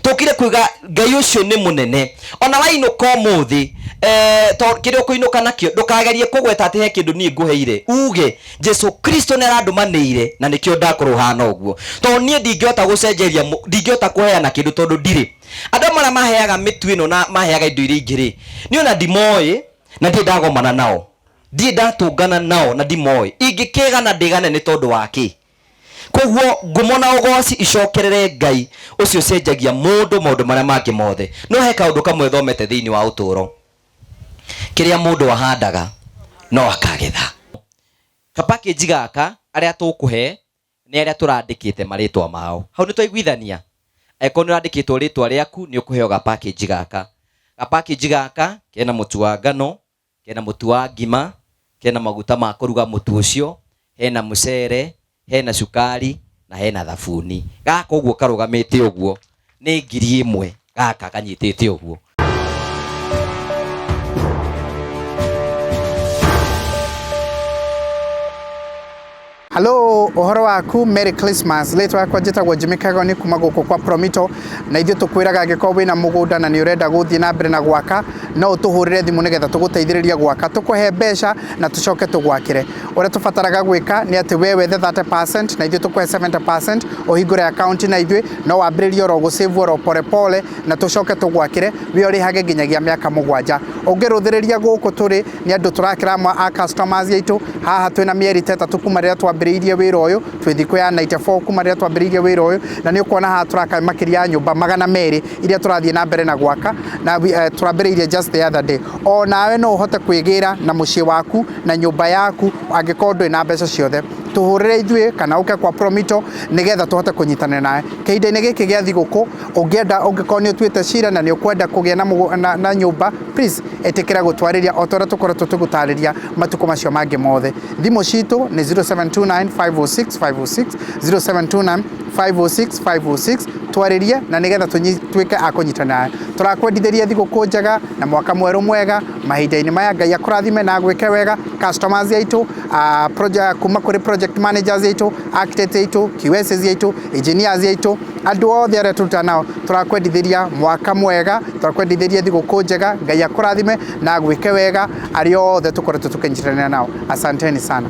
Tũkire kuiga Ngai ũcio nĩ mũnene. Ona wainũka ũmũthĩ, to kĩrĩa ũkũinũka nakĩo, ndũkagerie kũgweta atĩ he kĩndũ niĩ ngũheire. Uge, Jesu Kristo nĩ arandũmanĩire na nĩkĩo ndakorwo hana ũguo. Tondũ niĩ ndingĩhota gũcenjeria, ndingĩhota kũheana kĩndũ tondũ ndirĩ. Andũ amwe arĩa maheaga mĩtu ĩno na maheaga indo iria ingĩ rĩ, niĩ ona ndimoĩ na ndirĩ ndagomana nao. Ndirĩ ndatũngana nao na ndimoĩ. Ingĩkĩgana ndĩgane nĩ tondũ wa kĩ? Koguo ngumo na ũgoci icokerere Ngai ũcio ũcenjagia mũndũ maũndũ marĩa mangĩ mothe. No he kaũndũ kamwe thomete thĩinĩ wa ũtũũro. Kĩrĩa mũndũ ahandaga no akagetha. Ka package gaka arĩa tũkũhe nĩ arĩa tũrandĩkĩte marĩtwa mao. Hau nĩ twaiguithania? Angĩkorwo nĩ ũrandĩkĩtwo rĩtwa rĩaku nĩ ũkũheo ga package gaka. Ga package gaka kena mũtu wa ngano, kena mũtu wa ngima, kena maguta ma kũruga mũtu ũcio, hena mũcere, hena cukari na hena thabuni. Gaka ũguo karũgamĩte ũguo nĩ 1000 gaka kanyitĩte ũguo. Hello, ũhoro waku, Merry Christmas. Rĩtwa yakwa njĩtagwo Jimmy Kagoni kuma gũkũ kwa Promito, na ithuĩ tũkwĩraga angĩkorwo wĩna mũgũnda na nĩ ũrenda gũthiĩ na mbere na gwaka, no ũtũhũrĩre thimũ nĩgetha tũgũteithĩrĩrie gwaka, tũkũhe mbeca na tũcoke tũgwakĩre. Ũrĩa tũbataraga gwĩka nĩ atĩ we wethe 30% na ithuĩ tũkũhe 70%, ũhingũre account na ithuĩ, no wambĩrĩrie oro gũ save oro pole pole na tũcoke tũgwakĩre, we ũrĩhage nginyagia mĩaka 7. Ũngĩrũthĩrĩria gũkũ tũrĩ, nĩ andũ tũrakĩra amwe a customers aitũ haha twĩna mĩeri ta ĩtatũ kuma rĩrĩa twambĩrĩirie wĩra ũyũ, twĩ thikũ ya 94 kuma rĩrĩa twambĩrĩirie wĩra ũyũ, na nĩ ũkuona haha tũraka makĩria ya nyũmba 200 iria tũrathiĩ na mbere na gwaka, na tũrambĩrĩirie just the other day. O nawe no ũhote kwĩgĩra na mũciĩ waku na nyũmba yaku angĩkorwo ndũrĩ na mbeca ciothe. Tũhũrĩre ithuĩ kana ũke kwa Promito nĩgetha tũhote kũnyitanĩra nawe. Kĩhinda-inĩ gĩkĩ gĩa thigũkũ ũngĩenda, ũngĩkorwo nĩ ũtuĩte cira na nĩ ũkwenda kũgĩa na nyũmba, please ĩtĩkĩra gũtwarĩria o ta ũrĩa tũkoretwo tũgũtarĩria matukũ macio mangĩ mothe. Thimũ citũ nĩ 0729 506 506, 0729 506 506, twarĩrie na nĩgetha tuĩke a kũnyitanĩra. Tũrakwendithĩria thigũkũ njega na mwaka mwerũ mwega mahinda-inĩ maya. Ngai akũrathime na agwĩke wega. Customers aitũ, project, kuma kũrĩ project managers aitũ, architects aitũ, QSs aitũ, engineers aitũ, andũ othe arĩa tũrutaga nao, tũrakwendithĩria mwaka mwega, tũrakwendithĩria thigũkũ njega. Ngai akũrathime na agwĩke wega arĩa othe tũkoretwo tũkĩnyitanĩra nao. Asanteni sana.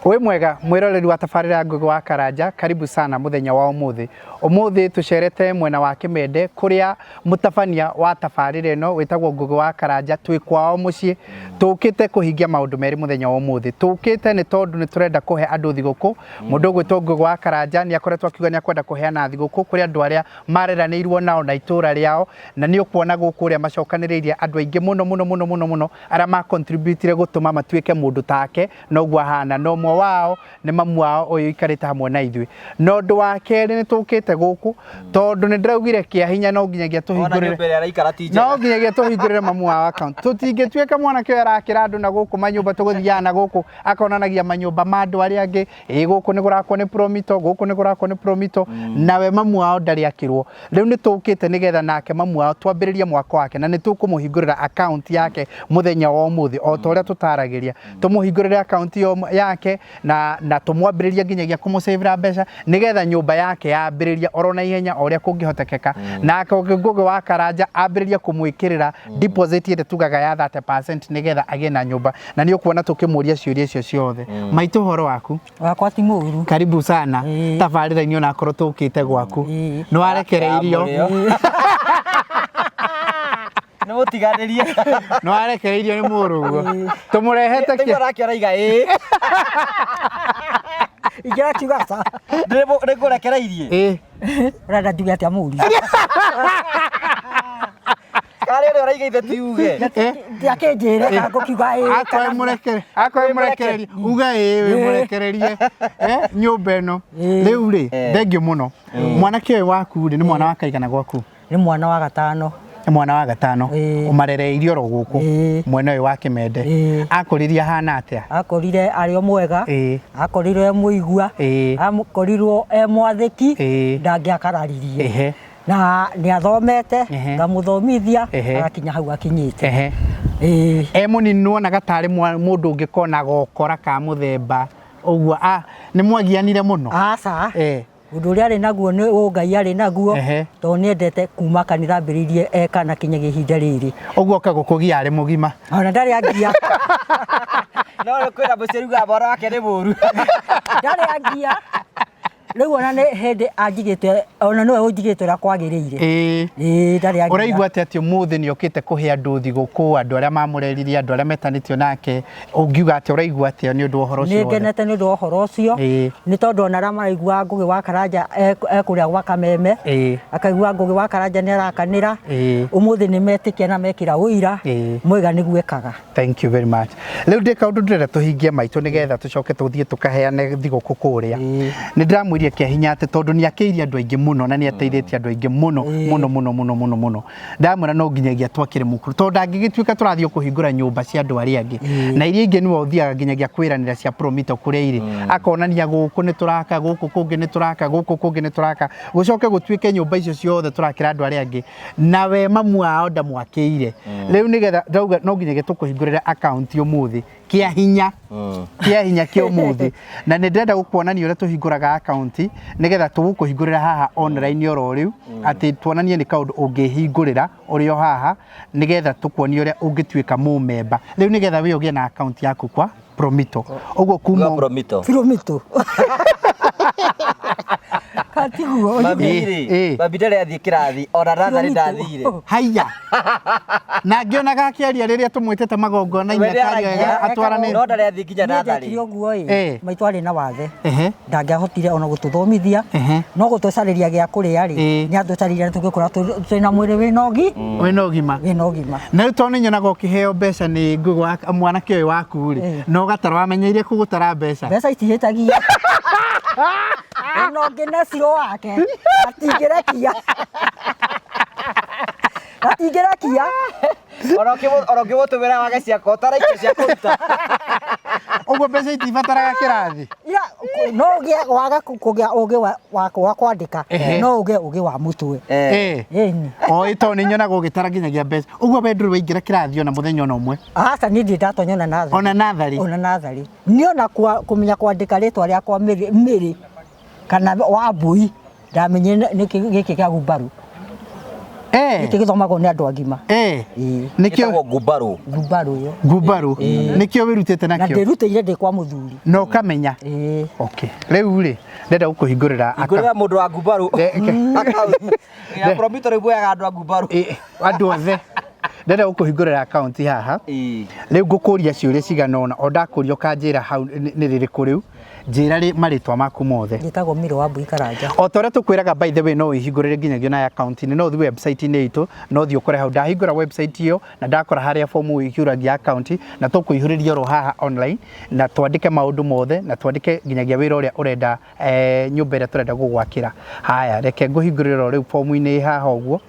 Wĩ mwega mwĩroreri wa tabarĩra ya Ngũgĩ wa Karanja, karibu sana mũthenya wa ũmũthĩ. Ũmũthĩ tũcerete mwena wa Kĩmende kũrĩa mũtabania wa tabarĩra ĩno wĩtagwo Ngũgĩ wa Karanja, twĩ kwao mũciĩ. Tũkĩte kũhingia maũndũ merĩ mũthenya wa ũmũthĩ. Tũkĩte nĩ tondũ nĩ tũrenda kũhe andũ thigũkũ. Mũndũ ũgwĩtwo Ngũgĩ wa Karanja nĩ akoretwo akiuga nĩ akwenda kũheana thigũkũ kũrĩ andũ arĩa mareranĩirwo nao na itũra rĩao, na nĩ ũkuona gũkũ ũrĩa macokanĩrĩirie andũ aingĩ mũno mũno mũno mũno mũno arĩa ma contributire gũtũma matuĩke mũndũ take noguo ahana, na ũmwe wao nĩ mamu wao ũyũ ũikarĩte hamwe na ithuĩ. Na ũndũ wa kerĩ nĩ tũkĩte gũkũ tondũ nĩ ndĩraugire kĩa hinya no nginyagia tũhingũrĩre Ona nyũmba ĩrĩa araikara ti njega. No nginyagia tũhingũrĩre mamu wao account. Tũtingĩtuĩka mwanake ũyũ arakĩra andũ na gũkũ manyũmba tũgũthiaga na gũkũ akonanagia manyũmba ma andũ arĩa angĩ, ĩ gũkũ nĩ kũrakwo nĩ Promito, gũkũ nĩ kũrakwo nĩ Promito, nawe mamu wao ndarĩ akĩrwo. Rĩu nĩ tũkĩte nĩgetha nake mamu wao twambĩrĩrie mwako wake, na nĩ tũkũmũhingũrĩra account yake mũthenya wa ũmũthĩ o ta ũrĩa tũtaragĩria. Tũmũhingũrĩre account yake na tũmwambĩrĩrie nginyagia kũmũcĩvĩra mbeca nĩgetha nyũmba yake yambĩrĩrie oro na ihenya o ũrĩa kũngĩhotekeka. Nake Ngũgĩ wa Karanja ambĩrĩrie kũmwĩkĩrĩra deposit ĩrĩa tugaga ya 30% nĩgetha agĩe na nyũmba. Na nĩ ũkuona tũkĩmũria ciũria icio ciothe. Maitũ, ũhoro waku? Wakwa ti mũru. Karibu sana tabarĩra-inĩ onakorwo tũkĩte gwaku. Nĩ warekereirio. Nĩ mũtiganĩrie. Nĩ warekereirio nĩ mũrũguo. Tũmũrehete kĩ? Nĩguo nake araiga ĩĩ. Ingĩra kiuga aca. Nĩ ngũrekereirie. Ĩĩ. Ũrenda njuge atĩa mũru? Karĩ ũrĩa ũraiga ithe ti uge. Ndiakĩnjĩre kana ngũkiuga ĩĩ. Akorwo mũrekere, akorwo mũrekererie, uga ĩĩ wĩ mũrekererie. Nyũmba ĩno. Rĩu rĩ, thengiũ mũno. Mwanake ũyũ waku rĩ, nĩ mwana wa kaigana gwaku? Nĩ mwana wa gatano. Nĩ mwana wa gatano. Ũmarereirie oro gũkũ mwena ũyũ wa Kĩmende. Akũririe ahana atĩa? Akũrire arĩ o mwega. Akorirwo e mũigua. Akorirwo e mwathĩki. Ndangĩakararirie. Na nĩ athomete, ngamũthomithia, agakinya hau akinyĩte. E mũnini nĩwonaga tarĩ mũndũ ũngĩkorwo na gokora ka mũthemba ũguo? Nĩ mwagianire mũno? Aca. Ũndũ ũrĩa arĩ naguo nĩ ũngai arĩ naguo. Tondũ nĩendete kuma kanitha ambĩrĩirie ekana kinyagia ihinda rĩrĩ. Ũguo oka gũkũgia arĩ mũgima. Ona ndarĩ angia. No kwĩna mũciari ugaga mwana wake nĩ mũru. Ndarĩ angia. Rĩu ona nĩ hĩndĩ anjigĩte, ona nĩwe ũnjigĩte ũrĩa kwagĩrĩire. Ĩĩ ndarĩ angia. Ũraigua atĩa atĩ ũmũthĩ nĩ okĩte kũhe andũ thigũkũ, andũ arĩa mamũreririe, andũ arĩa metanĩtio nake, ũngiuga atĩa, ũraigua atĩa nĩ ũndũ wa ũhoro ũcio wothe? Nĩ ngenete nĩ ũndũ wa ũhoro ũcio, nĩ tondũ ona arĩa maraiguaga Ngũgĩ wa Karanja ekũrĩa gwa Kameme, akaigua Ngũgĩ wa Karanja nĩ arakanĩra, ũmũthĩ nĩ metĩkia na mekĩra ũira, mwega nĩguo ekaga. Thank you very much. Rĩu ndĩ kaũndũ ndĩrenda tũhingie maitũ nĩgetha tũcoke tũthiĩ tũkaheane thigũkũ kũrĩa. Nĩ ndĩramwĩrire kĩa hinya atĩ tondũ nĩ akĩirie andũ aingĩ mũno na nĩ ateithĩtie andũ aingĩ mũno mũno mũno mũno mũno mũno. Ndamwĩra no nginyagia twakĩre mũkuru tondũ ndangĩgĩtuĩka tũrathiĩ kũhingũra nyũmba cia andũ arĩa angĩ. Na iria ingĩ nĩwe ũthiaga nginyagia kwĩranĩra cia Promito kũrĩa irĩ. Akonania gũkũ nĩ tũraka, gũkũ kũngĩ nĩ tũraka, gũkũ kũngĩ nĩ tũraka. Gũcoke gũtuĩke nyũmba icio ciothe tũrakĩra andũ arĩa angĩ. Nawe mamu wao ndamwakĩire. Rĩu nĩgetha ndauga no nginyagia tũkũhingũrĩre account ũmũthĩ kĩa hinya, kĩa hinya kĩa ũmũthĩ. Na nĩ ndĩrenda gũkuonania ũrĩa tũhingũraga account nĩgetha tũgũkũhingũrĩra haha online oro rĩu, atĩ tuonanie nĩ kaũndũ ũngĩhingũrĩra ũrĩ o haha nĩgetha tũkuonie ũrĩa ũngĩtuĩka mũmemba. Rĩu nĩgetha we ũgĩe na account yaku kwa Promito. Ũguo kuma Kwa Promito. Promito. Katiguo. Mami rĩ, mami ndarĩ athiĩ kĩrathi, ona natharĩ ndathire. Haiya. Na ngĩonaga akĩaria rĩrĩa tũmwĩtĩte magongona-inĩ We nĩ akaria wega, aragia, atwaranĩte. no ndarĩ athiĩ nginya Niĩ natharĩ. ndekire ũguo ĩ, maitũ arĩ na wathe. Ndangĩahotire ona gũtũthomithia, Ehe. no gũtũcarĩria gĩa kũrĩa rĩ, nĩ atũcarĩria na tũgĩkũra twĩna mwĩrĩ wĩna ũgi, Wĩna ũgima. Wĩna ũgima. Na rĩu tondũ nĩ nyonaga ũkĩheo mbeca nĩ Ngũgĩ wa mwanake ũyũ waku rĩ, na ũgatara wamenyeire kũ gũtara mbeca? Mbeca itihĩtagia. Ona ũngĩ na ciro wake, atingĩrekia. Atingĩrekia. Ona ũkĩmũtũmĩra wage cia ũtaraikia cia kũruta. Ũguo mbeca itibataraga kĩrathi? Ira, no ũgĩe waga kũgĩa ũgĩ wa kwandĩka, no ũgĩe ũgĩ wa mũtwe. Ĩni. O ĩ tondũ nĩ nyonaga ũgĩtara nginyagia mbeca. Ũguo we ndũrĩ waingĩra kĩrathi ona mũthenya ona ũmwe? Aca, niĩ ndirĩ ndatonya ona natharĩ. Ona natharĩ? Ona natharĩ. Niĩ ona kũmenya kwandĩka rĩtwa rĩakwa Mĩrĩ kana Wambui, ndamenyire nĩ gĩkĩ kĩa ngumbarũ. Gĩkĩ gĩthomagwo nĩ andũ agima. Ĩĩ. Nĩkĩo Gĩtagwo ngumbarũ. Ngumbarũ ĩyo. Ngumbarũ. Nĩkĩo wĩrutĩte Na nakĩo? ndĩrutĩire ndĩ kwa mũthuri. Na ũkamenya? Ĩĩ. Okay. Rĩu rĩ, ndĩrenda gũkũhingũrĩra Hingũrĩra mũndũ wa ngumbarũ. Account. Ya Promito rĩu muoyaga andũ a ngumbarũ. Ĩĩ, andũ othe. Ndĩrenda gũkũhingũrĩra account haha. Ĩĩ. Rĩu ngũkũria ciũria cigana ũna, o ndakũria ũkanjĩra hau nĩ rĩrĩkũ rĩu. Njĩra marĩtwa maku mothe. Njĩtagwo Mĩrĩ wa Mbui Karanja. O ta ũrĩa tũkwĩraga by the way no wĩhingũrĩre nginyagia ona account-inĩ, no ũthiĩ website-inĩ itũ, no ũthiĩ ũkore hau. Ndahingũra website ĩyo na ndakora harĩa form ũihũragia account, na tũkũihũrĩria oro haha online, na twandĩke maũndũ mothe, na twandĩke nginyagia wĩra ũrĩa ũrenda, nyũmba ĩrĩa tũrenda gũgwakĩra. Haya, reke ngũhingũrĩre oro rĩu form-inĩ ĩ haha ũguo.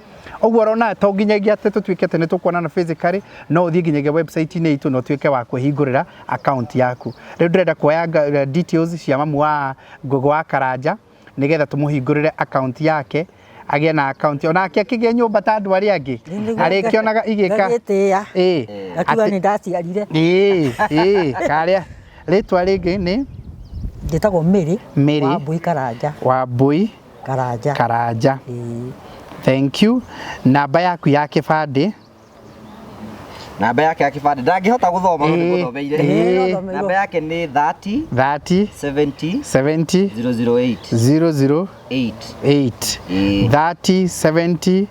Ũguo ũrona to nginyagia atĩ tũtuĩke atĩ nĩ tũkuonana physically, no ũthiĩ nginyagia website-inĩ itũ na ũtuĩke wa kwĩhingũrĩra account yaku. Rĩu ndĩrenda kuoya details cia mamu wa Ngũgĩ wa Karanja nĩgetha tũmũhingũrĩre account yake, agĩe na account onake akĩgĩe nyũmba ta andũ arĩa angĩ. Arĩkĩonaga igĩka. Ngagĩtĩĩa. Ĩĩ. Ngakiuga nĩ ndaciarire. Ĩĩ, ĩĩ, karĩa rĩtwa rĩngĩ nĩ? Njĩtagwo Mary. Mary. Wambui Karanja. Wambui Karanja. Karanja. Ĩĩ. Thank you. Namba yaku ya kĩbandĩ? Namba yake ya kĩbandĩ ndangĩhota gũthoma no nĩngũthomeire. Ĩĩ. Namba yake nĩ 30 30 70 70 008 0 0 8. 8. Ĩĩ. 30 70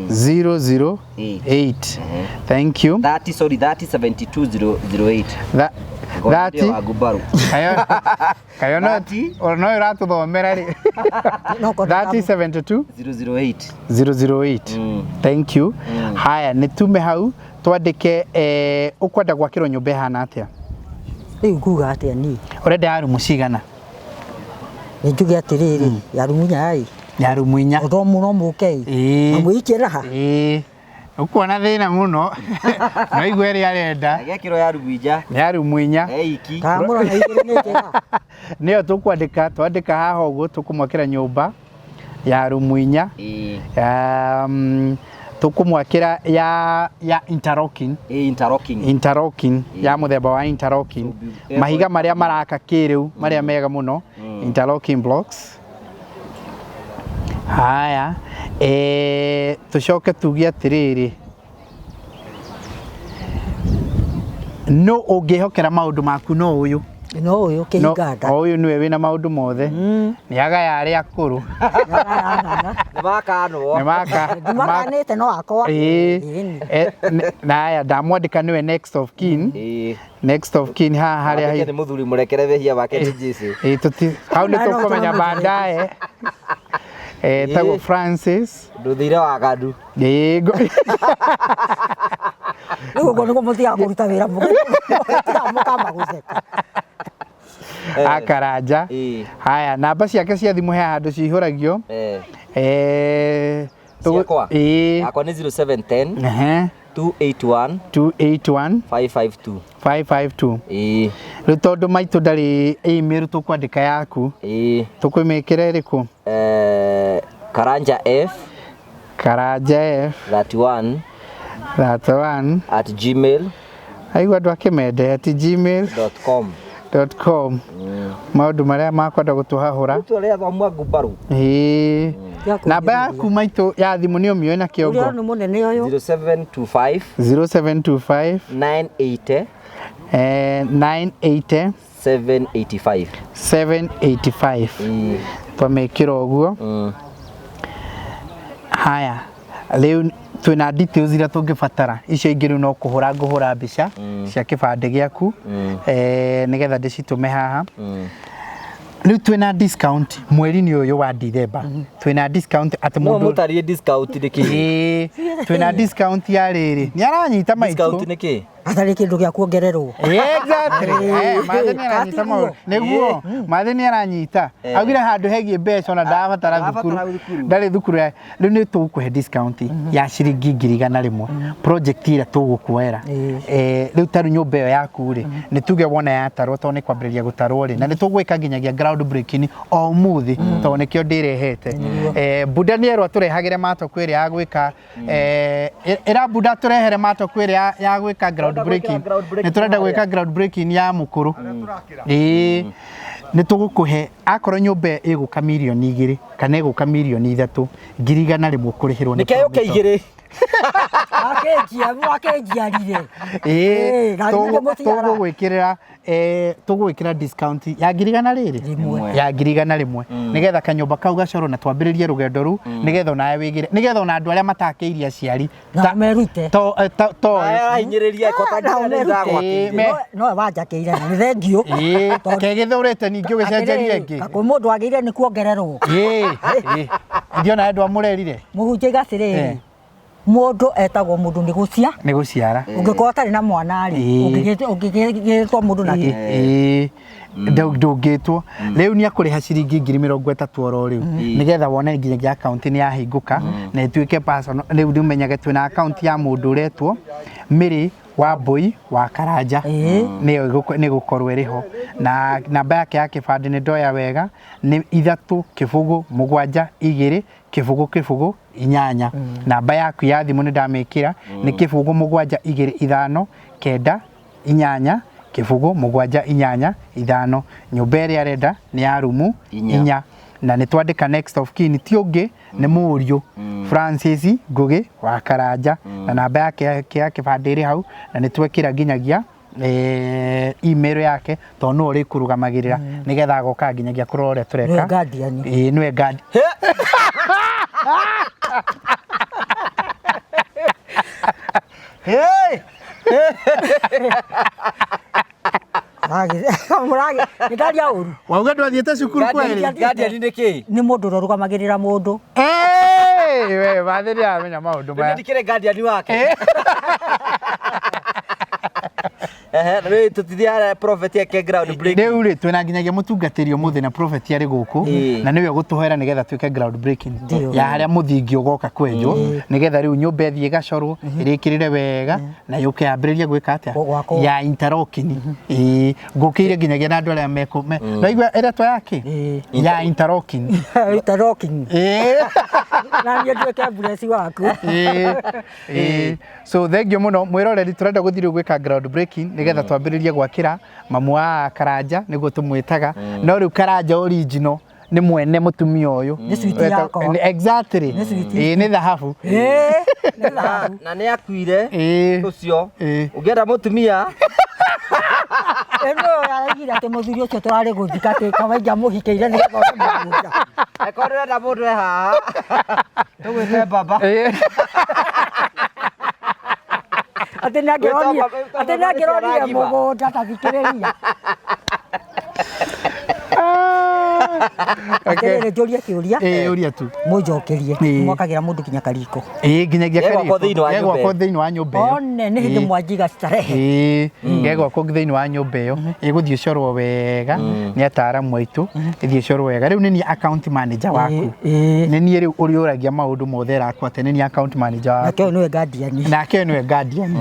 0 0 8. Thank you. 30, sorry, 30 72 0 0 8. 30. Wa ngumbarũ. Kayo, kayo no, no ũratũthomera rĩ. 30 72 0 0 8. 0 0 8. Thank you. Haya, nĩ tume hau twandĩke, ũkwenda gwakĩrwo nyũmba ĩhana atĩa? Rĩu nguga atĩa niĩ? Ũrenda ya rumu cigana? Nĩ njuge atĩrĩrĩ, ya rumu inya ĩ. Ya rumu inya. Ũndũ mũno mũke ĩ. Ĩĩ. Na mwĩikie raha. Ĩĩ. Ũkuona thĩna mũno. No igue ĩrĩa arenda. Agekĩrwo ya rumu inya. Ya rumu inya. Eiki. Kana mũrona igĩrĩ nĩ njega. Nĩyo tũkwandĩka, twandĩka haha ũguo tũkũmwakĩra nyũmba ya rumu inya. Ĩĩ. Tũkũmwakĩra ya interlocking. Ĩĩ, interlocking. Interlocking, ya mũthemba wa interlocking. Mahiga marĩa maraka kĩrĩu, marĩa mega mũno. Interlocking blocks. Haya, tucoke tuge atiriri, no ũngĩhokera maũndũ maku no ũyũ. No ũyũ kĩhinganda. O ũyũ nĩwe wĩna maũndũ mothe. Nĩ agaya arĩa akũrũ. Nĩ makanwo. Nĩ maka. Ndimakanĩte no akwa. Ĩĩ. Na haya ndamwandĩka nĩwe next of kin. Next of kin haha harĩa nĩ mũthuri mũrekere wehia wake nĩ Jesu. Ĩĩ, tũti hau nĩ tũkũmenya baadaye. Etagwo Francis. Ndũthire waganu. Ĩĩ. Rĩu ũguo nĩguo mũthiaga kũruta wĩra mũkamba gũtheka. Akaranja. Haya, namba ciake cia thimũ he handũ cihũragio. Ciakwa? Ĩĩ. Yakwa nĩ 0710 Ehe. 281 281 552. 552. Ĩĩ. Rĩu tondũ maitũ ndarĩ email tũkwandĩka yaku. Ĩĩ. Tũkũmĩkĩra ĩrĩkũ? Karanja F. Karanja F. 31. 31. At gmail. Aigua andũ akĩmende at gmail. Dot com. Dot com. Maũndũ marĩa makwenda gũtũhahũra. Rĩu arĩa athomu a ngumbarũ. Ĩĩ. Namba yaku maitũ ya thimũ nĩ ũmĩoĩ na kĩongo? Ũrĩa nĩ mũnene ũyũ. 0725. 0725. 980. 980. 785. 785. Twamĩkĩra ũguo. Haya, rĩu twĩna details iria tũngĩbatara. Icio ingĩ rĩu no kũhũra ngũhũra mbica cia kĩbandĩ gĩaku, nĩgetha ndĩcitũme haha. Rĩu twĩna discount mweri-inĩ ũyũ wa December. Twĩna discount atĩ No mũndũ mũtarie discount nĩ kĩ? Ĩĩ, twĩna discount ya rĩrĩ. Nĩ aranyita maitũ. Discount nĩ kĩ? Hatarĩ kĩndũ gĩa kuongererwo. Exactly. Mathe nĩ aranyita maũndũ. Nĩguo, Mathe nĩ aranyita. Augire handũ hegiĩ mbeca ona ndarabatara thukuru. Ndarĩ thukuru. Rĩu nĩ tũgũkũhe discount ya ciringi 100,000. Project ĩrĩa tũgũkuoera. Rĩu ta rĩu nyũmba ĩyo yaku rĩ, nĩ tuge wona yatarwo tondũ nĩ kwambĩrĩria gũtarwo rĩ, na nĩ tũgwĩka nginyagia ground breaking o ũmũthĩ tondũ nĩkĩo ndĩrehete. Buda nĩ erwo atũrehagĩre matoko ĩrĩa ya gwĩka ĩra Buda tũrehere matoko ĩrĩa ya gwĩka ground breaking. Nĩ tũrenda gwĩka ground breaking ya mũkũrũ. Ĩĩ. Nĩ tũgũkũhe akorwo nyũmba ĩgũka mirioni 2 kana ĩgũka mirioni 3 100,000 kũrĩhĩrwo nĩ Nĩkĩo yũke 2. Akĩnjia, akĩnjiarire. Ĩĩ, tũgũgwĩkĩrĩra tũgwĩkĩra discount ya 100,000 rĩrĩ ya 100,000 nĩgetha kanyũmba kau gacorwo na twambĩrĩrie rũgendo rũu nĩgetha onawe wĩgĩre nĩgetha ona andũ arĩa matakĩirie aciari na merute to to arahinyĩrĩria no wanjakĩire na nĩ thengiũ ĩĩ kegĩthũrĩte ningĩ ũgĩcenjerie ĩngĩ kwĩ mũndũ wagĩrĩire nĩ kuongererwo ĩĩ ithuĩ ona andũ amũrerire mũhunjia atĩrĩrĩ mũndũ etagwo mũndũ nĩ gũcia nĩ gũciara ũngĩkorwo ũtarĩ na mwana rĩ ũngĩgĩtwo mũndũ nake ĩĩ ndũngĩtwo rĩu nĩ akũrĩha ciringi 30,000 oro rĩu nĩgetha wone nginyagia akaunti nĩ yahingũka na ĩtuĩke personal rĩu ndũmenyage twĩna akaunti ya mũndũ ũretwo Mary Wambui wa Karanja nĩyo nĩ gũkorwo ĩrĩ ho na namba yake ya kĩbandĩ nĩ ndoya wega nĩ 3 0 7 2 0 0 8 namba yaku ya thimũ nĩ ndamĩkĩra nĩ 0 7 2 5 9 8 0 7 8 5 nyũmba ĩrĩa arenda nĩ ya rumu 4 na nĩ twandĩka next of kin ti ũngĩ nĩ mũriũ Francis Ngugi wa Karanja na namba yake ya kĩbandĩ ĩrĩ hau na nĩ twekĩra nginyagia email yake tondũ nĩwe ũrĩkũrũgamagĩrĩra nĩgetha agoka nginyagia kũrora ũrĩa tũreka. Nĩwe guardian. Ĩĩ nĩwe guardian. Hey! Nĩndaria ũru. Wauga ndwathiĩte cukuru kweri? Guardian nĩ kĩ? Nĩ mũndũ ũrĩa ũrũgamagĩrĩra mũndũ. We Mathe nĩaramenya maũndũ maya. Nĩ ndikĩrĩ guardian wake. Ehe, rĩu tũtithiaga prophet yake ground breaking. Rĩu rĩ twĩna nginyagia mũtungatĩri ũmũthĩ na prophet arĩ gũkũ na nĩwe ũgũtũhoera nĩgetha twĩke ground breaking ya harĩa mũthingi ũgoka kwenjwo nĩgetha rĩu nyũmba ĩthiĩ ĩgacorwo ĩrĩkĩrĩre wega na yũke yambĩrĩrie gwĩka atĩa ya interlocking. Ĩĩ ngũkĩire nginyagia na andũ arĩa mekũ naigua ĩretwo yake ya interlocking. Interlocking. Ĩĩ na niĩ nduĩke mbureci waku. Ĩĩ so thank you mũno mwĩroreri tũrenda gũthiĩ rĩu gwĩka ground breaking nĩgetha twambĩrĩrie gwakĩra mamu wa Karanja nĩguo tũmwĩtaga no rĩu Karanja original Nĩ mwene mũtumia ũyũ. Nĩ sweet yakwa. Exactly. Nĩ sweet. Ĩĩ, nĩ thahabu. Ĩĩ, nĩ thahabu. Na nĩ akuire ũcio. Ũngĩenda mũtumia Ĩno yaraigire atĩ mũthuri ũcio tũrarĩ gũthika atĩ kawaida mũhikĩire nĩgetha one mũgũnda. Angĩkorwo ndũrenda mũndũ e haha, tũgwĩte baba. Atĩ nĩangĩronire, Wĩtagwo- atĩ nĩangĩronire wĩtagwo mũgũnda ta thikĩrĩria. Atĩrĩrĩ, njũrie kĩũria. Ĩĩ, ũria tu. Mũnjokerie. Mwakagĩra mũndũ nginya kariko. Ĩĩ, nginyagia Gegwakwo kariko. thĩinĩ wa nyũmba Gegwakwo ĩyo. thĩinĩ wa nyũmba ĩyo. One nĩ hĩndĩ mwanjiga starehe. Ĩĩ, gegwakwo thĩinĩ wa nyũmba ĩyo, ĩgũthiĩ ĩcorwo wega nĩ ataaramu aitũ, ĩthiĩ ĩcorwo wega. Rĩu nĩ niĩ account manager waku. Nĩ niĩ rĩu ũrĩũragia maũndũ mothe ĩrakwo atĩa, nĩ niĩ account manager waku. Nake ũyũ nĩwe guardian. Nake ũyũ nĩwe guardian,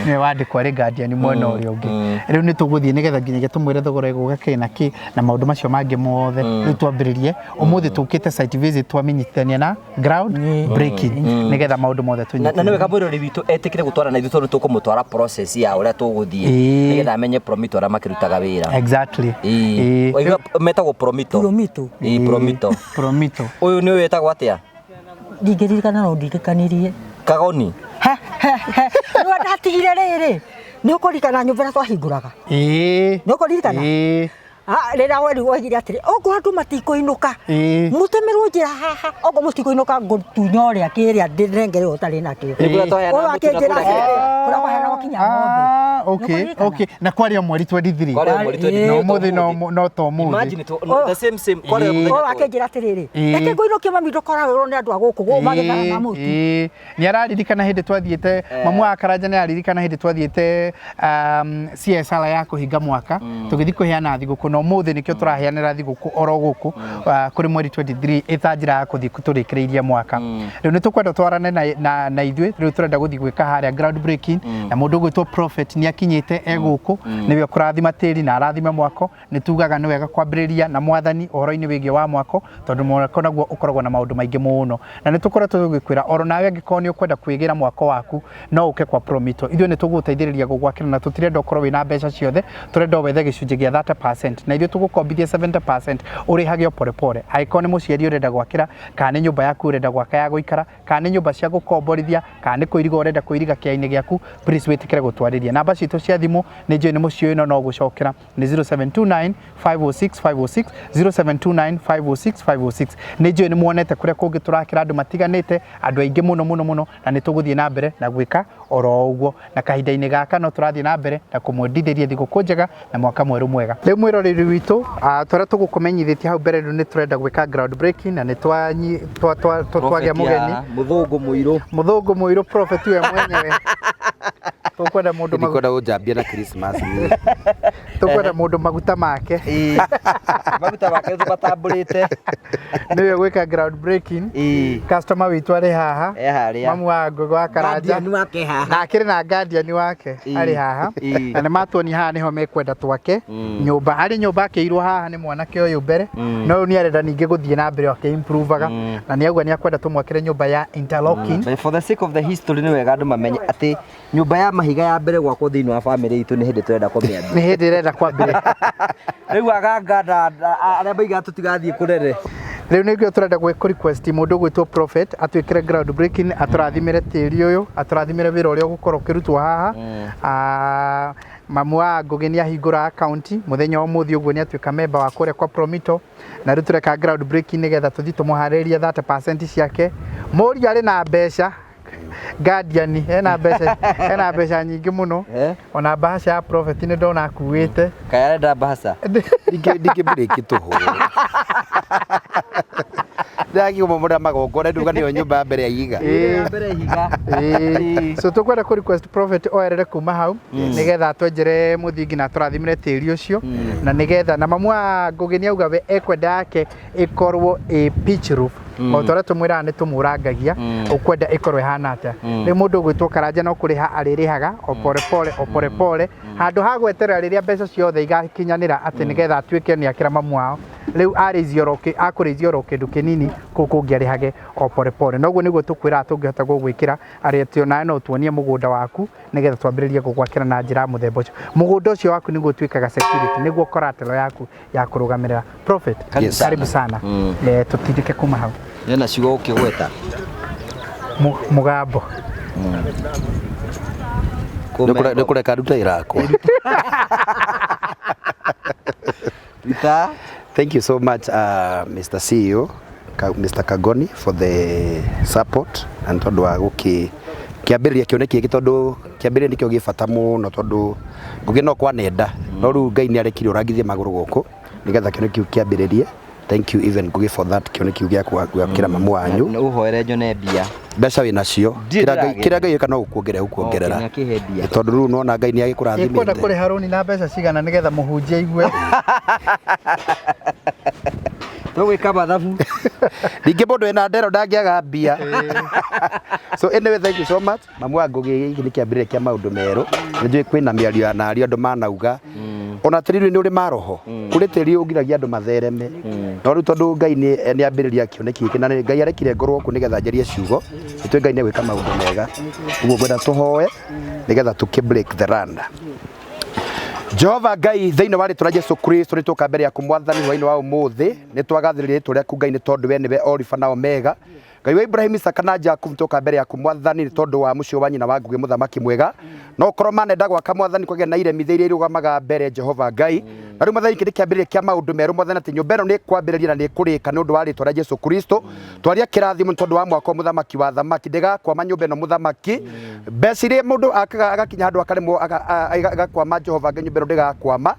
nĩwe wandĩkwo arĩ guardian mwena ũrĩa ũngĩ. Rĩu nĩ tũgũthiĩ nĩgetha nginyagia tũmwĩre thogora ĩgũka kĩ na kĩ na maũndũ macio mangĩ mothe. Rĩu twambĩrĩrie ũmũthĩ tũkĩte site visit twamenyithania na ground breaking nĩgetha maũndũ mothe Na nĩ tũnyitithanie. wega mwĩrori witũ etĩkĩre gũtwara na ithuĩ tondũ tũkũmũtwara process ya ũrĩa tũgũthiĩ nĩgetha amenye Promito arĩa makĩrutaga wĩra. Exactly. Ĩĩ. Waigua metagwo Promito. Promito. Ĩĩ, Promito. Promito. Ũyũ nĩ wĩtagwo atĩa? Ndingĩririkana no ndirikanirie. Kagoni. He, he, he. Nĩwe ndatigire rĩrĩ. Nĩ ũkũririkana nyũmba ĩrĩa twahingũraga. Ĩĩ. Nĩ ũkũririkana? Ĩĩ. Ah, rĩrĩa werirwo oigire atĩrĩ okorwo andũ matikũinũka mũtemerwo njĩra haha okorwo mũtikũinũka ngũtunya ũrĩa kĩrĩa ndĩnengere ũtarĩ nakĩo. Nĩ kũrĩa twaheanaga Ũyũ mũtu na akĩnjĩra kũrĩa atĩrĩ, kũrĩa kwaheanagwo kinya ng'ombe. Ah, okay, Nĩũkũririkana? okay. Na kwarĩ o mweri 23. Kwarĩ o mweri 23. Na ũmũthĩ no to ũmũthĩ. Imagine the same same kwarĩ o mũthenya Ũyũ tũrĩ. akĩnjĩra atĩrĩrĩ, Ĩĩ. reke ngũinũkie mami ndũkoragĩrwo nĩ andũ a gũkũ magĩthara na mũtu. Ĩĩ. Nĩ araririkana hĩndĩ twathiĩte, mamu wa Karanja nĩ araririkana hĩndĩ twathiĩte CSR ya kũhinga mwaka, tũgĩthiĩ kũheana thigũkũ, na ũmũthĩ nĩkĩo tũraheanĩra thigũkũ oro gũkũ kũrĩ mweri 23 ĩta njĩra ya kũthiĩ tũrĩkĩrĩirie mwaka. Rĩu nĩ tũkwenda twarane na ithuĩ, rĩu tũrenda gũthiĩ gwĩka harĩa ground breaking, na mũndũ ũgwĩtwo Prophet nĩ akinyĩte e gũkũ, nĩwe ũkũrathima tĩri na arathime mwako. Nĩ tugaga nĩ wega kwambĩrĩria na mwathani ũhoro-inĩ wĩgiĩ wa mwako, tondũ mwako naguo ũkoragwo na maũndũ maingĩ mũno. Na nĩ tũkoretwo tũgĩkwĩra oro nawe angĩkorwo nĩ ũkwenda kwĩgĩra mwako waku, no ũke kwa Promito. Ithuĩ nĩ tũgũgũteithĩrĩria gũgwakĩra na tũtirenda ũkorwo wĩna mbeca ciothe, tũrenda wethe gĩcunjĩ gĩa 30% na ithuĩ tũgũkombithia 70% ũrĩhage o pore pore. Angĩkorwo nĩ mũciari ũrenda gwakĩra, kana nĩ nyũmba yaku ũrenda gwaka ya gũikara, kana nĩ nyũmba cia gũkomborithia, kana nĩ kũiriga ũrenda kũiriga kĩainĩ gĩaku, please wĩtĩkĩre gũtwarĩria. Namba citũ cia thimũ nĩ njũĩ nĩ mũciũĩ no no gũcokera nĩ 0729 506 506, 0729 506 506. Nĩ njũĩ nĩ muonete kũrĩa kũngĩ tũrakĩra andũ matiganĩte, andũ aingĩ mũno mũno mũno, na nĩ tũgũthiĩ na mbere na gwĩka oro ũguo. Na kahinda-inĩ gaka no tũrathiĩ na mbere na kũmwendithĩria thigũkũ njega na mwaka mwerũ mwega. Rĩu mwĩroreri witũ, torĩa tũgũkũmenyithĩtie hau mbere, rĩu nĩ tũrenda gwĩka ground breaking na nĩ twagĩa mũgeni Mũthũngũ mũirũ. Mũthũngũ mũirũ, prophet we mwenyewe. Tũkwenda mũndũ Ndikwenda gũnjambia na Christmas niĩ. Tũkwenda mũndũ maguta make. Maguta make tũmatambũrĩte. Nĩwe gwĩka ground breaking. Customer witũ arĩ haha. E harĩa. Mamu wa Ngũgĩ wa Karanja. Guardian wake haha. Na akĩrĩ na guardian wake arĩ haha. Na nĩ matuonia haha nĩho mekwenda twake nyũmba. Harĩ nyũmba akĩirwo haha nĩ mwanake ũyũ mbere. No rĩu nĩ arenda ningĩ gũthiĩ na mbere akĩ-improvaga. Na nĩ auga nĩ akwenda tũmwakĩre nyũmba ya interlocking. But for the sake of the history nĩ wega andũ mamenye atĩ nyũmba ya mahiga ya mbere gwakwo thĩinĩ wa family itũ nĩ hĩndĩ tũrenda kũmĩambia. Nĩ hĩndĩ ĩrenda kwambĩrĩria. Rĩu aganga na arĩa maigaga tũtigathiĩ kũnene. Rĩu nĩkĩo tũrenda gwĩ request mũndũ ũgwĩtwo Prophet atwĩkĩre ground breaking, atũrathimĩre tĩri ũyũ, atũrathimĩre wĩra ũrĩa ũgũkorwo ũkĩrutwo haha. Mamu wa Ngũgĩ nĩ ahingũra account mũthenya wa ũmũthĩ, ũguo nĩ atuĩka member wa kũrĩa kwa Promito, na rĩu tũreka ground breaking nĩgetha tũthiĩ tũmũharĩrĩrie 30% ciake. Mũriũ arĩ na mbeca, Guardian ena mbeca, ena mbeca nyingĩ mũno. Ona bahasha ya Prophet nĩ ndona akuĩte. Kaĩ arenda bahasha? Ndingĩ break tũhũ. Ndĩrakiumomora magongona nduga nĩyo nyũmba ya mbere ya ihiga. Ya mbere ihiga. So tũkwenda kũ request Prophet oerere kuma hau nĩgetha atwenjere mũthingi na atũrathimĩre tĩri ũcio, na nĩgetha na mamu wa Ngũgĩ nĩ auga we ekwenda yake ĩkorwo ĩ pitch roof. O ta ũrĩa tũmwĩraga nĩ tũmũrangagia ũkwenda ĩkorwo ĩhana atĩa. Rĩu mũndũ ũgwĩtwo Karanja no kũrĩha arĩrĩhaga o pole pole o pole pole, handũ ha gweterera rĩrĩa mbeca ciothe igakinyanĩra atĩ nĩgetha atuĩke nĩ akĩra mamu wao. Rĩu arĩithio oro akũrĩithio oro kĩndũ kĩnini kũu kũngĩ arĩhage o pole pole. Noguo nĩguo tũkwĩraga tũngĩhota gũgwĩkĩra arĩ atĩ onawe no ũtuonie mũgũnda waku nĩgetha twambĩrĩrie gũgwakĩra na njĩra ya mũthemba ũcio. Mũgũnda ũcio waku nĩguo ũtuĩkaga security, nĩguo collateral yaku ya kũrũgamĩrĩra. Prophet, Yes. karibu sana. Tũtindĩke kuma hau. Nena ciugo ũkĩgweta. Mũgambo. Nĩ kũreka nduta irakwa. Rita. Thank you so much, Mr. CEO, Mr. Kagoni, for the support and tondu wa guki kiambĩrĩria kĩoneki gĩkĩ tondũ kĩambĩrĩria nĩkĩo gĩ bata mũno tondũ ngũgĩ no kwa nenda no rĩu Ngai nĩ arekire ũrangithie magũrũ gũkũ nĩgetha kĩoneki kĩu kĩambĩrĩrie. Thank you even Ngugi for that kĩoneki kĩu gĩa gwakĩra mamu wanyu. Nĩ ũhoere nyone mbia. Mbeca wĩ nacio. Ndirĩ ndĩragĩa. Kĩrĩa Ngai ĩka no gũkuongerera gũkuongerera. O, nginya kĩhe mbia. Tondũ rĩu nĩwona Ngai nĩ agĩkũrathimĩte. Ĩkwenda kũrĩha rũni na mbeca cigana nĩgetha mũhunjie aigue. Tũgwĩka mathabu. Ningĩ mũndũ wĩna ndero ndangĩaga mbia. So anyway, thank you so much. Mamu wa Ngugi, gĩkĩ nĩ kĩambĩrĩria kĩa maũndũ merũ. Nĩ njũĩ kwĩna mĩario ya nario andũ manauga. Ona tĩri nĩ ũrĩ maroho. Kũrĩ tĩri ũgiragia andũ mathereme. No rĩu tondũ Ngai nĩ ambĩrĩria kĩoneki gĩkĩ na Ngai arekire ngorwo kũ nĩgetha njarie ciugo. Nĩ tũĩ Ngai nĩ egwĩka maũndũ mega. Ũguo ngwenda tũhoe nĩgetha tũkĩ break the land. Jehova Ngai thĩinĩ wa rĩtwa rĩa Jesu Kristo nĩ tũka mbere yaku mwathani hwainĩ wa ũmũthĩ nĩ twagathĩrĩria rĩtwa rĩaku Ngai nĩ tondũ we nĩwe Oriba na Omega. Ngai wa Ibrahim, Isaka na Jakubu tũka mbere yaku mwathani nĩ tondũ wa mũciĩ wa nyina wa Ngugi mũthamaki mwega. No korwo manenda gwaka mwathani kwagĩa na iremithia iria irũgamaga mbere Jehova Ngai. Na rĩu mwathani kĩndĩ kĩambĩrĩria kĩa maũndũ merũ mwathani atĩ nyũmba ĩno nĩ kwambĩrĩria na nĩ kũrĩka nĩ ũndũ wa rĩtwa rĩa Jesu Kristo. Twaria kĩrathimo nĩ tondũ wa mwaka mũthamaki wa thamaki ndĩgakwama nyũmba ĩno mũthamaki. Mbeca iria mũndũ akaga agakinya handũ akaremwo agakwama Jehova Ngai nyũmba ĩno ndĩgakwama.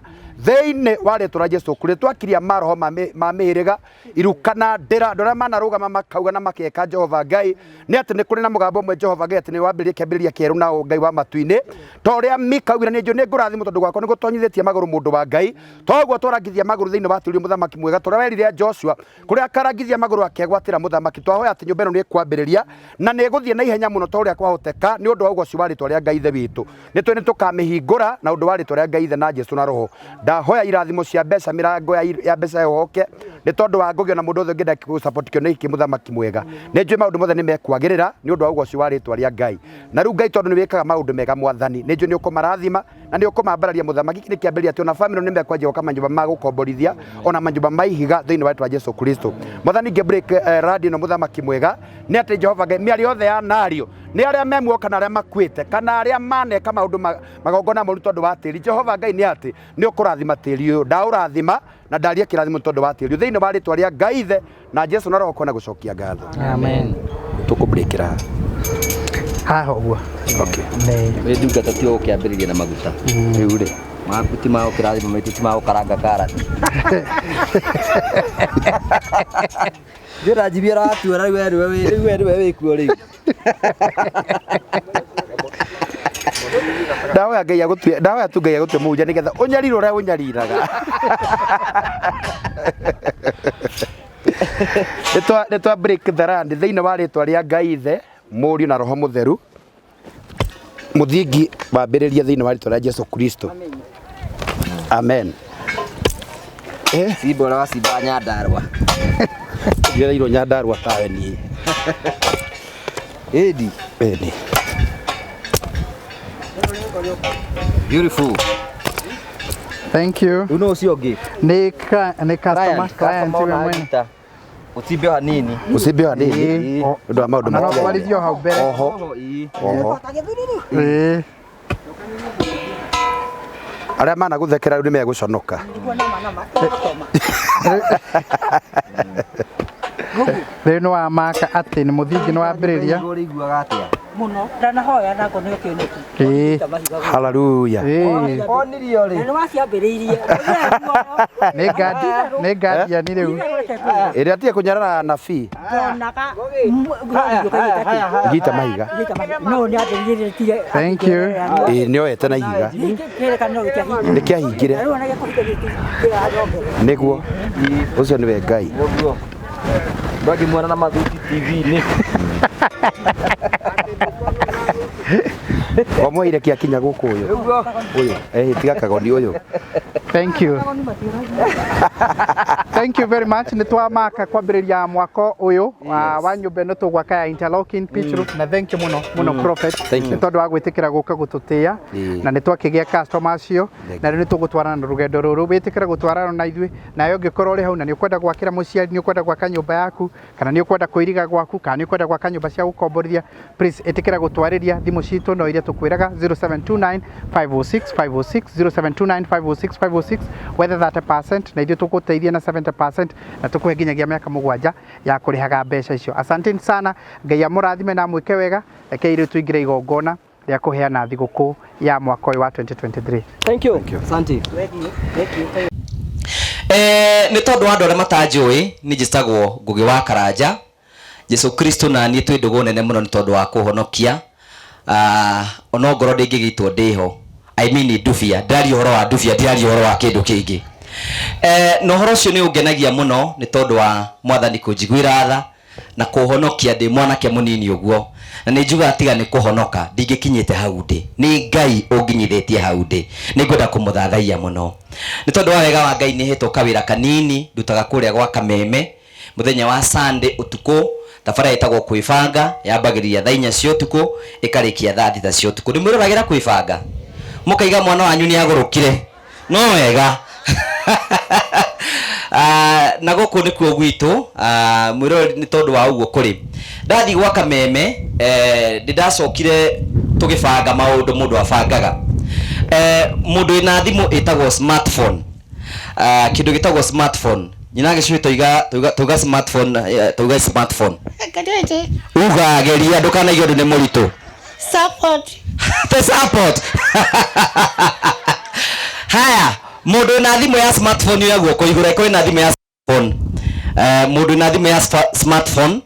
Thĩinĩ wa rĩtwa rĩa Jesu Kristo twakiria maroho ma mĩhĩrĩga iruka na ndĩra andũ arĩa manarũgama makauga na makeka Jehova Ngai nĩ atĩ nĩ kũrĩ na mũgambo ũmwe Jehova Ngai atĩ nĩ wambĩrĩria kĩambĩrĩria kĩerũ na Ngai wa matu-inĩ ta ũrĩa Mika augire nĩ njũĩ nĩ ngũrathimwo tondũ gwakwa nĩ gũtonyithĩtie magũrũ mũndũ wa Ngai toguo twarangithia magũrũ thĩinĩ wa tĩri mũthamaki mwega tũrĩa werire Joshua kũrĩa akarangithia magũrũ akegwatĩra mũthamaki twahoya atĩ nyũmba ĩno nĩ ĩkwambĩrĩria na nĩ ĩgũthiĩ na ihenya mũno ta ũrĩa kwahoteka nĩ ũndũ wa ũgoci wa rĩtwa rĩa Ngai Ithe witũ nĩ tũĩ nĩ tũkamĩhingũra na ũndũ wa rĩtwa rĩa Ngai Ithe na Jesu na Roho ndahoya irathimo cia mbeca mĩrango ya mbeca yohoke nĩ tondũ wa Ngugi na mũndũ wothe ũngĩenda gũ-support kĩoneki gĩkĩ mũthamaki mwega nĩ njũĩ maũndũ mothe nĩ mekwagĩrĩra nĩ ũndũ wa ũgoci wa rĩtwa rĩa Ngai na rĩu Ngai tondũ nĩ wĩkaga maũndũ mega mwathani nĩ njũĩ nĩ ũkũmarathima na nĩ ũkũmambararia mũthamaki gĩkĩ nĩ kĩambĩrĩria atĩ ona famĩlĩ nĩ mekwanjia gwaka manyũmba ma gũkomborithia ona manyũmba ma ihiga thĩinĩ wa rĩtwa rĩa Jesu Kristo mwathani ngĩ break radio ĩno mũthamaki mwega nĩ atĩ Jehova Ngai mĩario yothe ya nario nĩ arĩa me muoyo kana arĩa makuĩte kana arĩa maneka maũndũ magongona moru tondũ wa tĩri Jehova Ngai nĩ atĩ nĩ ũkũrathima tĩri ũyũ ndaũrathima na ndaria kĩrathimo tondũ wa tĩri thĩinĩ wa rĩtwa rĩa Ngai Ithe na Jesu na Roho kona gũcokia ngatho. Amen. Tũkũbreakĩra haha ũguo. Okay. Nĩ ndungata ti ũkĩambĩrĩria na maguta. Rĩu rĩ maku ti ma gũkĩrathima maitũ ti ma gũkaranga karati. Ndĩra njibia ratua rĩu we nĩwe rĩu we nĩwe wĩkuo rĩu. Ndahoya Ngai agũtue, ndahoya tu Ngai agũtue mũhunjia nĩgetha ũnyarire ũrĩa ũnyariraga. Nĩ twa break the land thĩinĩ wa rĩtwa rĩa Ngai Ithe, Mũriũ na Roho Mũtheru. Mũthingi wambĩrĩria thĩinĩ wa rĩtwa rĩa Jesu Kristo. Amen. Simba ũrĩa wa Simba Nyandarua. Ndĩreirwo Nyandarua tawe niĩ. Ĩndi. Ĩndi. Beautiful. Thank you. Rĩu no ũcio ũngĩ. Nĩ customer client we mwene. Ũcimbe o hanini. Ũcimbe o hanini. Ũndũ wa maũndũ Na no twarithio hau mbere. Oho. Oho. Ĩĩ. Arĩa managũthekera rĩu nĩ megũconoka. Rĩu nĩ wamaka atĩ nĩ mũthingi nĩ wambĩrĩria. Ũrĩiguaga atĩa? Mũno ndanahoya nako nĩ kĩoneki. Ĩĩ. Hallelujah. Ĩĩ. Onirio rĩ. Na nĩ waciambĩrĩirie. Nĩ guardian rĩu. Ĩrĩa atige kũnyarara anabii. Ndonaga Igita mahiga. No nĩ ambĩrĩirie. Thank you. Ĩĩ nĩ oete na ihiga. Kĩrĩkanĩro gĩtiahingire. Nĩ kĩahingire. Rĩu ona gĩkũhinga gĩtirahongerera. Nĩguo. Ũcio nĩwe Ngai. Nĩguo. Andũ angĩ muona na mathuti TV-inĩ. Wamwĩire kĩa kinya gũkũ ũyũ. Ũyũ, eh tiga kagoni ũyũ. Thank you. Thank you very much. Nĩ twamaka kwambĩrĩria mwako ũyũ wa wa nyũmba ĩno tũgwaka ya interlocking pitch roof na thank you mũno mũno Prophet Thank you. nĩ tondũ wa gwĩtĩkĩra gũka gũtũtĩa Ĩĩ. na nĩ twakĩgĩa customer acio na rĩu nĩ tũgũtwarana na rũgendo rũrũ wĩtĩkĩra gũtwarana na ithuĩ nawe ũngĩkorwo ũrĩ hau na nĩ ũkwenda gwakĩra mũciari nĩ ũkwenda gwaka nyũmba yaku kana nĩ ũkwenda kũiriga gwaku kana nĩ ũkwenda gwaka nyũmba cia gũkomborithia please ĩtĩkĩra gũtwarĩria thimũ citũ no iria tũkwĩraga 0729 506 506 0729 506 506 wethe 30% na ithuĩ tũgũteithia na 70% na tũkũhe nginyagia mĩaka mũgwanja ya kũrĩhaga mbeca icio asanteni sana ngai amũrathime na amwĩke wega rekei rĩu tũingĩre igongona rĩa kũheana thigũkũ ya mwaka ũyũ wa 2023. Thank you. Asante. Nĩ tondũ wa andũ arĩa matanjũĩ nĩ njĩtagwo Ngũgĩ wa Karanja. Jesu Kristo na niĩ twĩ ndũgũ nene mũno nĩ tondũ wa kũhonokia. Ona ngorwo ndĩngĩgĩitwo ndĩho. I mean ndubia, ndĩraria ũhoro wa ndubia, ndĩraria ũhoro wa kĩndũ kĩngĩ. Na ũhoro ũcio nĩ ũngenagia mũno nĩ tondũ wa mwathani kũnjiguĩra tha na kũhonokia ndĩ mwanake mũnini ũguo. Na nĩ njugaga tiga nĩ kũhonoka ndingĩkinyĩte hau ndĩ. Nĩ Ngai ũnginyithĩtie hau ndĩ. Nĩ ngwenda kũmũthathaiya mũno. Nĩ tondũ wa wega wa Ngai nĩ hetwo kawĩra kanini ndutaga kũrĩa gwa Kameme mũthenya wa Sunday ũtukũ. Thabara ĩtagwo kwĩbanga yambagĩrĩria thaa inya cia ũtukũ ĩkarĩkia thaa thita cia ũtukũ. Nĩ mwĩroragĩra kwĩbanga mũkaiga mwana wanyu nĩ agũrũkire no wega. Na gũkũ nĩkuo gwitũ mwĩroreri nĩ tondũ wa ũguo kũrĩ ndathiĩ gwa Kameme ndĩ ndacokire tũgĩbanga maũndũ mũndũ abangaga. Mũndũ wĩna thimũ ĩtagwo smartphone, kĩndũ gĩtagwo smartphone nyina gĩcũĩ tũiga tũiga tũiga smartphone, tũiga smartphone uga geria ndũkanaigue ũndũ nĩ mũritũ. Support. The support. Haya, mũndũ wĩna thimũ ya smartphone oya guoko igũrũ angĩkorwo wĩna thimũ ya smartphone. Mũndũ wĩna thimũ ya smartphone,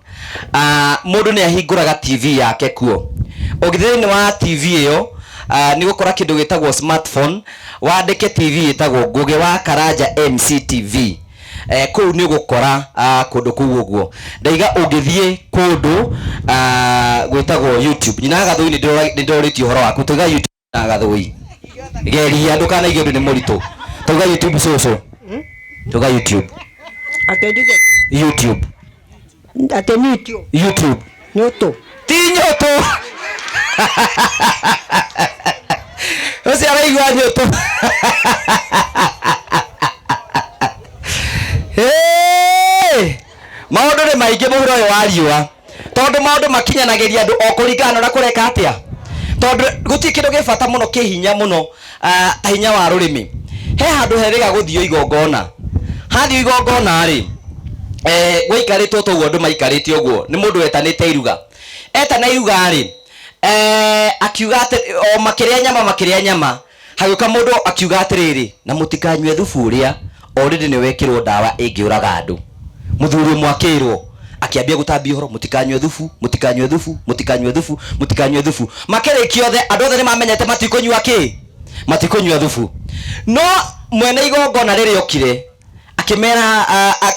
mũndũ nĩ ahingũraga TV yake kuo. Ũngĩthiĩ thĩinĩ wa TV ĩyo, nĩ ũgũkora kĩndũ gĩtagwo smartphone, wandĩke TV ĩtagwo Ngũgĩ wa Karanja MCTV. Kũu nĩ ũgũkora kũndũ kũu ũguo. Ndaiga ũngĩthiĩ kũndũ gwĩtagwo YouTube. Nyina Gathũi nĩ ndĩrorĩtie ũhoro waku. Tũiga YouTube na Gathũi. Geria ndũkanaigue ũndũ nĩ mũritũ. Tũiga YouTube cũcũ. Tũiga YouTube. YouTube. Ate YouTube. YouTube. Nyũtũ. Ti nyũtũ. Ũcio araigua nyũtũ. Hey! Maũndũ nĩ maingĩ mũhuro ũyũ wa riũa. Tondũ maũndũ makinyanagĩria andũ o kũringana na ũrĩa kũreka atĩa. Tondũ gũtirĩ kĩndũ gĩ bata mũno kĩ hinya mũno ta hinya wa rũrĩmĩ. He handũ herĩga gũthiĩ igongona. Hathiĩ igongona rĩ, gwaikarĩtwo toguo andũ maikarĩte ũguo, nĩ mũndũ wetanĩte iruga. Etana iruga rĩ, akiuga atĩ o makĩrĩa nyama makĩrĩa nyama, hagĩũka mũndũ akiuga atĩrĩrĩ, na mũtikanyue thubu ũrĩa already nĩ wekĩrwo ndawa ĩngĩũraga andũ. Mũthuri ũmwe akĩrwo akĩambia gũtambia ũhoro, mũtikanyue thubu, mũtikanyue thubu, mũtikanyue thubu, mũtikanyue thubu. Makĩrĩkia othe, andũ othe nĩmamenyete matikũnyua kĩ? Matikũnyua thubu. No mwene igongona rĩrĩa okire, akĩmera,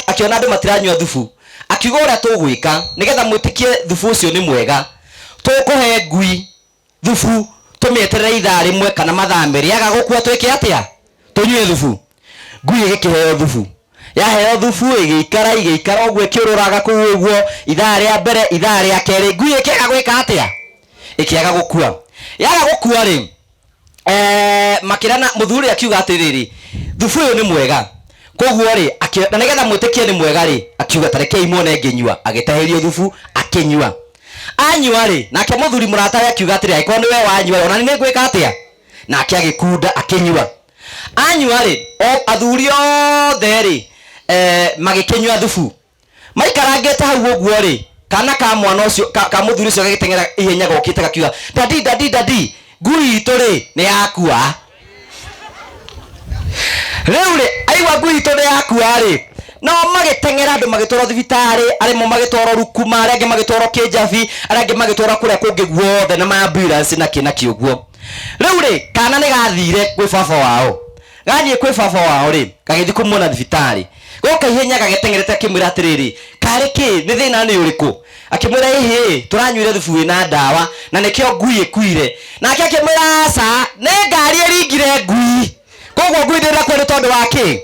akĩona andũ matiranyua thubu, akiuga ũrĩa tũgwĩka nĩgetha mwĩtĩkie thubu ũcio nĩ mwega, tũkũhe ngui thubu tũmĩeterere ithaa rĩmwe kana mathaa merĩ, yaga gũkua twĩke atĩa? Tũnyue thubu. Ngui ĩgĩkĩheo thubu. Yaheo thubu ĩgĩikara ĩgĩikara ũguo ĩkĩũrũraga kũu ũguo ithaa rĩa mbere ithaa rĩa kerĩ, ngui ĩkĩaga gwĩka atĩa? Ĩkĩaga gũkua. Yaga gũkua rĩ, makĩrana mũthuri akiuga atĩrĩrĩ, thubu ũyũ nĩ mwega. Koguo rĩ, na nĩgetha mwĩtĩkie nĩ mwega rĩ, akiuga ta rekei muone ngĩnyua. Agĩtahĩrio thubu akĩnyua. Anyua rĩ, nake mũthuri mũratawe akiuga atĩrĩ, angĩkorwo nĩwe wanyua ona nĩ ngwĩka atĩa? Nake agĩkunda akĩnyua. Anyua rĩ, o athuri othe rĩ, magĩkĩnyua thubu. Maikarangĩte hau ũguo rĩ, kana ka mwana ũcio, ka mũthuri ũcio gagĩteng'era ihenya gokĩte gakiuga, dadi, dadi, dadi, ngui itũ rĩ, nĩ yakua. Rĩu rĩ, aigua ngui itũ nĩ yakua rĩ, nao magĩteng'era andũ magĩtwarwo thibitarĩ, arĩa amwe magĩtwarwo Rukuma, arĩa angĩ magĩtwarwo Kĩnjabi, arĩa angĩ magĩtwarwo kũrĩa kũngĩ guothe na ma ambulance na kĩ na kĩ ũguo. Rĩu rĩ, kana nĩ gathire kwĩ baba wao. Gathiĩ kwĩ baba wao rĩ, gagĩthiĩ kũmuona thibitarĩ. Goka ihenya gagĩteng'erete akĩmwĩra atĩrĩrĩ, Karĩ kĩ? Nĩ thĩna nĩ ũrĩkũ? Akĩmwĩra, ĩhĩ, tũranyuire thubu wĩna ndawa na nĩkĩo ngui ĩkuire. Nake akĩmwĩra, aca, nĩ ngari ĩringire ngui, koguo ngui ndĩnakua nĩ tondũ wa kĩ.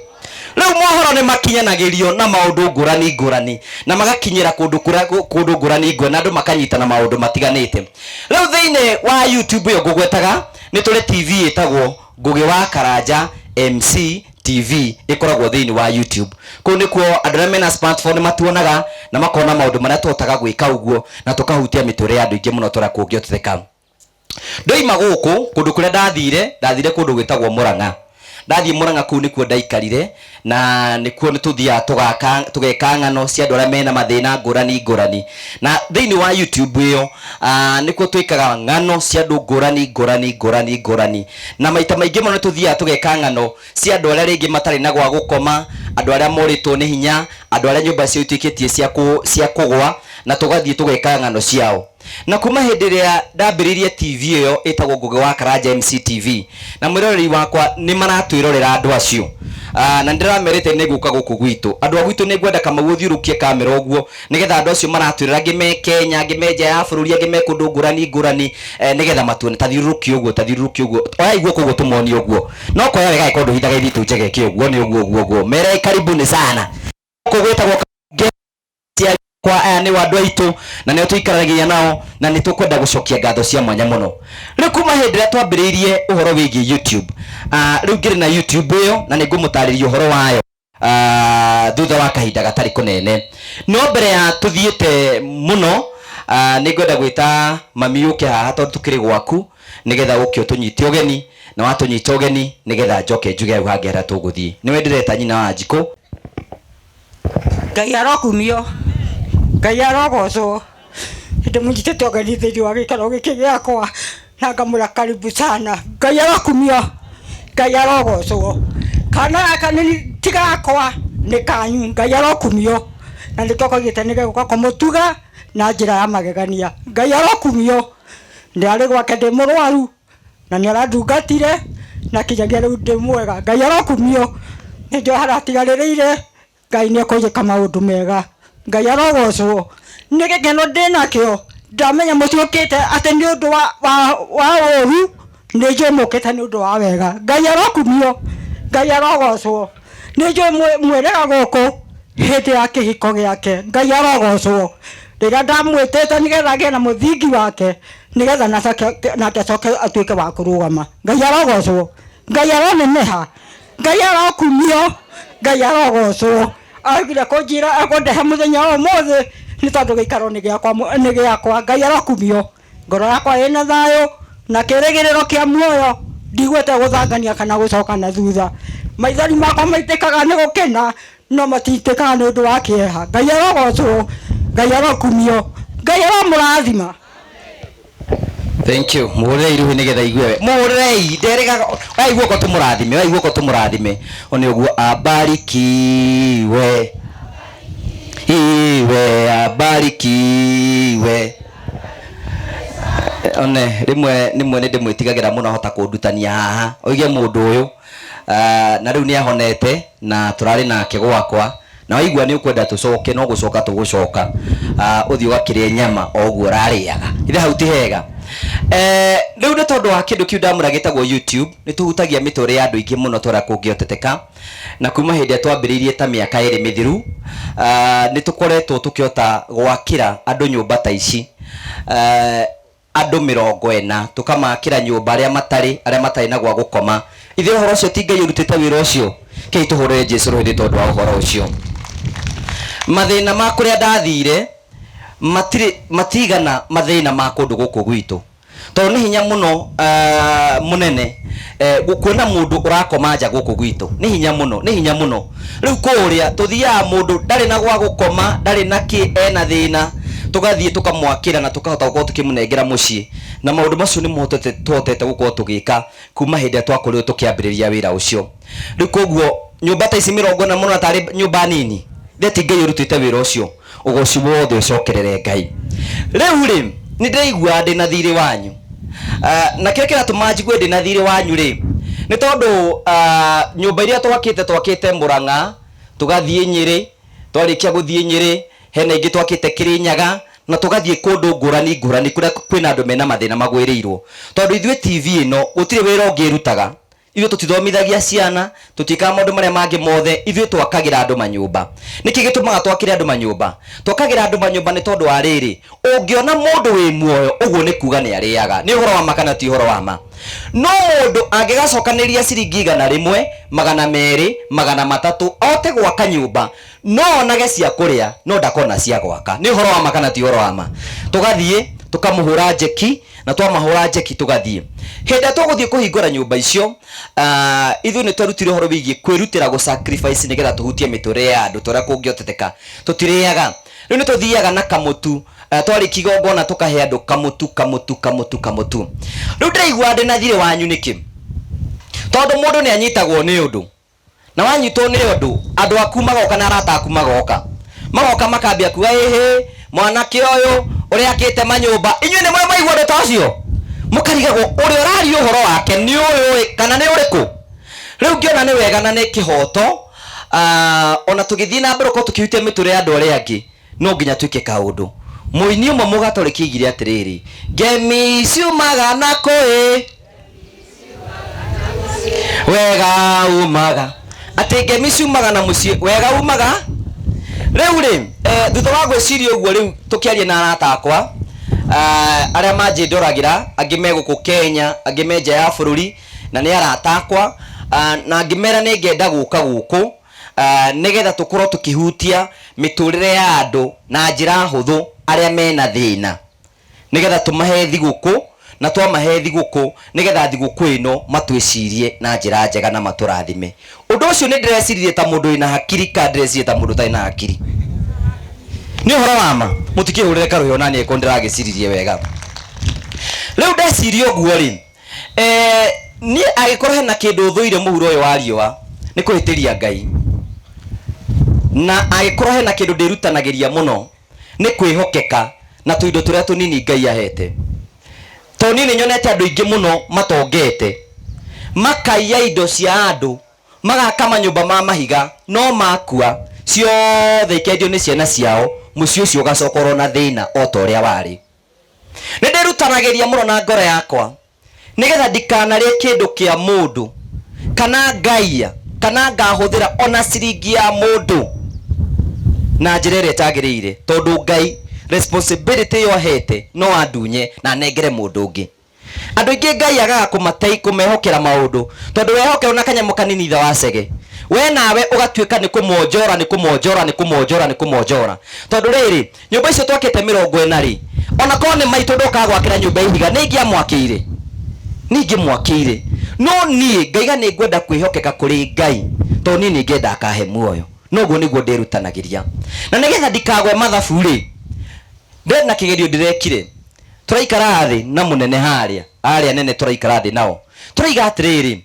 Rĩu mohoro nĩ makinyanagĩrio na maũndũ ngũrani ngũrani, na magakinyĩra kũndũ kũrĩa kũndũ ngũrani ngũrani, na andũ makanyitana maũndũ matiganĩte. Rĩu thĩinĩ wa YouTube ĩyo ngũgwetaga, nĩ tũrĩ TV ĩtagwo Ngũgĩ wa Karanja MC TV, ĩkoragwo thĩinĩ wa YouTube. Kũu nĩkuo andũ arĩa mena smartphone matuonaga na makona maũndũ marĩa tũhotaga gwĩka ũguo, na tũkahutia mĩtũrĩre ya andũ aingĩ mũno tũrĩa kũngĩhotekeka. Ndoima gũkũ kũndũ kũrĩa ndathire, ndathire kũndũ gwĩtagwo Mũrang'a. Ndathiĩ Mũrang'a kũu nĩkuo ndaikarire, na nĩkuo nĩtũthiaga tũgaka tũgeka ng'ano cia andũ arĩa mena mathĩna ngũrani ngũrani. Na thĩinĩ wa YouTube ĩyo nĩkuo twĩkaga ng'ano cia andũ ngũrani ngũrani ngũrani ngũrani. Na maita maingĩ mũno nĩtũthiaga tũgeka ng'ano cia andũ arĩa rĩngĩ matarĩ na gwa gũkoma, andũ arĩa morĩtwo nĩ hinya, andũ arĩa nyũmba ciao ituĩkĩtie cia kũgwa, na tũgathiĩ tũgeka ng'ano ciao. Na kuma hĩndĩ ĩrĩa ndambĩrĩirie TV ĩyo ĩtagwo Ngũgĩ wa Karanja MCTV, na mwĩroreri wakwa nĩ maratwĩrorera andũ acio. Na nĩndĩramerĩte nĩ ngũka gũkũ gwitũ. Andũ a gwitũ nĩ ngwenda Kamau ũthiũrũkie kamera ũguo, nĩgetha andũ acio maratwĩrora, angĩ me Kenya, angĩ me nja ya bũrũri, angĩ me kũndũ ngũrani ngũrani, nĩgetha matuone. Ta thiũrũrũkie ũguo, ta thiũrũrũkie ũguo. Oyai guoko ũguo tũmonie ũguo. No koya wega angĩkorwo ndũhithaga ithitũ njega ĩke ũguo, nĩ ũguo ũguo ũguo. Mere karibuni sana. Gũkũ gwĩtagwo kwa aya nĩ andũ aitũ na nĩo tũikaranagia nao, na nĩ tũkwenda gũcokia ngatho cia mwanya mũno. Rĩu kuma hĩndĩ ĩrĩa twambĩrĩirie ũhoro wĩgiĩ YouTube, rĩu ngĩrĩ na YouTube ĩyo na nĩ ngũmũtarĩria ũhoro wayo thutha wa kahinda gatarĩ kũnene. No mbere ya tũthiĩte mũno, nĩ ngwenda gwĩta mami ũke haha tondũ tũkĩrĩ gwaku, nĩgetha ũke ũtũnyite ũgeni, na watũnyita ũgeni nĩgetha njoke njuge hau hangĩ harĩa tũgũthiĩ. Nĩwe ndĩreta nyina wa Njikũ. Ngai arokumio, Ngai arogocwo, ndĩmũnyitĩte ũgeni thĩinĩ wa gĩikaro gĩkĩ gĩakwa na ngamwĩra karibu sana. Ngai arokumio, Ngai arogocwo. Kana gaka nĩ ti gakwa nĩ kanyu, Ngai arokumio na nĩkĩo koigĩte nĩgegũka kũmũtuga na njĩra ya magegania. Ngai arokumio, ndĩrarĩ gwake ndĩ mũrwaru na nĩ arandungatire na kinyagia rĩu ndĩ mwega. Ngai arokumio, nĩ njũĩ haratigarĩrĩire, Ngai nĩ ekũnjĩka maũndũ mega. Ngai arogocwo, nĩ gĩkeno ndĩnakĩo, ndamenya mũtiũkĩte atĩ nĩ ũndũ wa ũru, nĩ njũĩ mũkĩte nĩ ũndũ wa wega. Ngai arokumio, Ngai arogocwo, nĩ njũĩ mwĩrĩga gũkũ hĩndĩ ya kĩhiko gĩake. Ngai arogocwo, rĩrĩa ndamwĩtĩte nĩgetha agĩe na mũthingi wake, nĩgetha nake acoke atuĩke wa kũrũgama. Ngai arogocwo, Ngai aroneneha, Ngai arokumio, Ngai arogocwo. Augire kũnjĩra ekũndehe mũthenya wa ũmũthĩ nĩ tondũ gĩikaro nĩ gĩakwa nĩ gĩakwa. Ngai arokumio. Ngoro yakwa ĩna thayũ na kĩrĩgĩrĩro kĩa muoyo, ndigwĩte gũthangania kana gũcoka na thutha. Maithori makwa maitĩkaga nĩ gũkena no matitĩkaga nĩ ũndũ wa kĩeha. Ngai arogocwo, Ngai arokumio, Ngai aromũrathima. Thank you. Muhurire iruhi nigetha igue. Muhurire nderega oya guoko tumurathime, oya guoko tumurathime. One uguo abarikiwe. Iwe abarikiwe. One rimwe nimwe nĩ ndĩmwĩtigagĩra mũno ahota kũndutania haha. Oige mũndũ ũyũ na rĩu nĩ ahonete na tũrarĩ nake gwakwa. Na waigua nĩ ũkwenda tũcoke no gũcoka tũgũcoka, ũthiĩ ũgakĩrĩe nyama o ũguo ũrarĩaga. Ithe hau ti hega? Rĩu nĩ tondũ wa kĩndũ kĩu ndamwĩra gĩtagwo YouTube, nĩ tũhutagia mĩtũrĩre ya andũ aingĩ mũno ta ũrĩa kũngĩhoteteka. Na kuma hĩndĩ ĩrĩa twambĩrĩirie ta mĩaka ĩrĩ mĩthiru, nĩ tũkoretwo tũkĩhota gwakĩra andũ nyũmba ta ici. Andũ 40, tũkamakĩra nyũmba arĩa matarĩ, arĩa matarĩ na gwa gũkoma. Ithe ũhoro ũcio ti Ngai ũrutĩte wĩra ũcio? Kei tũhũrĩre Jesu rũhĩ nĩ tondũ wa ũhoro ũcio. Mathĩna ma kũrĩa ndathire matirĩ, matigana mathĩna ma kũndũ gũkũ gwitũ. Tondũ nĩ hinya mũno mũnene kuona mũndũ ũrakoma nja gũkũ gwitũ. Nĩ hinya mũno, nĩ hinya mũno. Rĩu kũrĩa tũthiaga mũndũ ndarĩ na gwa gũkoma, ndarĩ na kĩ, ena thĩna, tũgathiĩ tũkamwakĩra na tũkahota gũkorwo tũkĩmũnengera mũciĩ. Na maũndũ macio nĩ mũhotete, tũhotete gũkorwo tũgĩka kuma hĩndĩ ĩrĩa twakorirwo tũkĩambĩrĩria wĩra ũcio. Rĩu koguo nyũmba ta ici 40 mũrona tarĩ nyũmba nini? Ithe ti Ngai ũrutĩte wĩra ũcio? Ũgoci wothe ũcokerere Ngai. Rĩu rĩ, nĩ ndĩraigua ndĩ na thirĩ wanyu. Na kĩrĩa kĩratũma njigue ndĩ na thirĩ wanyu rĩ, nĩ tondũ nyũmba iria twakĩte, twakĩte Mũrang'a, tũgathiĩ Nyĩrĩ, twarĩkia gũthiĩ Nyĩrĩ, Hena ingĩ twakĩte Kĩrĩnyaga, na tũgathiĩ kũndũ ngũrani ngũrani kũrĩa kwĩna andũ mena mathĩna magwĩrĩirwo. Tondũ ithuĩ TV ĩno gũtirĩ wĩra ũngĩ ĩrutaga. Ithuĩ tũtithomithagia ciana, tũtiĩkaga maũndũ marĩa mangĩ mothe, ithuĩ twakagĩra andũ manyũmba. Nĩkĩ gĩtũmaga twakĩre andũ manyũmba? Twakagĩra andũ manyũmba nĩ tondũ wa rĩrĩ, ũngĩona mũndũ wĩ muoyo, ũguo nĩ kuga nĩ arĩaga. Nĩ ũhoro wa ma kana ti ũhoro wa ma? No mũndũ angĩgacokanĩrĩria ciringi 100, 200, 300, ahote gwaka nyũmba, no onage cia kũrĩa, no ndakona cia gwaka. Nĩ ũhoro wa ma kana ti ũhoro wa ma? Tũgathiĩ, tũkamũhũra njeki, na twamahũra njeki tũgathiĩ. Hĩndĩ ĩrĩa tũgũthiĩ kũhingũra nyũmba icio, ithuĩ nĩ twerutire ũhoro wĩgiĩ kwĩrutĩra gũ sacrifice nĩgetha tũhutie mĩtũrĩre ya andũ ta ũrĩa kũngĩhoteteka. Tũtirĩaga. Rĩu nĩ tũthiaga na kamũtu, twarĩkia igongona tũkahe andũ kamũtu, kamũtu, kamũtu, kamũtu. Rĩu ndĩraigua ndĩ na thirĩ wanyu nĩkĩ? Tondũ mũndũ nĩ anyitagwo nĩ ũndũ. Na wanyitwo nĩ ũndũ, andũ aku magoka na arata aku magoka. Magoka makambia kuga, ĩhĩ, mwanake ũyũ, ũrĩa akĩte manyũmba. Inyuĩ nĩ mũrĩ mwaigua ũndũ ta ũcio? Mũkarigagwo ũrĩa ũraria ũhoro wake nĩ ũyũ ĩ, kana nĩ ũrĩkũ? Rĩu ngĩona nĩ wega na nĩ kĩhoto, ona tũgĩthiĩ na mbere gũkorwo tũkĩhutia mĩtũrĩre ya andũ arĩa angĩ, no nginya twĩke kaũndũ. Mũini ũmwe Mũgatoreki oigire atĩrĩrĩ, ngemi ciumaga na kũ ĩ? Wega umaga. Atĩ ngemi ciumaga na mũciĩ, wega umaga. Rĩu rĩ, thutha wa gwĩciria ũguo rĩu tũkĩaria na arata akwa, arĩa manjĩndoragĩra, angĩ me gũkũ Kenya, angĩ me nja ya bũrũri, na nĩ arata akwa, na ngĩmera nĩ ngenda gũka gũkũ, nĩgetha tũkorwo tũkĩhutia mĩtũrĩre ya andũ na njĩra hũthũ arĩa mena thĩna. Nĩgetha tũmahe thigũkũ, na twamahe thigũkũ, nĩgetha thigũkũ ĩno matwĩcirie na njĩra njega na matũrathime. Ũndũ ũcio nĩ ndĩreciririe ta mũndũ wĩna hakiri kana ndĩreciria ta mũndũ ũtarĩ na hakiri. Nĩ ũhoro wa ma, mũtikĩhũrĩre karũhĩ ona niĩ angĩkorwo ndĩragĩciririe wega. Rĩu ndeciria ũguo rĩ, niĩ angĩkorwo hena kĩndũ thũire mũhuro ũyũ wa riũa, nĩ kũhĩtĩria Ngai. Na angĩkorwo hena kĩndũ ndĩrutanagĩria mũno, nĩ kwĩhokeka na tũindo tũrĩa tũnini Ngai ahete. Tondũ niĩ nĩ nyonete andũ aingĩ mũno matongete, makaiya indo cia andũ, magaka manyũmba ma mahiga, no makua, ciothe ikendio nĩ ciana ciao, mũciĩ ũcio ũgacoka oro na thĩna o ta ũrĩa warĩ. Nĩ ndĩrutanagĩria mũno na ngoro yakwa, nĩgetha ndikanarĩe kĩndũ kĩa mũndũ, kana ngaiya, kana ngahũthĩra ona ciringi ya mũndũ na njĩra ĩrĩa ĩtagĩrĩire, tondũ Ngai responsibility ĩyo ahete no andunye na anengere mũndũ ũngĩ. Andũ aingĩ Ngai agaga kũmehokera maũndũ, tondũ wehokerwo na kanyamũ kanini ithe wa cege, we nawe ũgatuĩka nĩ kũmonjora, nĩ kũmonjora, nĩ kũmonjora, nĩ kũmonjora. Tondũ rĩrĩ, nyũmba icio twakĩte 40 rĩ, ona korwo nĩ maitũ ndokaga gwakĩra nyũmba ya ihiga, nĩ ingĩamwakĩire? Nĩ ingĩmwakĩire. No niĩ ngaiga nĩ ngwenda kwĩhokeka kũrĩ Ngai, tondũ niĩ nĩ ngenda akahe muoyo. Na ũguo nĩguo ndĩrutanagĩria. Na nĩgetha ndikagwe mathabu rĩ, ndĩna kĩgerio ndĩrekire. Tũraikara thĩ na mũnene harĩa, arĩa anene tũraikara thĩ nao. Tũraiga atĩrĩrĩ,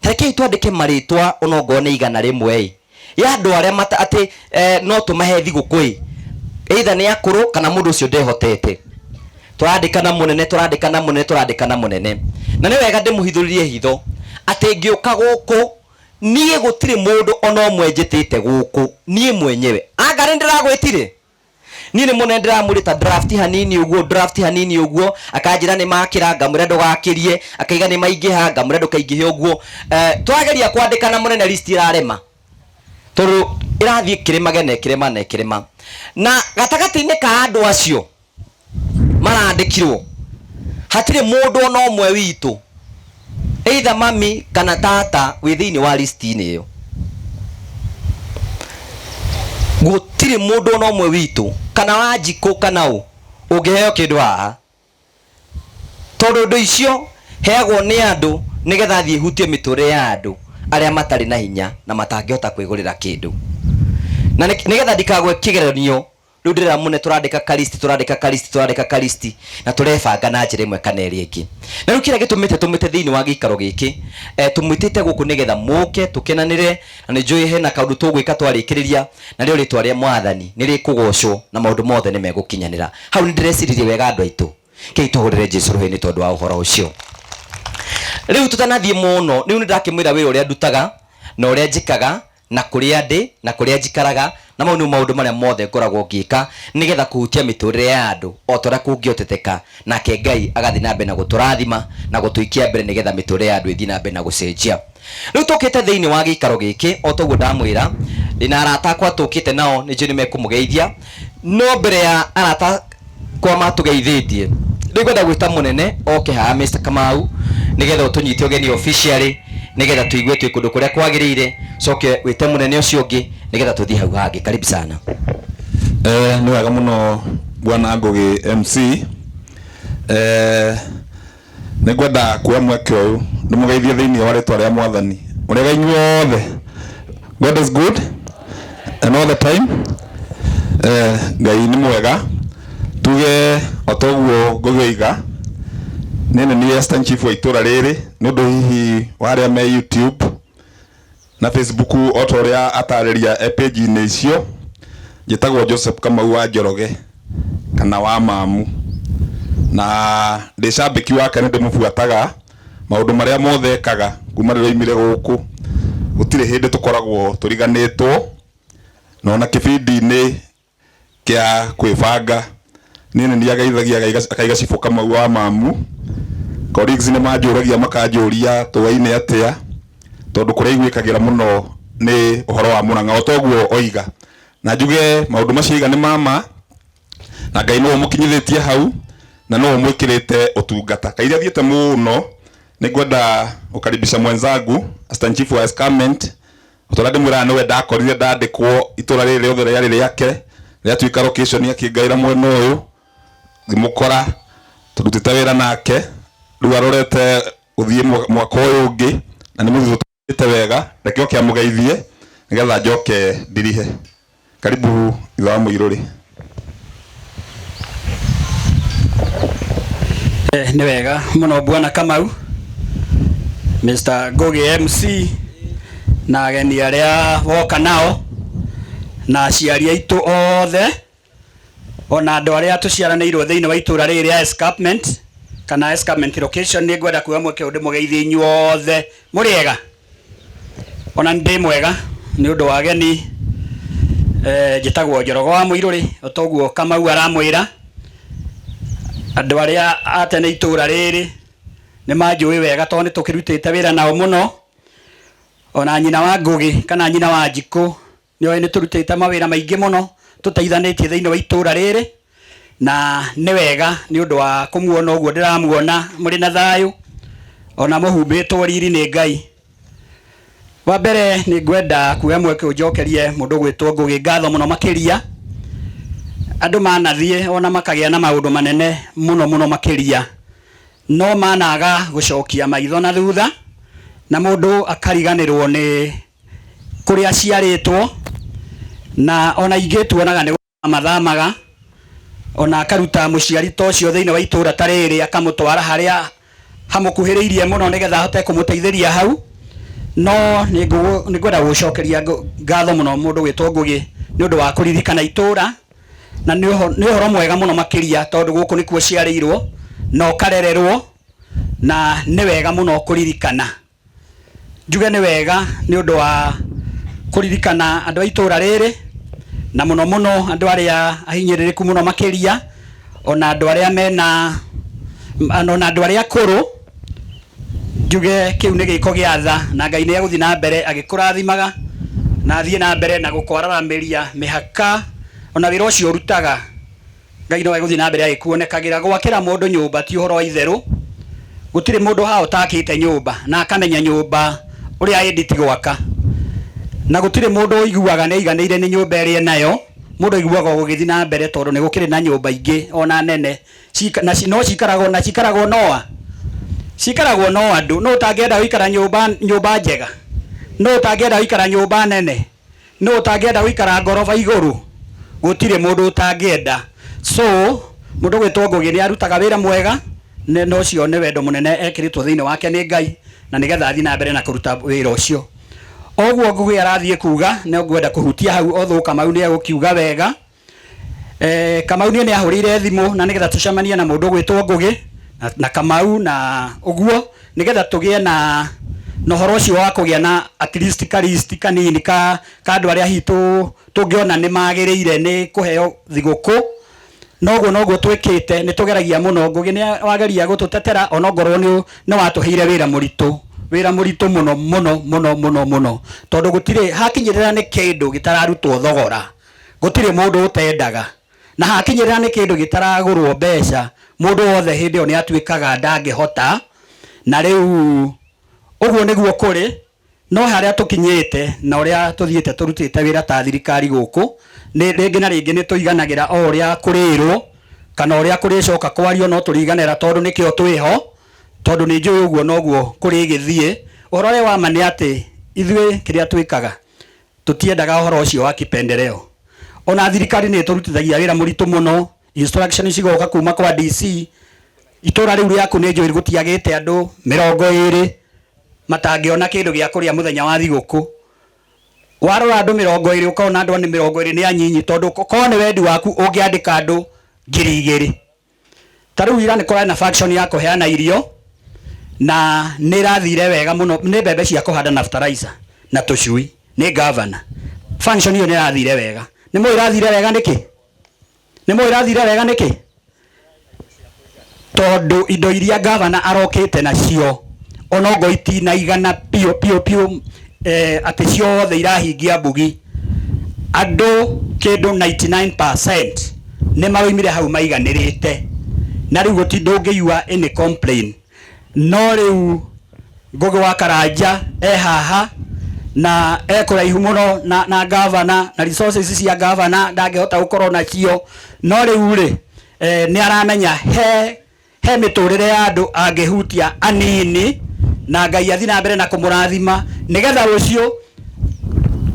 ta rekei twandĩke marĩtwa onongorwo nĩ 100 ĩ, ya andũ arĩa mata, atĩ no tũmahe thigũkũ ĩ, either nĩ akũrũ kana mũndũ ũcio ndehotete. Tũrandĩka na mũnene, tũrandĩka na mũnene, tũrandĩka na mũnene. Na nĩ wega ndĩmũhithũrĩrie hitho, atĩ ngĩũka gũkũ, niĩ gũtirĩ mũndũ ona ũmwe njĩtĩte gũkũ, niĩ mwenyewe. Anga nĩ ndĩragwĩtire? Niĩ nĩ mũnene ndĩramũrĩta draft hanini ũguo, draft hanini ũguo, akanjĩra nĩ makĩra, ngamwĩra ndũgakĩrie, akaiga nĩ maingĩha, ngamwĩra ndũkaingĩhe ũguo. Twageria kwandĩka na mũnene list ĩrarema, tondũ ĩrathiĩ ĩkĩrĩmage na ĩkĩrĩma na ĩkĩrĩma. Na gatagatĩ-inĩ ka andũ acio marandĩkirwo, hatirĩ mũndũ ona ũmwe witũ, either mami kana tata wĩ thĩinĩ wa list-inĩ ĩyo. Gũtirĩ mũndũ ona ũmwe witũ, kana Wanjikũ kana ũ, ũngĩheo kĩndũ haha. Tondũ indo icio heagwo nĩ andũ nĩgetha thiĩ hutie mĩtũrĩre ya andũ arĩa matarĩ na hinya na matangĩhota kwĩgũrĩra kĩndũ. Na nĩgetha ndikagwe kĩgeranio, rĩu ndĩrera mũne tũrandĩka kalisti, tũrandĩka kalisti, tũrandĩka kalisti, na tũrebanga na njĩra ĩmwe kana ĩrĩa ĩngĩ. Na rĩu kĩrĩa gĩtũmĩte tũmwĩte thĩinĩ wa gĩikaro gĩkĩ, tũmwĩtĩte gũkũ nĩgetha mũke tũkenanĩre, na nĩ njũĩ hena kaũndũ tũgwĩka twarĩkĩrĩria, narĩo rĩtwa rĩa Mwathani nĩ rĩkũgocwo na maũndũ mothe nĩ megũkinyanĩra. Hau nĩ ndĩreciririe wega andũ aitũ. Kei tũhũrĩre Jesu rũhĩ nĩ tondũ wa ũhoro ũcio. Rĩu tũtanathiĩ mũno, rĩu nĩ ndakĩmwĩra wĩra ũrĩa ndutaga na ũrĩa njĩkaga, Na kũrĩa ndĩ na kũrĩa njikaraga na mau nĩmo maũndũ marĩa mothe ngoragwo ngĩka nĩgetha kũhutia mĩtũrĩre ya andũ o ta ũrĩa kũngĩhoteteka, nake Ngai agathiĩ na mbere na gũtũrathima na gũtũikia mbere nĩgetha mĩtũrĩre ya andũ ĩthiĩ na mbere na gũcenjia. Rĩu tũkĩte thĩinĩ wa gĩikaro gĩkĩ o ta ũguo ndamwĩra, ndĩna arata akwa tũkĩte nao nĩ njũĩ nĩ mekũmũgeithia, no mbere ya arata kwa matũgeithĩtie rĩu ngwenda gwĩta mũnene oke haha Mr. Kamau nĩgetha ũtũnyite ũgeni officially nĩgetha tũigue twĩ kũndũ kũrĩa kwagĩrĩire, coke wĩte mũnene ũcio ũngĩ nĩgetha tũthiĩ hau hangĩ. Karibu sana. Nĩ wega mũno Bwana Ngũgĩ MC. Nĩ ngwenda kuoya mweke ũyũ ndĩmũgeithie thĩinĩ wa rĩtwa rĩa Mwathani. Mũrĩega inyuothe. God is good and all the time. Ngai nĩ mwega. Tuge o ta ũguo Ngũgĩ oiga, niĩ nĩ niĩ assistant chief wa itũra rĩrĩ, nĩ ũndũ hihi wa arĩa me YouTube na Facebook o ta ũrĩa atarĩria e page-inĩ icio, njĩtagwo Joseph Kamau wa Njoroge kana wa Mamu, na ndĩ cambĩki wake, nĩ ndĩmũbuataga maũndũ marĩa mothe ekaga kuma rĩrĩa oimire gũkũ, gũtirĩ hĩndĩ tũkoragwo tũriganĩtwo, na ona kĩbindi-inĩ kĩa kwĩbanga niĩ nĩ niĩ ageithagia akaiga cibũ Kamau wa Mamu. Colleagues nĩ manjũragia makanjũria tũwaine atĩa, tondũ kũrĩa iguĩkagĩra mũno nĩ ũhoro wa Mũrang'a o ta ũguo oiga, na njuge maũndũ macio oiga nĩ mama, na Ngai nĩwe ũmũkinyithĩtie hau na nĩwe ũmwĩkĩrĩte ũtungata. Kairĩa thiĩte mũno, nĩ ngwenda gũkaribisha mwenzangu assistant chief wa escarpment, o ta ũrĩa ndĩmwĩraga nĩwe ndakorire ndandĩkwo itũra rĩrĩ rĩothe rĩarĩ rĩake rĩatuĩka location akĩngaĩra mwena ũyũ, ngĩmũkora tũrutĩte wĩra nake, rĩu arorete gũthiĩ mwaka ũyũ ũngĩ na nĩ mũthuri tũtũrĩte wega, reke oke amũgeithie nĩgetha njoke ndirihe. Karibu ithe wa Mũirũrĩ. Nĩ wega mũno Bwana Kamau, Mr. Ngũgĩ MC na ageni arĩa woka nao na aciari aitũ othe ona andũ arĩa tũciaranĩirwo thĩinĩ wa itũra rĩrĩ rĩa escarpment kana escarpment location, nĩ ngwenda kuoya mweke ũyũ ndĩmũgeithie inyuothe. Mũrĩ ega? Ona nĩ ndĩ mwega nĩ ũndũ wa ageni. Njĩtagwo Njorogo wa Mũirũrĩ o ta ũguo Kamau aramwĩra. Andũ arĩa a tene itũra rĩrĩ nĩ manjũĩ wega tondũ nĩ tũkĩrutĩte wĩra nao mũno. Ona nyina wa Ngũgĩ kana nyina wa Njikũ nĩoĩ nĩ tũrutĩte mawĩra maingĩ mũno tũteithanĩtie thĩinĩ wa itũra rĩrĩ, na nĩ wega nĩ ũndũ wa kũmuona ũguo ndĩramuona mũrĩ na thayũ ona mũhumbĩtwo riri nĩ Ngai. Wa mbere nĩ ngwenda kuoya mweke ũnjokerie mũndũ gwĩtwo Ngũgĩ ngatho mũno makĩria. Andũ manathiĩ ona makagĩa na maũndũ manene mũno mũno makĩria, no managa gũcokia maitho na thutha na mũndũ akariganĩrwo nĩ kũrĩa aciarĩtwo, na ona ingĩ tuonaga nĩ mathamaga, ona akaruta mũciari ta ũcio thĩinĩ wa itũra ta rĩrĩ akamũtwara harĩa hamũkuhĩrĩirie mũno nĩgetha ahote kũmũteithĩria hau. No nĩ ngwenda gũcokeria ngatho mũno mũndũ gwĩtwo Ngũgĩ nĩ ũndũ wa kũririkana itũra, na nĩ ũhoro mwega mũno makĩria tondũ gũkũ nĩkuo ũciarĩirwo na ũkarererwo, na nĩ wega mũno kũririkana. Njuge nĩ wega nĩ ũndũ wa kũririkana andũ a itũra rĩrĩ, na mũno mũno andũ arĩa ahinyĩrĩrĩku mũno makĩria, ona andũ arĩa mena, ona andũ arĩa akũrũ. Njuge kĩu nĩ gĩko gĩa tha, na Ngai nĩ egũthiĩ na mbere agĩkũrathimaga na athiĩ na mbere na gũkwararamĩria mĩhaka ona wĩra ũcio ũrutaga. Ngai no egũthiĩ na mbere agĩkuonekagĩra. Gwakĩra mũndũ nyũmba ti ũhoro wa itherũ, gũtirĩ mũndũ haha ũtakĩte nyũmba na akamenya nyũmba ũrĩa ĩnditi gwaka, na gũtirĩ mũndũ ũiguaga nĩ aiganĩire nĩ nyũmba ĩrĩa enayo. Mũndũ aiguaga gũgĩthiĩ na mbere tondũ nĩ gũkĩrĩ na nyũmba ingĩ ona nene na no cikaragwo na cikaragwo noa, cikaragwo no andũ. No ũtangĩenda gũikara nyũmba njega, no ũtangĩenda gũikara nyũmba nene, no ũtangĩenda gũikara ngoroba igũrũ, gũtirĩ mũndũ ũtangĩenda. So mũndũ gwĩtwo Ngũgĩ nĩ arutaga wĩra mwega, na ũcio nĩ wendo mũnene ekĩrĩtwo thĩinĩ wake nĩ Ngai, na nĩgetha athiĩ na mbere na kũruta wĩra ũcio. Oguo Ngũgĩ arathiĩ kuga, nĩ ngwenda kũhutia hau, although Kamau nĩ egũkiuga wega. Kamau niĩ nĩ ahũrĩire thimũ na nĩgetha tũcemanie na mũndũ ũgwĩtwo Ngũgĩ na Kamau na ũguo nĩgetha tũgĩe na Na ũhoro ũcio wa kũgĩa na at least ka list kanini ka ka andũ arĩa hihi tũngĩona nĩ magĩrĩire nĩ kũheo thigũkũ, noguo noguo twĩkĩte. Nĩ tũgeragia mũno. Ngũgĩ nĩ wageria gũtũtetera, onongorwo nĩ watũheire wĩra mũritũ, wĩra mũritũ mũno mũno mũno mũno mũno, tondũ gũtirĩ hakinyĩrĩra nĩ kĩndũ gĩtararutwo thogora, gũtirĩ mũndũ ũtendaga, na hakinyĩrĩra nĩ kĩndũ gĩtaragũrwo mbeca, mũndũ wothe hĩndĩ ĩyo nĩ atuĩkaga ndangĩhota. Na rĩu ũguo nĩguo kũrĩ. No harĩa tũkinyĩte na ũrĩa tũthiĩte tũrutĩte wĩra ta thirikari gũkũ, nĩ rĩngĩ na rĩngĩ nĩ tũiganagĩra o ũrĩa kũrĩrwo kana ũrĩa kũrĩcoka kwario, no tũriganĩra, tondũ nĩkĩo twĩho, tondũ nĩ njũĩ ũguo noguo kũrĩgĩthiĩ. Ũhoro ũrĩa wa ma nĩ atĩ ithuĩ kĩrĩa twĩkaga, tũtiendaga ũhoro ũcio wa kipendeleo. Ona thirikari nĩ ĩtũrutithagia wĩra mũritũ mũno, instruction cigoka kuma kwa DC, itũra rĩu rĩaku nĩ njũĩ gũtiagĩte andũ 20 matangĩona kĩndũ gĩa kũrĩa mũthenya wa thigũkũ. Warora andũ 20, ũkona andũ nĩ 20 nĩ anyinyi, tondũ korwo nĩ wendi waku ũngĩandĩka andũ 2000. Ta rĩu ira nĩ kũrarĩ na function ya kũheana irio, na nĩ ĩrathire wega mũno. Nĩ mbembe cia kũhanda na fertilizer na tũcui nĩ governor. Function ĩyo nĩ ĩrathire wega. Nĩ mũĩ ĩrathire wega nĩkĩ? Nĩ mũĩ ĩrathire wega nĩkĩ? Tondũ indo iria gavana arokĩte nacio onongo itinaigana piũ piũ piũ, atĩ ciothe irahingia mbugi. Andũ kĩndũ 99% nĩ maroimire hau maiganĩrĩte, na rĩu gũti ndũngĩigua any complain. No rĩu Ngũgĩ wa Karanja e haha na e kũraihu mũno na gavana, na resources cia gavana ndangĩhota gũkorwo nacio. No rĩu rĩ, nĩ aramenya he mĩtũrĩre ya andũ angĩhutia anini, na Ngai athi na mbere na kũmũrathima, nĩgetha rũciũ,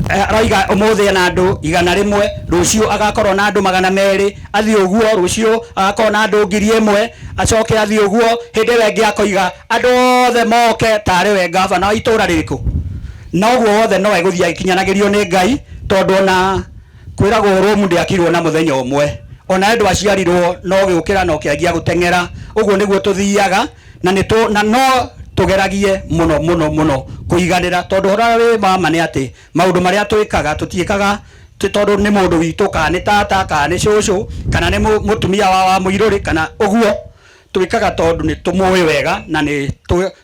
aroiga ũmũthĩ ena andũ 100, rũciũ agakorwo na andũ 200, athiĩ ũguo rũciũ agakorwo na andũ 1000, acoke athiĩ ũguo hĩndĩ ĩyo ĩngĩ akoiga andũ othe moke tarĩ we gavana wa itũra rĩrĩkũ. Na ũguo wothe no egũthiĩ agĩkinyanagĩrio nĩ Ngai, tondũ ona kwĩragwo Rome ndĩakirwo na mũthenya ũmwe, ona we ndwaciarirwo no gĩũkĩra na ũkĩanjia gũteng'era. Ũguo nĩguo tũthiaga, na nĩ na no tũgeragie mũno mũno mũno kũiganĩra, tondũ ũhoro ũrĩa wĩ wa ma nĩ atĩ maũndũ marĩa twĩkaga tũtiĩkaga tondũ nĩ mũndũ witũ, kana nĩ tata, kana nĩ cũcũ, kana nĩ mũtumia wa mũirũrĩ, kana ũguo. Twĩkaga tondũ nĩ tũmũĩ wega, na nĩ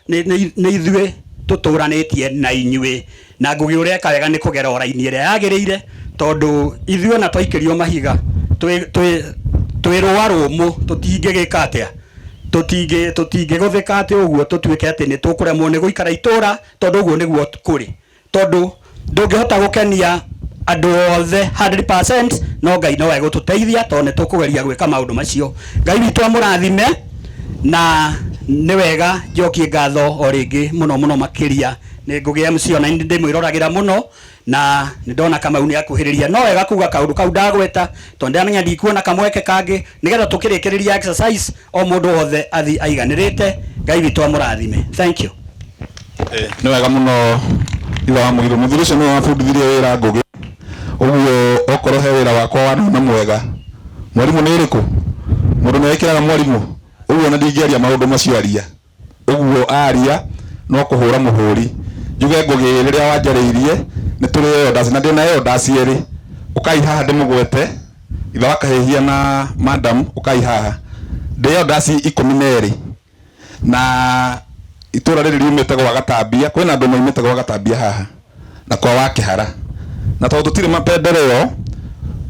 ithuĩ tũtũranĩtie na inyuĩ. Na Ngũgĩ ũreka wega nĩ kũgera o raini ĩrĩa yagĩrĩire, tondũ ithuĩ ona twaikĩrio mahiga twĩ rũa rũmũ, tũtingĩgĩka atĩa, tũtingĩgũthĩka atĩ ũguo tũtuĩke atĩ nĩ tũkũremwo nĩ gũikara itũra, tondũ ũguo nĩguo kũrĩ. Tondũ ndũngĩhota gũkenia andũ othe 100%, no Ngai no egũtũteithia, tondũ nĩ tũkũgeria gwĩka maũndũ macio. Ngai witũ amũrathime, na nĩ wega njokie ngatho o rĩngĩ mũno mũno makĩria nĩ Ngũgĩ MC, ona nĩ ndĩmwĩroragĩra mũno, na nĩ ndona Kamau nĩ akuhĩrĩria. No wega kuga kaũndũ kau ndagweta, tondũ ndĩramenya ndikuona kamweke kangĩ, nĩgetha tũkĩrĩkĩrĩria exercise o mũndũ wothe athi aiganĩrĩte. Ngai witũ amũrathime. Thank you. Nĩ wega mũno ithe wa mũirũ. Mũthuri ũcio nĩwe wabundithirie wĩra Ngũgĩ, ũguo okorwo he wĩra wakwa wanona mwega, mwarimũ nĩ ĩrĩkũ mũndũ nĩ wĩkĩraga mwarimũ ũguo, na ndingĩaria maũndũ macio aria ũguo aria no kũhũra mũhũri. Njuge Ngũgĩ, rĩrĩa wanjarĩirie nĩ tũrĩ elders, na ndĩna elders erĩ, ũkai haha ndĩmũgwete, ithe wa Kahĩhia na madam, ũkai haha. Ndĩ elders 12, na itũra rĩrĩ riumĩte gwa Gatambia, kwĩna andũ maumĩte gwa Gatambia haha na kwa wa Kĩhara, na tondũ tũtirĩ mapendeleo,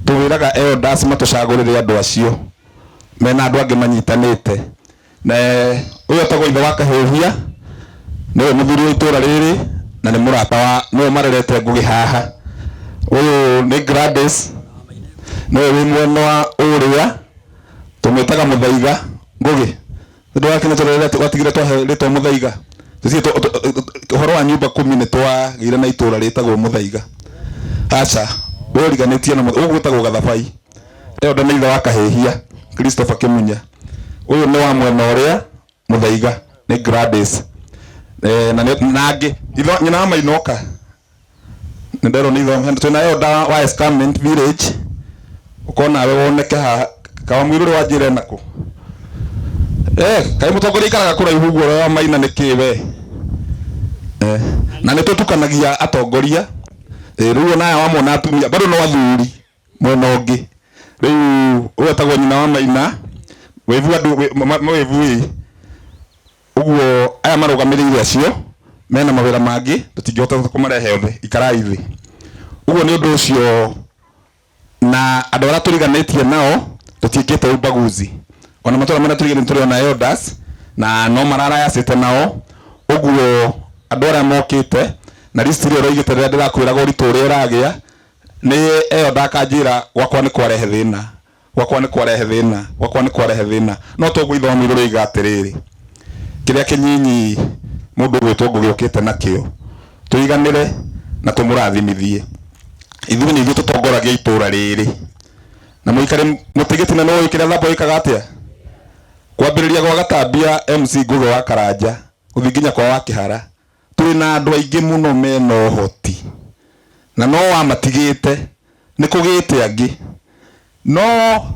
tũwĩraga elders matũcagũrĩre andũ acio mena andũ angĩ manyitanĩte. Na ũyũ etagwo ithe wa Kahĩhia, nĩwe mũthuri wa itũra rĩrĩ, na nĩ mũrata wa nĩwe marerete Ngũgĩ haha. Ũyũ nĩ Gladys, nĩwe wĩ mwena wa ũrĩa, tũmwĩtaga Mũthaiga. Ngũgĩ, nĩ wakinya tũrĩa watigire twahe rĩtwa Mũthaiga. Ũhoro wa nyumba kumi nĩ twagĩire na itũra rĩtagwo Mũthaiga. Aca we ũriganĩtie na ũguo gwĩtagwo Gathabai. Ĩyo nĩ ithe wa Kahĩhia Christopher Kĩmunya. Ũyũ nĩ wa mwena ũrĩa Mũthaiga nĩ Gladys, na nangĩ nyina wa Mainoka nĩ nderwo nĩ ithe twĩna elder wa Escarpment Village, ũkona we woneke haha. Kawa mũirũrĩ wa njĩra enakũ, kaĩ mũtongoria ikaraga kũraihu ũguo wa Maina nĩ kĩ we? Eh, na nĩ tũtukanagia atongoria. Eh, rĩu ona aya wamona atumia bado no athuri mwena ũngĩ. Rĩu ũyũ etagwo nyina wa Maina, wĩvu andũ mawĩvu ĩ ũguo aya marũgamĩrĩire acio mena mawĩra mangĩ tũtingĩhota kũmarehe othe, ikarai thĩ. Ũguo nĩ ũndũ ũcio na andũ arĩa tũriganĩtie nao tũtiĩkĩte ubaguzi. Ona matũra marĩa tũriganĩtie tũrĩ ona elders na no mararayacĩte nao. Ũguo andũ arĩa mokĩte na list ĩrĩa ũroigĩte rĩrĩa ndĩrakwĩraga ũritũ ũrĩa ũragĩa nĩ elder akanjĩra gwakwa nĩ kwarehe thĩna, gwakwa nĩ kwarehe thĩna, gwakwa nĩ kwarehe thĩna. No toguo ithe wa mũirũ rĩoiga atĩrĩrĩ, kĩrĩa kĩnyinyi mũndũ ũgwĩtwo Ngũgĩ okĩte nakĩo tũiganĩre na tũmũrathimithie. Ithuĩ nĩ ithuĩ tũtongoragia itũra rĩrĩ na mũikare mũtĩ gĩtina nĩ ũĩ kĩrĩa thambo ĩkaga atĩa? Kwambĩrĩria gwa Gatambia MC Ngũgĩ wa Karanja gũthiĩ nginya kwa wa Kĩhara twĩ na andũ aingĩ mũno mena ũhoti na no wamatigĩte nĩ kũgĩte angĩ, no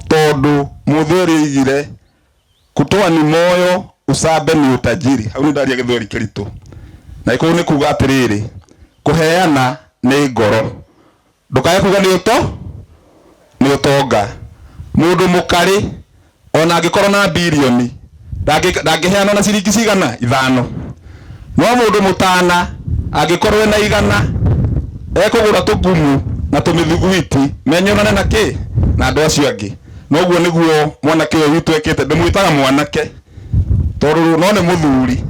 tondũ mũthĩ ũrĩa oigire kutoa ni moyo usambe ni utajiri, hau nĩ ndaria gĩthweri kĩritũ na gĩkũyũ nĩ kuga atĩrĩrĩ, kũheana nĩ ngoro, ndũkae kuga nĩ ũto nĩ ũtonga. Mũndũ mũkarĩ ona angĩkorwo na birioni ndangĩheana na ciringi cigana 5, no mũndũ mũtana angĩkorwo ena 100 ekũgũra tũgumu na tũmĩthuguiti menyonane na kĩ na andũ acio angĩ. Noguo nĩguo mwanake ũyũ witũ ekĩte, ndĩmwĩtaga mwanake tondũ no nĩ mũthuri,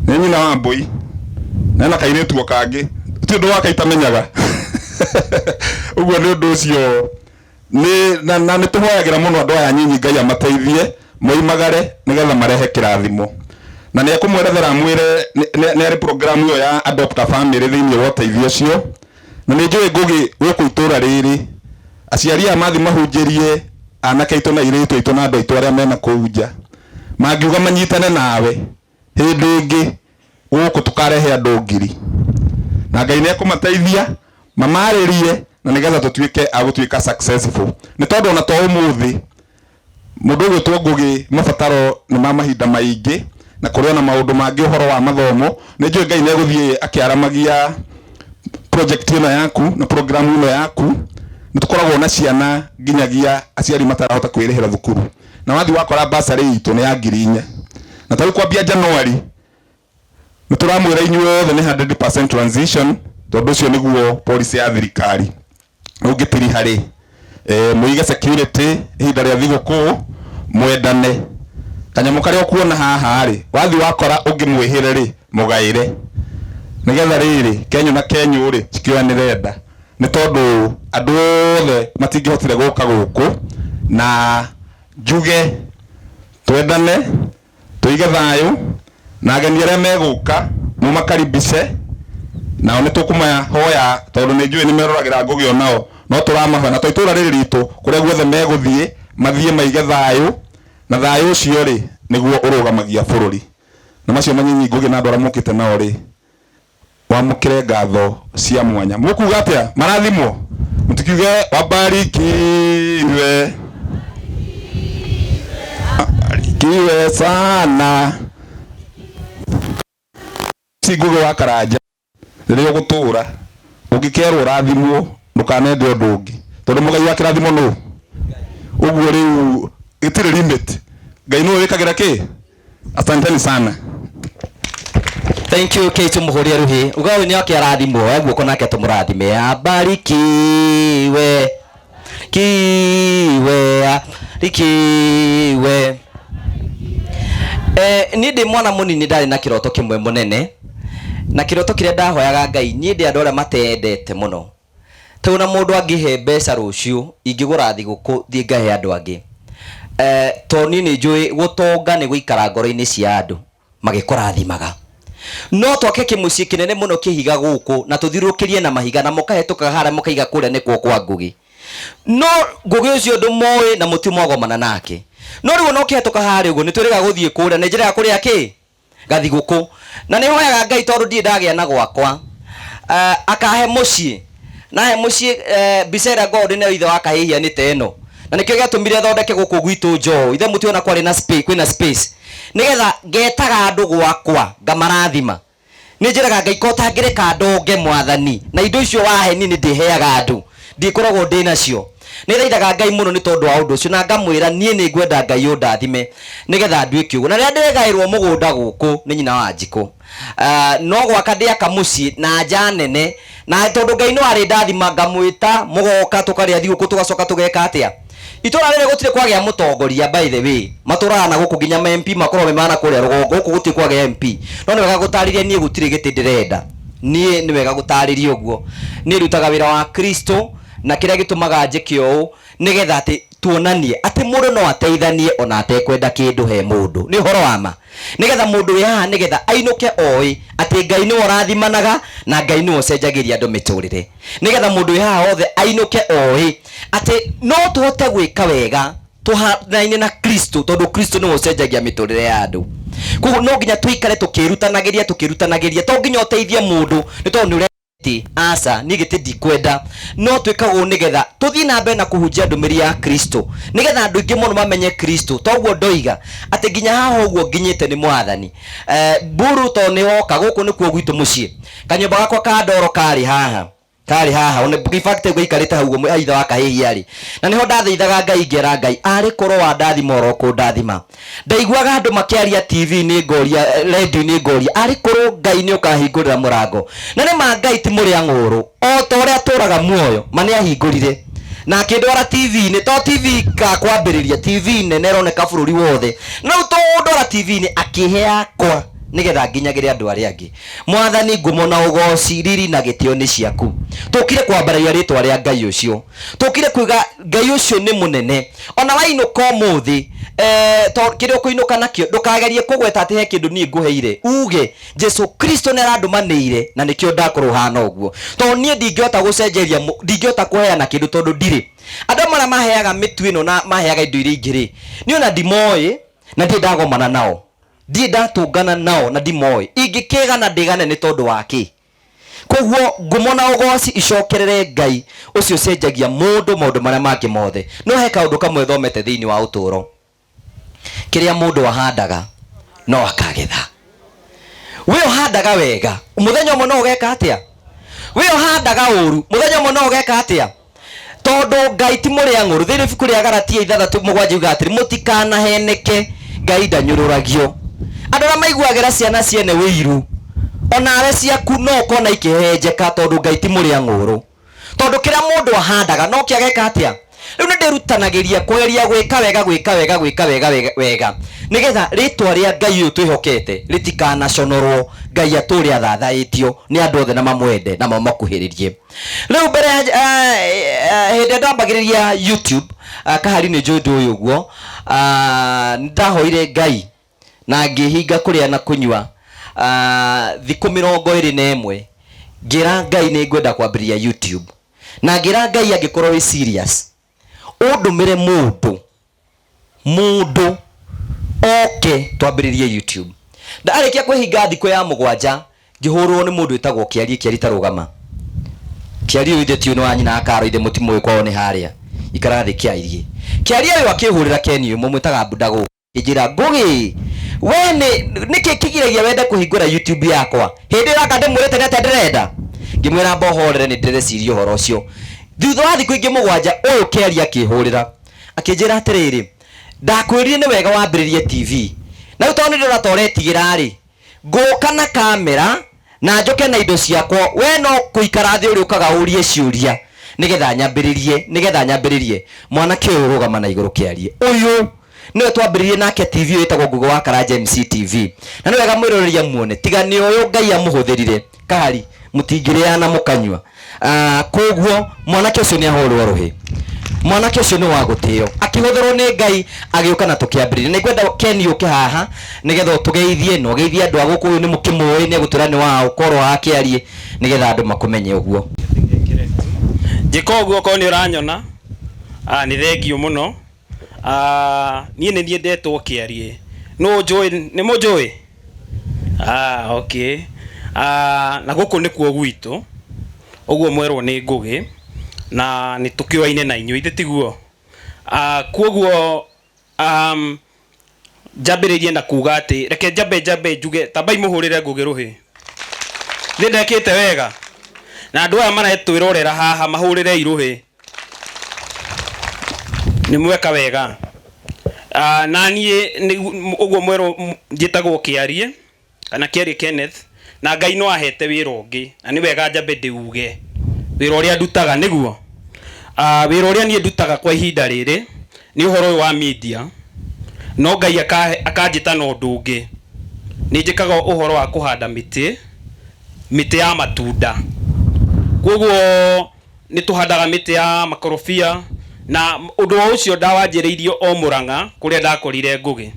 nĩ nyina wa mbũi na ena kairĩtu o kangĩ, ti ũndũ wake itamenyaga. Ũguo nĩ ũndũ ũcio nĩ na nĩ tũhoyagĩra mũno andũ aya nyinyi Ngai amateithie moimagare nĩgetha marehe kĩrathimo. Na nĩ ekũmwerethera amwĩre nĩ arĩ program ĩyo ya Adopt a Family thĩinĩ wa ũteithio ũcio. Na nĩ njũĩ Ngũgĩ gũkũ itũra rĩrĩ aciari aya mathi mahunjĩrie anake aitũ na airĩtu aitũ na andũ aitũ arĩa mena kũu nja, mangiuga manyitane nawe hĩndĩ ĩngĩ gũkũ tũkarehe andũ 1000, na Ngai nĩ ekũmateithia mamarĩrie na nĩgetha tũtuĩke a gũtuĩka successful. Nĩ tondũ ona to ũmũthĩ mũndũ ũgwĩtwo Ngũgĩ mabataro nĩ ma mahinda maingĩ na kũrĩ ona maũndũ mangĩ ũhoro wa mathomo. Nĩ njũĩ Ngai nĩ egũthiĩ akĩaramagia project ĩno yaku na program ĩno yaku. Nĩ tũkoragwo na ciana nginyagia aciari matarahota kwĩrĩhĩra thukuru, na wathiĩ wakora bursary itũ nĩ ya 4,000, na tarĩu kwambia January nĩ tũramwĩra inyuĩ othe nĩ 100% transition, tondũ ũcio nĩguo policy ya thirikari. Ũngĩtiriha rĩ, mũige security ihinda rĩa thigũkũ, mwendane. Kanyamũ karĩa ũkuona haha rĩ, wathiĩ wakora ũngĩmwĩhĩre rĩ, mũgaĩre nĩgetha rĩrĩ kenyũ na kenyũ rĩ cikĩoyanĩre nda, nĩ tondũ andũ othe matingĩhotire gũka gũkũ. Na njuge twendane, tũige thayũ, na ageni arĩa megũka mũmakaribice, nao nĩ tũkũmahoya tondũ nĩ njũĩ nĩ meroragĩra Ngũgĩ onao, no tũramahoya na to itũra rĩrĩ ritũ kũrĩa guothe megũthiĩ mathiĩ maige thayũ, na thayũ ũcio rĩ nĩguo ũrũgamagia bũrũri. Na macio manyinyi Ngũgĩ na andũ arĩa mokĩte nao rĩ, wamũkĩre ngatho cia mwanya. Mũkuga atĩa? Marathimwo? Mũtikiuge wabarikiwe, wabarikiwe sana. Si Ngũgĩ wa Karanja rĩrĩa ũgũtũra ũngĩkerwo ũrathimwo ndũkanende ũndũ ũngĩ, tondũ mũgai wa kĩrathimo nũ? Ũguo rĩu gĩtirĩ limit. Ngai nĩwe wĩkagĩra kĩ? Asanteni sana. Thank you Kate Muhuria Ruhi. Uga ũyũ nĩ oke arathimwo, we guoko nake tũmũrathime. Abarikiwe. Kiwe. Abarikiwe. Niĩ ndĩ mwana mũnini ndarĩ na kĩroto kĩmwe mũnene, na kĩroto kĩrĩa ndahoyaga Ngai, niĩ ndĩ andũ arĩa matendete mũno. Tondũ na mũndũ angĩhe mbeca rũciũ, ingĩgũra thigũkũ thiĩ ngahe andũ angĩ. Tondũ niĩ nĩ njũĩ gũtonga nĩ gũikara ngoro-inĩ cia andũ magĩkũrathimaga. No twake kĩmũciĩ kĩnene mũno kĩhiga gũkũ na tũthiũrũrũkĩrie na mahiga na mũkahĩtũkaga harĩa mũkaiga kũrĩa nĩkuo kwa Ngũgĩ. No Ngũgĩ ũcio ndũmoĩ na mũtimwagomana nake. No rĩu ona ũkĩhĩtũka harĩa ũguo nĩ twĩrĩga gũthiĩ kũrĩa nĩ njĩra ya kũrĩa kĩ gathigũkũ. Na nĩ hoyaga Ngai tondũ ndirĩ ndagĩa na gwakwa, akahe mũciĩ. Na he mũciĩ, mbica ĩrĩa ngoragwo ndĩ nayo ithe wa kahĩhia nĩ ta ĩno. Na nĩkĩo gĩatũmire thondeke gũkũ gwitũ Njoo. Ithe mũtiona kwarĩ na space, kwĩna space. Nĩgetha ngetaga andũ gwakwa ngamarathima. Nĩ njĩraga Ngai ko ũtangĩreka ndonge mwathani na indo icio wahe niĩ nĩ ndĩheaga andũ ndikoragwo ndĩ nacio. Nĩ thaithaga Ngai mũno nĩ tondũ wa ũndũ ũcio na ngamwĩra niĩ nĩ ngwenda Ngai ũndathime nĩgetha nduĩke ũguo. Na rĩrĩa ndĩgaĩrwo mũgũnda gũkũ nĩ nyina wa Njikũ, no gwaka ndĩaka mũciĩ na nja nene, na tondũ Ngai no arĩndathima ngamwĩta mũgoka tũkarĩa thigũkũ tũgacoka tũgeka atĩa. Itũra rĩrĩ gũtirĩ kwagĩa mũtongoria, by the way matũraga na gũkũ nginya ma MP makoragwo me mana kũrĩa rũgongo, gũkũ gũtirĩ kwagĩa MP. No nĩ wega gũtarĩria niĩ gũtirĩ gĩtĩ ndĩrenda, niĩ nĩ wega gũtarĩria ũguo. Niĩ ndutaga wĩra wa Kristo na kĩrĩa gĩtũmaga njĩke ũũ nĩgetha atĩ tuonanie atĩ mũndũ no ateithanie ona atekwenda kĩndũ he mũndũ. Nĩ ũhoro wa ma, nĩgetha mũndũ wĩ haha nĩgetha ainũke oĩ atĩ Ngai nĩwe ũrathimanaga na Ngai nĩwe ũcenjagĩria andũ mĩtũrĩre. Nĩgetha mũndũ wĩ haha othe ainũke oĩ atĩ no tũhote gwĩka wega tũhanaine na Kristo, tondũ Kristo nĩwe ũcenjagia mĩtũrĩre ya andũ. Koguo no nginya tũikare tũkĩrutanagĩria tũkĩrutanagĩria, to nginya ũteithie mũndũ nĩ tondũ nĩ ũrenda gĩtĩ. Aca, niĩ gĩtĩ ndikwenda, no twĩkaga ũũ nĩgetha tũthiĩ na mbere na kũhunjia ndũmĩrĩri ya Kristo, nĩgetha andũ aingĩ mũno mamenye Kristo. Toguo ndoiga atĩ nginya haha ũguo nginyĩte nĩ mwathani. Mburu to nĩ woka gũkũ nĩkuo gwitũ mũciĩ, kanyũmba gakwa ka ndoro karĩ haha, karĩ haha ona in fact ngũikarĩte hau ũguo ithe wa kahĩhia rĩ, na nĩho ndathaithaga Ngai ngera Ngai arĩ korwo wandathima oro kũndathima. Ndaiguaga andũ makĩaria TV-inĩ ngoria, radio-inĩ ngoria arĩ korwo Ngai nĩ ũkahingũrĩra mũrango. Na nĩ ma Ngai ti mũrĩa ng'ũrũ, o ta ũrĩa atũraga muoyo ma nĩ ahingũrire na akĩndwara TV-inĩ, to TV ka kwambĩrĩria, TV nene ĩroneka bũrũri wothe. Na rĩu to ndwara TV-inĩ akĩhe yakwa nĩgetha nginyagĩre andũ arĩa angĩ. Mwathani ngumo na ũgoci, riri na gĩtĩo nĩ ciaku. Tũkire kwambararia rĩtwa rĩa Ngai ũcio, tũkire kuiga Ngai ũcio nĩ mũnene. Ona wainũka ũmũthĩ, to kĩrĩa ũkũinũka nakĩo ndũkagerie kũgweta atĩ he kĩndũ niĩ ngũheire, uge Jesu Kristo nĩ arandũmanĩire na nĩkĩo ndakorwo hana ũguo. Tondũ niĩ ndingĩhota gũcenjeria, ndingĩhota kũheana kĩndũ tondũ ndirĩ. Andũ amwe arĩa maheaga mĩtu ĩno na maheaga indo iria ingĩ rĩ, niĩ ona ndimoĩ na ndirĩ ndagomana nao, ndirĩ ndatũngana nao na ndimoĩ. Ingĩkĩgana ndĩgane nĩ tondũ wa kĩ? Koguo ngumo na ũgoci icokerere Ngai ũcio ũcenjagia mũndũ maũndũ marĩa mangĩ mothe. No he kaũndũ kamwe thomete thĩinĩ wa ũtũũro, kĩrĩa mũndũ ahandaga no akagetha. We ũhandaga wega mũthenya ũmwe no ũgeka atĩa? We ũhandaga ũru mũthenya ũmwe no ũgeka atĩa? Tondũ Ngai ti mũrĩa ng'ũrũ. Thĩinĩ ibuku rĩa Galatia 6:7 yugaga atĩrĩ, mũtikanaheneke, Ngai ndanyũrũragio. Andũ arĩa maiguagĩra ciana ciene ũiru, onawe ciaku no ũkona ikĩhehenjeka, tondũ Ngai ti mũrĩa ng'ũrũ. Tondũ kĩrĩa mũndũ ahandaga no kĩo ageka atĩa? Rĩu nĩ ndĩrutanagĩria kũgeria gwĩka wega, gwĩka wega, gwĩka wega, wega, wega, nĩgetha rĩtwa rĩa Ngai ũyũ twĩhokete rĩtikanaconorwo, Ngai atũũre athathaĩtio nĩ andũ othe na mamwende na mamũkuhĩrĩrie. Rĩu mbere ya hĩndĩ ĩrĩa ndambagĩrĩria YouTube, kahari nĩ njũĩ ũndũ ũyũ ũguo, nĩ ndahoire Ngai na ngĩhinga kũrĩa na kũnyua thikũ 21, ngĩra Ngai nĩ ngwenda kwambĩrĩria YouTube, na ngĩra Ngai angĩkorwo wĩ serious ũndũmĩre mũndũ, mũndũ oke twambĩrĩrie YouTube. Ndarĩkia kwĩhinga thikũ ya 7 ngĩhũrwo nĩ mũndũ wĩtagwo Kĩarie. Kĩarie tarũgama. Kĩarie ũyũ ithe tiũ nĩ wa nyina akaro, ithe mũtimũĩ kwao nĩ harĩa ikara thĩ. Kĩarie, Kĩarie ũyũ akĩhũrĩra Ken ũyũ mũmwĩtaga Buda gũkũ, akĩnjĩra Ngũgĩ, we nĩ nĩkĩ kĩgiragia wende kũhingũra YouTube yakwa hĩndĩ ĩyo anga ndĩmwĩrĩte nĩ atĩa ndĩrenda? Ngĩmwĩra mbohorere nĩ ndĩreciria ũhoro ũcio. Thutha wa thikũ ingĩ 7 ũyũ Kĩarie akĩhũrĩra akĩnjĩra atĩrĩrĩ, ndakwĩrire nĩ wega wambĩrĩrie TV na rĩu tondũ nĩ ndĩrona ta ũretigĩra rĩ, ngũka na kamera na njoke na indo ciakwa, we no kũikara thĩ ũrĩũkaga ũrie ciũria nĩgetha nyambĩrĩrie, nĩgetha nyambĩrĩrie. Mwanake ũyũ rũgama na igũrũ Kĩarie ũyũ nĩwe twambĩrĩrie nake TV ĩyo ĩtagwo Ngugo wa Karanja MC TV, na nĩ wega mwĩroreria muone tiga nĩ ũyũ Ngai amũhũthĩrire kahari mũtingĩrĩa na mũkanyua. Koguo mwanake ũcio nĩ ahũrwo rũhĩ, mwanake ũcio nĩ wa gũtĩo, akĩhũthĩrwo nĩ Ngai agĩũka na tũkĩambĩrĩria. Nĩ ngwenda Ken ũke haha nĩgetha ũtũgeithie na ũgeithie andũ a gũkũ. Ũyũ nĩ mũkĩmũĩ, nĩ egũtwĩra nĩ waũ, korwo akĩarie nĩgetha andũ makũmenye ũguo. Njĩka ũguo okorwo nĩ ũranyona, nĩ thengiũ mũno. Niĩ nĩ niĩ ndetwo Kĩarie. Nũ ũnjũĩ? Nĩ mũnjũĩ? Okay. Na gũkũ nĩkuo gwitũ, ũguo mwerwo nĩ Ngũgĩ, na nĩ tũkĩoaine na inyuĩ, ithe tiguo? Kuoguo njambĩrĩrie na kuga atĩ, reke njambe njuge, tambai mũhũrĩre Ngũgĩ rũhĩ. Nĩ ndekĩte wega na andũ aya maretwĩrorera haha mahũrĩre irũhĩ nĩ mweka wega. Na niĩ ũguo mwerũ njĩtagwo Kĩarie kana Kĩarie Kenneth, na Ngai no ahete wĩra ũngĩ, na nĩ wega njambe ndĩuge wĩra ũrĩa ndutaga nĩguo. Wĩra ũrĩa niĩ ndutaga kwa ihinda rĩrĩ nĩ ũhoro ũyũ wa media, no Ngai akanjĩta na ũndũ ũngĩ. Nĩ njĩkaga ũhoro wa kũhanda mĩtĩ, mĩtĩ ya matunda. Koguo nĩ tũhandaga mĩtĩ ya makorobia, na ũndũ o ũcio ndawanjĩrĩirie o Mũrang'a kũrĩa ndakorire Ngũgĩ.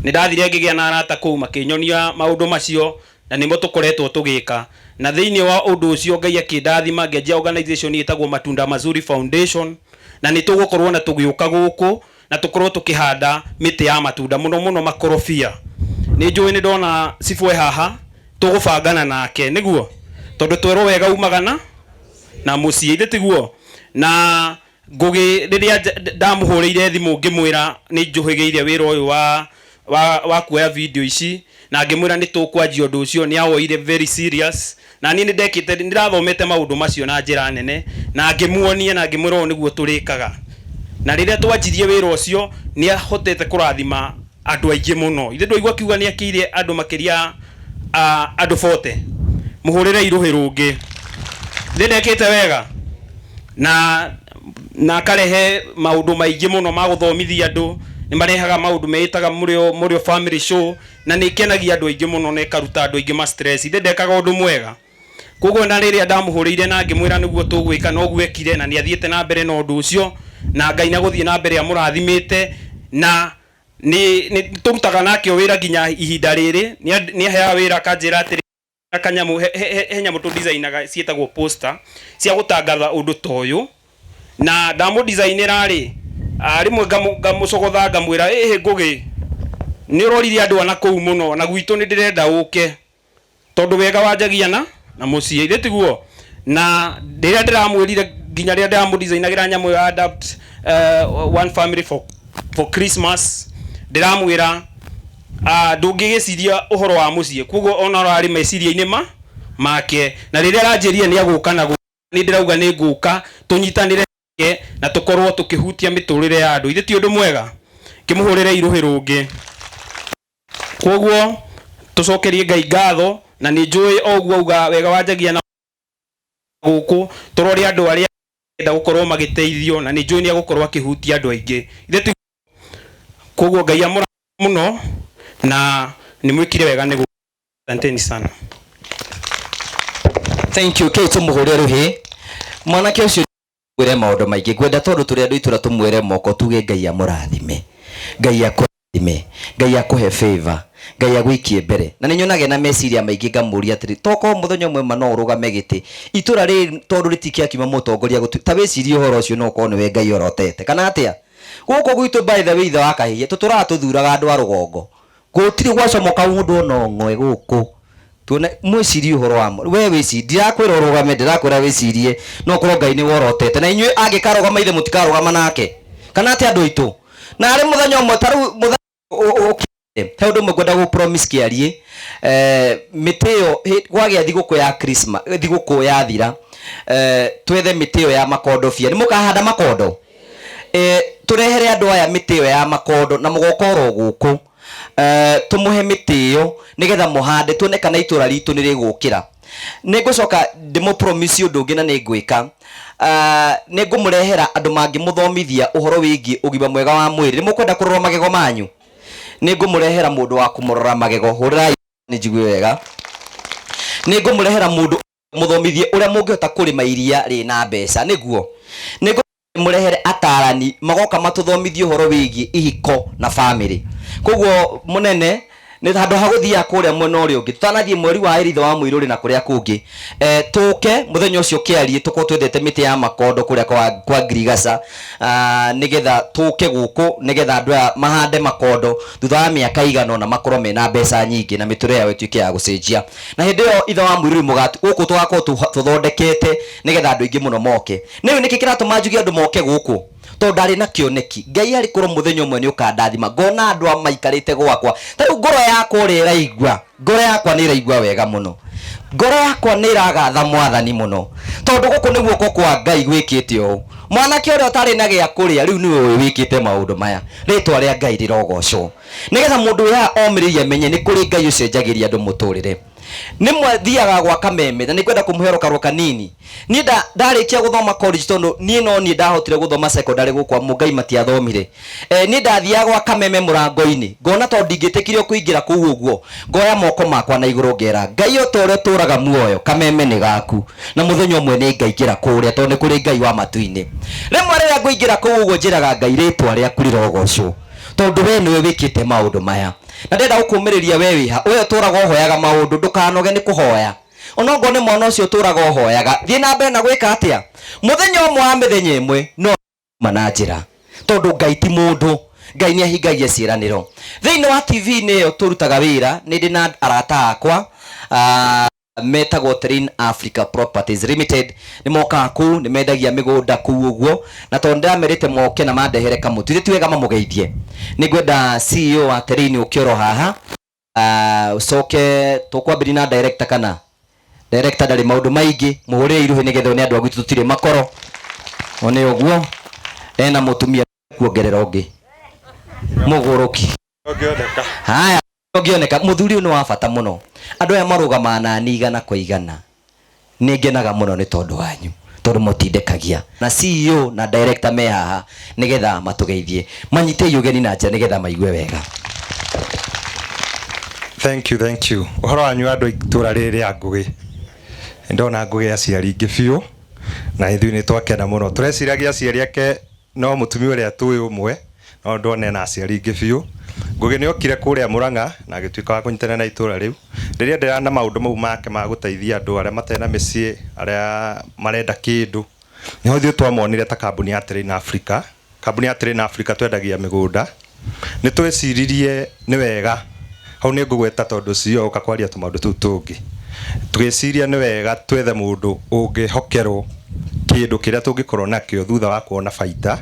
Nĩ ndathire ngĩgĩa na arata kũu makĩnyonia maũndũ macio, na nĩmo tũkoretwo tũgĩka. Na thĩinĩ wa ũndũ ũcio Ngai akĩndathima ngĩanjia organization ĩtagwo Matunda Mazuri Foundation, na nĩ tũgũkorwo na tũgĩũka gũkũ na tũkorwo tũkĩhanda mĩtĩ ya matunda, mũno mũno makorobia. Nĩ njũĩ nĩ ndona cibũ e haha, tũgũbangana nake nĩguo, tondũ twerwo wega umaga na mũciĩ, ithe tiguo? Na Ngũgĩ rĩrĩa ndamũhũrĩire thimũ ngĩmwĩra nĩ njũhĩgĩire wĩra ũyũ wa kuoya video ici, na ngĩmwĩra nĩ tũkwanjia ũndũ ũcio, nĩ awoire very serious. Na niĩ nĩ ndekĩte, nĩ ndathomete maũndũ macio na njĩra nene, na ngĩmuonia na ngĩmwĩra ũũ nĩguo tũrĩkaga. Na rĩrĩa twanjirie wĩra ũcio nĩ ahotete kũrathima andũ aingĩ mũno. Ithe ndwaigua akiuga nĩ akĩire andũ makĩria andũ 40. Mũhũrĩre irũhĩ rũngĩ. Nĩ ndekĩte wega na akarehe maũndũ maingĩ mũno ma gũthomithia andũ. Nĩ marehaga maũndũ meĩtaga Mũrĩo Family Show, na nĩ ĩkenagia andũ aingĩ mũno na ĩkaruta andũ aingĩ ma stress. Ithe ndekaga ũndũ mwega. Koguo na rĩrĩa ndamũhũrĩire na ngĩmwĩra nĩguo tũgwĩka, noguo ekire, na nĩ athiĩte na mbere na ũndũ ũcio, na Ngai na gũthiĩ na mbere amũrathimĩte. Na nĩ tũrutaga nake wĩra nginya ihinda rĩrĩ. Nĩ aheaga wĩra akanjĩra atĩrĩ, kanyamũ he nyamũ tũ designaga ciĩtagwo poster cia gũtangatha ũndũ ta ũyũ, na ndamũ-designĩra rĩ, rĩmwe ngamũcogotha ngamwĩra, ĩhĩ Ngũgĩ, nĩ ũroririe andũ a na kũu mũno, na gwitũ nĩ ndĩrenda ũke, tondũ wega wanjagia na mũciĩ, ithe tiguo? Na rĩrĩa ndĩramwĩrire, nginya rĩrĩa ndĩramũ-designagĩra nyamũ ya adapt one family for Christmas, ndĩramwĩra ndũngĩgĩciria ũhoro wa mũciĩ, koguo ona ũrarĩ meciria-inĩ make. Na rĩrĩa aranjĩrire nĩ agũka, na nĩ ndĩrauga nĩ ngũka tũnyitanĩre na tũkorwo tũkĩhutia mĩtũrĩre ya andũ. Ithe ti ũndũ mwega? Kĩmũhũrĩre irũhĩ rũngĩ. Koguo tũcokerie Ngai ngatho, na nĩ njũĩ o ũguo auga wega wanjagia na gũkũ tũrore andũ arĩa enda gũkorwo magĩteithio, na nĩ njũĩ nĩ egũkorwo akĩhutia andũ aingĩ. Ithe ti koguo Ngai amũra mũno, na nĩ mwĩkire wega nĩ. Asanteni sana. Thank you. Kei tũmũhũre rũhĩ mwanake ũcio mwĩre maũndũ maingĩ. Ngwenda tondũ tũrĩ andũ itũra tũmwĩre moko, tuge Ngai amũrathime, Ngai akũrathime, Ngai akũhe favor, Ngai agũikie mbere. Na nĩ nyonage na meciria maingĩ ngamũria atĩrĩ, tokorwo mũthenya ũmwe ma no ũrũgame gĩtĩ itũra rĩrĩ, tondũ rĩtikĩakiuma mũtongoria gũtu. Ta wĩcirie ũhoro ũcio, no ũkorwo nĩwe Ngai orotete kana atĩa gũkũ gwitũ. By the way, ithe wa kahĩhia tũtũraga tũthuraga andũ a rũgongo, gũtirĩ gwacomoka mũndũ ona ũmwe gũkũ. Tuone mwĩcirie ũhoro wa we wĩcirie. Ndirakwĩra ũrũgame, ndĩrakwĩra wĩcirie, no ũkorwo Ngai nĩ worotete. Na inyuĩ angĩkarũgama, ithe mũtikarũgama nake kana atĩa, andũ aitũ? Na arĩ mũthenya ũmwe ta rĩu mũthenya he ũndũ ũmwe ngwenda gũ promise kĩarie, mĩtĩ ĩyo gwagĩa thigũkũ ya Christmas, thigũkũ yathira, twethe mĩtĩ ĩyo ya makondobia. Nĩ mũkahanda makondo, tũrehere andũ aya mĩtĩ ĩyo ya makondo, na mũgoka oro gũkũ, tũmũhe mĩtĩ ĩyo nĩgetha mũhande, tuone kana itũra ritũ nĩ rĩgũkĩra. Nĩ ngũcoka ndĩmũ promise ũndũ ũngĩ, na nĩ ngwĩka, nĩ ngũmũrehera andũ mangĩmũthomithia ũhoro wĩgiĩ ũgima mwega wa mwĩrĩ. Nĩ mũkwenda kũrorwo magego manyu? Nĩ ngũmũrehera mũndũ wa kũmũrora magego. Hũrĩrai nĩ njigue wega. Nĩ ngũmũrehera mũndũ mũthomithie ũrĩa mũngĩhota kũrĩma iria rĩna mbeca. Nĩguo nĩ mũrehere atarani magoka matũthomithie ũhoro wĩgiĩ ihiko na family. Koguo mũnene nĩ handũ ha gũthiaga kũrĩa mwena ũrĩa ũngĩ, tũtanathiĩ mweri wa ĩrĩ ithe wa mũirũrĩ na kũrĩa kũngĩ, tũke mũthenya ũcio kĩarie, tũkorwo twendete mĩtĩ ya makondo kũrĩa kwa Ngirigaca, nĩgetha tũke gũkũ, nĩgetha andũ aya mahande makondo, thutha wa mĩaka igana ũna makorwo mena mbeca nyingĩ na mĩtũrĩre yao ĩtuĩke ya gũcenjia. Na hĩndĩ ĩyo ithe wa mũirũrĩ mũgatu gũkũ tũgakorwo tũthondekete nĩgetha andũ aingĩ mũno moke. Nĩ nĩkĩ kĩratũma njuge andũ moke gũkũ? Tondũ ndarĩ na kĩoneki Ngai arĩ korwo mũthenya ũmwe nĩ ũkandathima ngona andũ a maikarĩte gwakwa. Ta rĩu ngoro yakwa ũrĩa ĩraigua, ngoro yakwa nĩ ĩraigua wega mũno. Ngoro yakwa nĩ ĩragatha mwathani mũno tondũ gũkũ nĩ guoko kwa Ngai gwĩkĩte ũũ. Mwanake ũrĩa ũtarĩ na gĩa kũrĩa rĩu nĩwe ũyũ wĩkĩte maũndũ maya. Rĩtwa rĩa Ngai rĩrogocwo. Nĩgetha mũndũ wĩ haha omĩrĩrie amenye nĩ kũrĩ Ngai ũcenjagĩria andũ mũtũrĩre. Nĩ thiaga gwa Kameme na nĩ ngwenda kũmũhe rũkaro kanini. Niĩ nda ndarĩkia gũthoma college tondũ niĩ no niĩ ndahotire gũthoma secondary gũkũ amu Ngai matiathomire. Eh, niĩ ndathiaga gwa Kameme mũrango-inĩ ngona tondũ ndingĩtĩkirio kũingĩra kũu ũguo ngoya moko makwa na igũrũ ngera Ngai o ta ũrĩa ũtũraga muoyo Kameme nĩ gaku na mũthenya ũmwe nĩ ngaingĩra kũrĩa tondũ nĩ kũrĩ Ngai wa matu-inĩ. Rĩmwe rĩrĩa ngũingĩra kũu ũguo njĩraga Ngai rĩtwa rĩaku rĩrogocwo tondũ we nĩwe wĩkĩte maũndũ maya. Na ndĩrenda gũkũmĩrĩria we wĩha we ũtũraga ũhoyaga maũndũ ndũkanoge nĩ kũhoya. Onokorwo nĩ mwana ũcio ũtũraga ũhoyaga thiĩ na mbere na gwĩka atĩa mũthenya ũmwe wa mĩthenya ĩmwe no ma na njĩra tondũ Ngai ti mũndũ Ngai nĩ ahingagia ciĩranĩro. Thĩinĩ wa TV-inĩ ĩyo tũrutaga wĩra nĩ ndĩ na arata akwa metagwo Terrain Africa Properties Limited nĩ mokaga kũu nĩ mendagia mĩgũnda kũu ũguo na tondũ ndĩramerĩte moke na mandehere kamũtu ithe ti wega mamũgeithie. Nĩ ngwenda CEO wa Terrain ũke oro haha ucoke tũkwambĩrĩria na director kana director ndarĩ maũndũ maingĩ mũhũrĩre iruhĩ nĩgetha one andũ a gwitũ tũtirĩ makoro one ũguo ena mũtumia kuongerera ũngĩ mũgũrũki Ũngĩoneka. Haya ũngĩoneka mũthuri ũyũ nĩ wa bata mũno andũ aya marũgamaga nani igana kwa igana nĩ ngenaga mũno nĩ tondũ wanyu tondũ mũtindekagia na CEO na director me haha nĩgetha matũgeithie manyitei ũgeni na njĩra nĩgetha maigue wega. Thank you, thank you. Ũhoro wanyu andũ a itũra rĩrĩ rĩa Ngũgĩ. Nĩndona Ngũgĩ aciari aingĩ biũ na ithuĩ nĩ twakena mũno. Tũreciragia aciari ake no mũtumia ũrĩa tũĩ ũmwe no ndona ena aciari aingĩ biũ. Ngũgĩ nĩ okire kũrĩa Mũrang'a na agĩtuĩka wa kũnyitanĩra na itũra rĩu. Rĩrĩa endelea na maũndũ mau make ma gũteithia andũ arĩa matarĩ na mĩciĩ, arĩa marenda kĩndũ, nĩho ithuĩ twamonire ta kambuni ya Terrain Africa. Kambuni ya Terrain Africa twendagia mĩgũnda. Nĩ tweciririe nĩ wega, hau nĩ ngũgweta tondũ CEO oka kwaria tũmaũndũ tũu tũngĩ. Tũgĩciria nĩ wega twethe mũndũ ũngĩhokerwo kĩndũ kĩrĩa tũngĩkorwo nakĩo thutha wa kuona baita,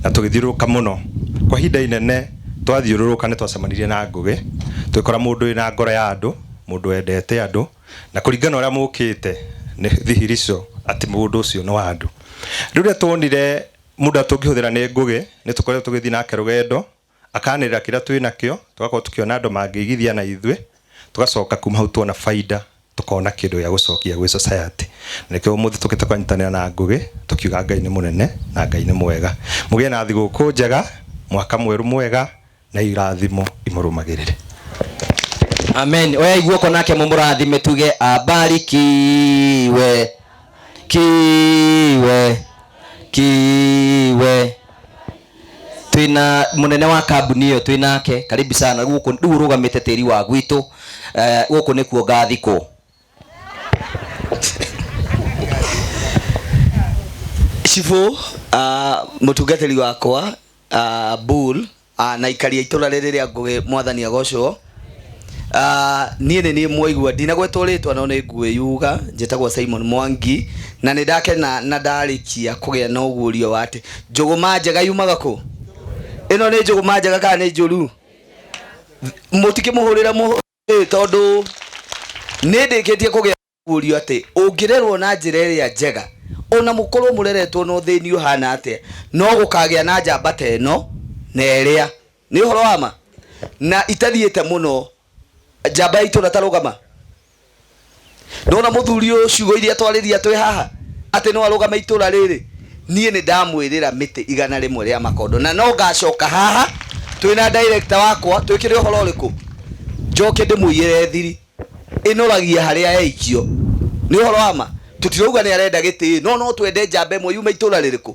na tũgĩthiũrũrũka mũno. Kwa ihinda inene twathiũrũrũka nĩ twacemanirie na Ngũgĩ, tũgĩkora mũndũ wĩna ngoro ya andũ, mũndũ wendete andũ, na kũringana na ũrĩa mũkĩte nĩ thihirisho atĩ mũndũ ũcio nĩ wa andũ. Rĩu rĩrĩa tuonire mũndũ ũrĩa tũngĩhũthĩra nĩ Ngũgĩ, nĩ tũkoretwo tũgĩthiĩ nake rũgendo, akanĩrĩra kĩrĩa twĩ nakĩo, tũgakorwo tũkĩona andũ mangĩigithia na ithuĩ, tũgacoka kuma hau tuona baida, tũkona kĩndũ gĩa gũcokia gwĩ society. Na nĩkĩo ũmũthĩ tũkĩte kũnyitanĩra na Ngũgĩ, tũkiuga Ngai nĩ mũnene na Ngai nĩ mwega. Mũgĩe na thigũkũ njega, mwaka mwerũ mwega, na irathimo imũrũmagĩrĩre. Amen. Oyai guoko nake mũmũrathime tuge abarikiwe kiwe kiwe. Twina munene wa kambuni iyo twinake, karibu sana guku riu urugamite tiri wa gwitu, guku nikuo ngathikwo. Cibu, mutungatiri wakwa, Bull, na ikari a itũra rĩrĩ rĩa Ngũgĩ, mwathani agocwo. Niĩ nĩ niĩ mwaigua ndinagwetwo rĩtwa no nĩ ngwĩyuga, njĩtagwo Simon Mwangi na nĩ ndakena na ndarĩkia kũgĩa na ũguũrio wa atĩ njũgũma njega yumaga kũ? Ĩno nĩ njũgũma njega kana nĩ njũru? Mũtikĩmũhũrĩre tondũ nĩ ndĩkĩtie kũgĩa ũguũrio atĩ ũngĩrerwo na njĩra ĩrĩa njega ona mũkorwo mũreretwo na ũthĩni ũhana atĩa no gũkagĩa na njamba ta ĩno na ĩrĩa nĩ ũhoro wa ma na itathiĩte mũno njamba ya itũra tarũgama ndona mũthuri ũyũ ciugo iria twarĩria twĩ haha atĩ no arũgame itũra rĩrĩ niĩ nĩ ndamwĩrĩra mĩtĩ 100 rĩa makondo na no ngacoka haha twĩna director wakwa twĩkĩre ũhoro ũrĩkũ njoke ndĩmũiyĩre thiri ĩnoragia harĩa yaikio nĩ ũhoro wa ma tũtirauga nĩ arenda gĩtĩ no no twende njamba ĩmwe yume itũra rĩrĩkũ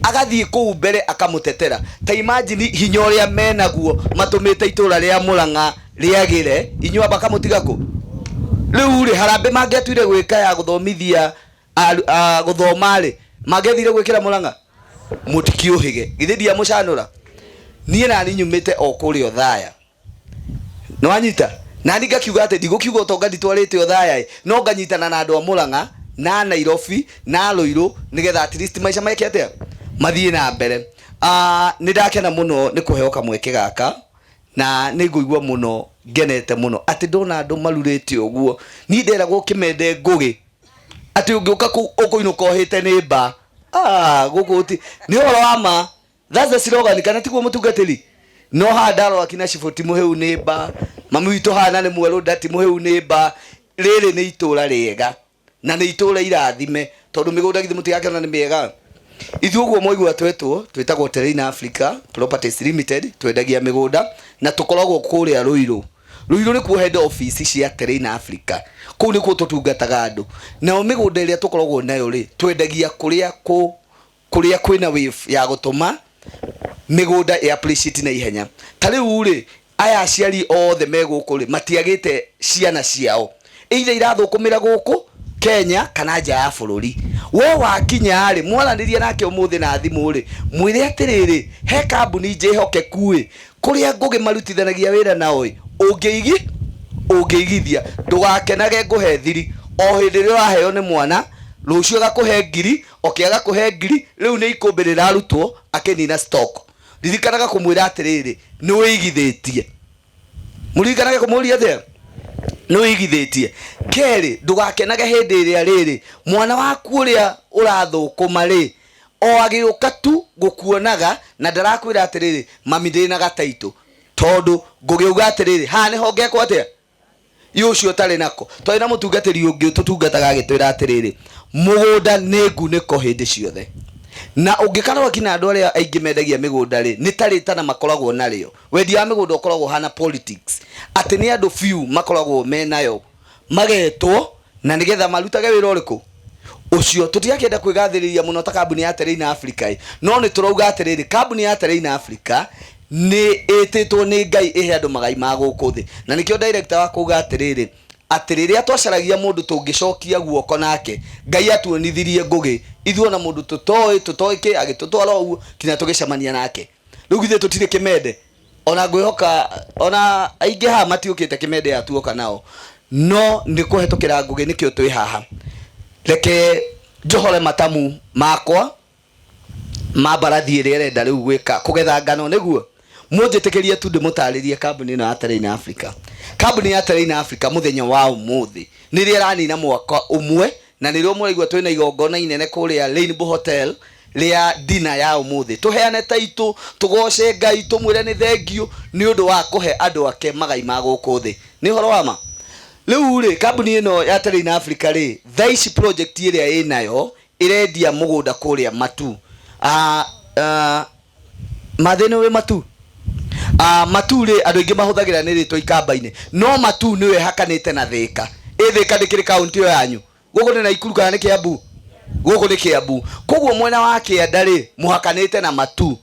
agathiĩ kũu mbere akamũtetera ta imagine hinya ũrĩa menaguo matũmĩte itũra rĩa Mũrang'a rĩagĩre inyuĩ amba kamũtiga kũ rĩu rĩ harambĩ mangĩatuire gwĩka ya gũthomithia gũthoma rĩ mangĩathire gwĩkĩra Mũrang'a mũtikĩũhĩge githĩ ndiamũcanũra niĩ nani nyumĩte o kũrĩa Othaya nĩwanyita nani ngakiuga atĩ ndigũkiuga ũtonga nditwarĩte Othaya ĩ no nganyitana na andũ a Mũrang'a na Nairobi na Ruiru nĩgetha at least maica meke atĩa mathiĩ na mbere. Nĩ ndakena mũno nĩ kũheo kamweke gaka Na nĩ ngũigua mũno ngenete mũno atĩ ndona andũ marurĩte ũguo. Niĩ nderagwo kĩmende Ngũgĩ atĩ ũngĩũka kũu ũkũinũka ũhĩte nĩ mba. Ah, gũkũ gũti nĩ ũhoro wa ma. That's the slogan kana tiguo mũtungatĩri? No haha ndarora kina cibũ ti mũhĩu nĩ mba, mami witũ haha na nĩ mwerũ nda ti mũhĩu nĩ mba. Rĩrĩ nĩ itũra rĩega na nĩ itũra irathime tondũ mĩgũnda githĩ mũtigakĩona nĩ mĩega. Ithuĩ ũguo mwaigua twetwo, twĩtagwo Terrain Africa Properties Limited, twendagia mĩgũnda na tũkoragwo kũrĩa Ruiru. Ruiru nĩkuo head office cia Terrain Africa. Kũu nĩkuo tũtungataga andũ. Nayo mĩgũnda ĩrĩa tũkoragwo nayo rĩ, twendagia kũrĩa kũ kũrĩa kwĩna wave ya gũtũma mĩgũnda ĩ appreciate na ihenya. Ta rĩu rĩ, aya aciari othe me gũkũ rĩ, matiagĩte ciana ciao either irathũkũmĩra gũkũ Kenya kana nja ya bũrũri. We wakinya rĩ, mwaranĩria nake ũmũthĩ na thimũ rĩ, mwĩre atĩrĩrĩ, he kambuni njĩhokeku ĩ, kũrĩa Ngũgĩ marutithanagia wĩra nao ĩ, ũngĩigi ũngĩigithia, ndũgakenage ngũhe thiri, o hĩndĩ ĩrĩa ũraheo nĩ mwana, rũciũ agakũhe ngiri, Oke agakũhe ngiri, rĩu nĩ ikũmbĩ rĩrarutwo akĩnina stock. Ririkanaga kũmwĩra atĩrĩrĩ, nĩ wĩigithĩtie. Mũririkanage kũmũria atĩa? Nĩ wĩigithĩtie. Kerĩ, ndũgakenage hĩndĩ ĩrĩa rĩrĩ, mwana waku ũrĩa ũrathũkũma rĩ, o agĩũka tu gũkuonaga na ndarakwĩra atĩrĩrĩ, mami ndĩna gataitũ. Tondũ ngũgĩuga atĩrĩrĩ, haha nĩho ngekwo atĩa? Ĩ ũcio ũtarĩ nako. Twarĩ na mũtungatĩri ũngĩ ũtũtungataga agĩtwĩra atĩrĩrĩ, mũgũnda nĩ ngunĩko hĩndĩ ciothe. Na ũngĩkarora kinya andũ arĩa aingĩ mendagia mĩgũnda-rĩ, nĩ ta rĩtana makoragwo narĩo. Wendia wa mĩgũnda ũkoragwo ũhana politics, atĩ nĩ andũ few makoragwo menayo, magetwo na nĩgetha marutage wĩra ũrĩkũ? Ũcio. Tũtirakĩenda kwĩgathĩrĩria mũno ta kambuni ya Terrain Africa ĩ, no nĩ tũrauga atĩrĩrĩ, kambuni ya Terrain Africa nĩ ĩtĩtwo nĩ Ngai ĩhe andũ magai ma gũkũ thĩ. Na nĩkĩo director wakwa auga atĩrĩrĩ, atĩ rĩrĩa twacaragia mũndũ tũngĩcokia guoko nake, Ngai atuonithirie Ngũgĩ, ithuĩ ona mũndũ tũtoĩ, tũtoĩ kĩ, agĩtũtwara o ũguo kinya tũgĩcemania nake. Rĩu githĩ tũtirĩ kĩmende? Ona ngwĩhoka ona aingĩ haha matiũkĩte kĩmende ya tuoka nao, no nĩ kũhetũkĩra Ngũgĩ nĩkĩo twĩ haha. Reke njohore matamu makwa ma mbarathi ĩrĩa ĩrenda rĩu gwĩka kũgetha ngano nĩguo mũnjĩtĩkĩrie tu ndĩmũtarĩrie kambuni ĩno ya Terrain Africa. Kambuni ya Terrain Africa mũthenya wa ũmũthĩ nĩrĩo ĩranina mwaka ũmwe na nĩrĩo mũraigua twĩna igongona inene kũrĩa Rainbow Hotel rĩa dinner ya ũmũthĩ. Tũheane taitũ, tũgoce Ngai, tũmwĩre nĩ thengiũ nĩ ũndũ wa kũhe andũ ake magai ma gũkũ thĩ. Nĩ ũhoro wa ma? Rĩu rĩ, kambuni ĩno ya Terrain Africa rĩ, thaa ici project ĩrĩa ĩnayo ĩrendia mũgũnda kũrĩa Matu. Ah, ah, Mathĩ nĩ ũĩ Matu? Ah, Matu rĩ, andũ aingĩ mahũthagĩra nĩ rĩtwa ikamba-inĩ. No Matu nĩyo ĩhakanĩte na Thĩka. Ĩ Thĩka ndĩkĩrĩ kaũntĩ ĩyo yanyu? Gũkũ nĩ Naikuru kana nĩ Kĩambu? Gũkũ nĩ Kĩambu. Koguo mwena wa kĩanda rĩ, mũhakanĩte na Matu.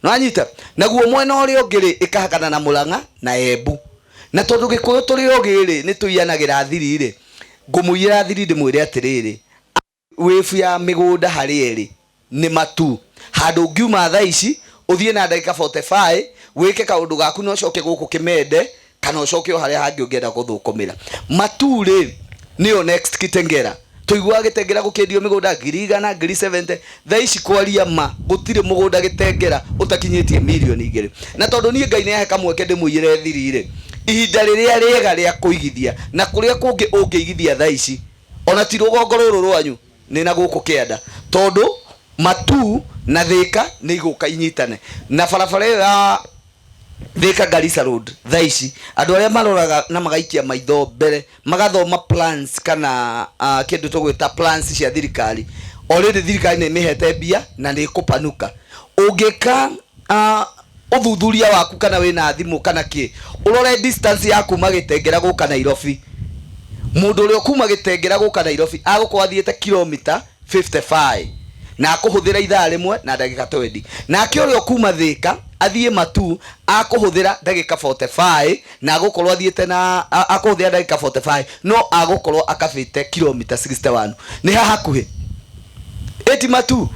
Nĩwanyita? Naguo mwena ũrĩa ũngĩ rĩ, ĩkahakana na Mũrang'a na Embu. Na tondũ Gĩkũyũ tũrĩ ogĩ rĩ, nĩtũiyanagĩra thiri rĩ, ngũmũiyĩra thiri ndĩmwĩre atĩrĩrĩ, wĩbu ya mĩgũnda harĩa ĩrĩ nĩ matu. Handũ ũngiuma thaa ici, ũthiĩ na ndagĩka 45, wĩke kaũndũ gaku na ũcoke gũkũ Kĩmende, kana ũcoke o harĩa hangĩ ũngĩenda gũthũkũmĩra. Matu rĩ, nĩyo next Kitengela. Tũiguaga Gĩtengera gũkĩendio mĩgũnda 100,000, 70,000, thaa ici kwaria ma, gũtirĩ mũgũnda Gĩtengera ũtakinyĩtie mirioni igĩrĩ. Na tondũ niĩ Ngai nĩahe kamweke ndĩmũiyĩre thiri rĩ, ihinda rĩrĩa rĩega rĩa kũigithia, na kũrĩa kũngĩ ũngĩigithia thaa ici, ona ti rũgongo rũrũ rwanyu, nĩ na gũkũ kĩanda, tondũ Matuu na Thĩka nĩ igũka inyitane. Na barabara ĩyo ya Thĩka Garissa Road thaa ici, andũ arĩa maroraga na magaikia maitho mbere, magathoma plans kana kĩndũ tũgwĩta plans cia thirikari, already thirikari nĩ ĩmĩhete mbia na nĩ ĩkũpanuka. Ũngĩka ũthuthuria waku kana wĩna thimũ kana kĩ, ũrore distance ya kuma Gĩtengera gũka Nairobi, mũndũ ũrĩa ũkuma Gĩtengera gũka Nairobi agũkorwo athiĩte kilomita 55 na akũhũthĩra ithaa rĩmwe na ndagĩka 20. Nake ũrĩa ũkuma Thĩka athiĩ Matuu akũhũthĩra ndagĩka 45 na agũkorwo athiĩte na akũhũthĩra ndagĩka 45 no agũkorwo akabĩte kilomita 61. Nĩ ha hakuhĩ? Ĩ ti Matuu?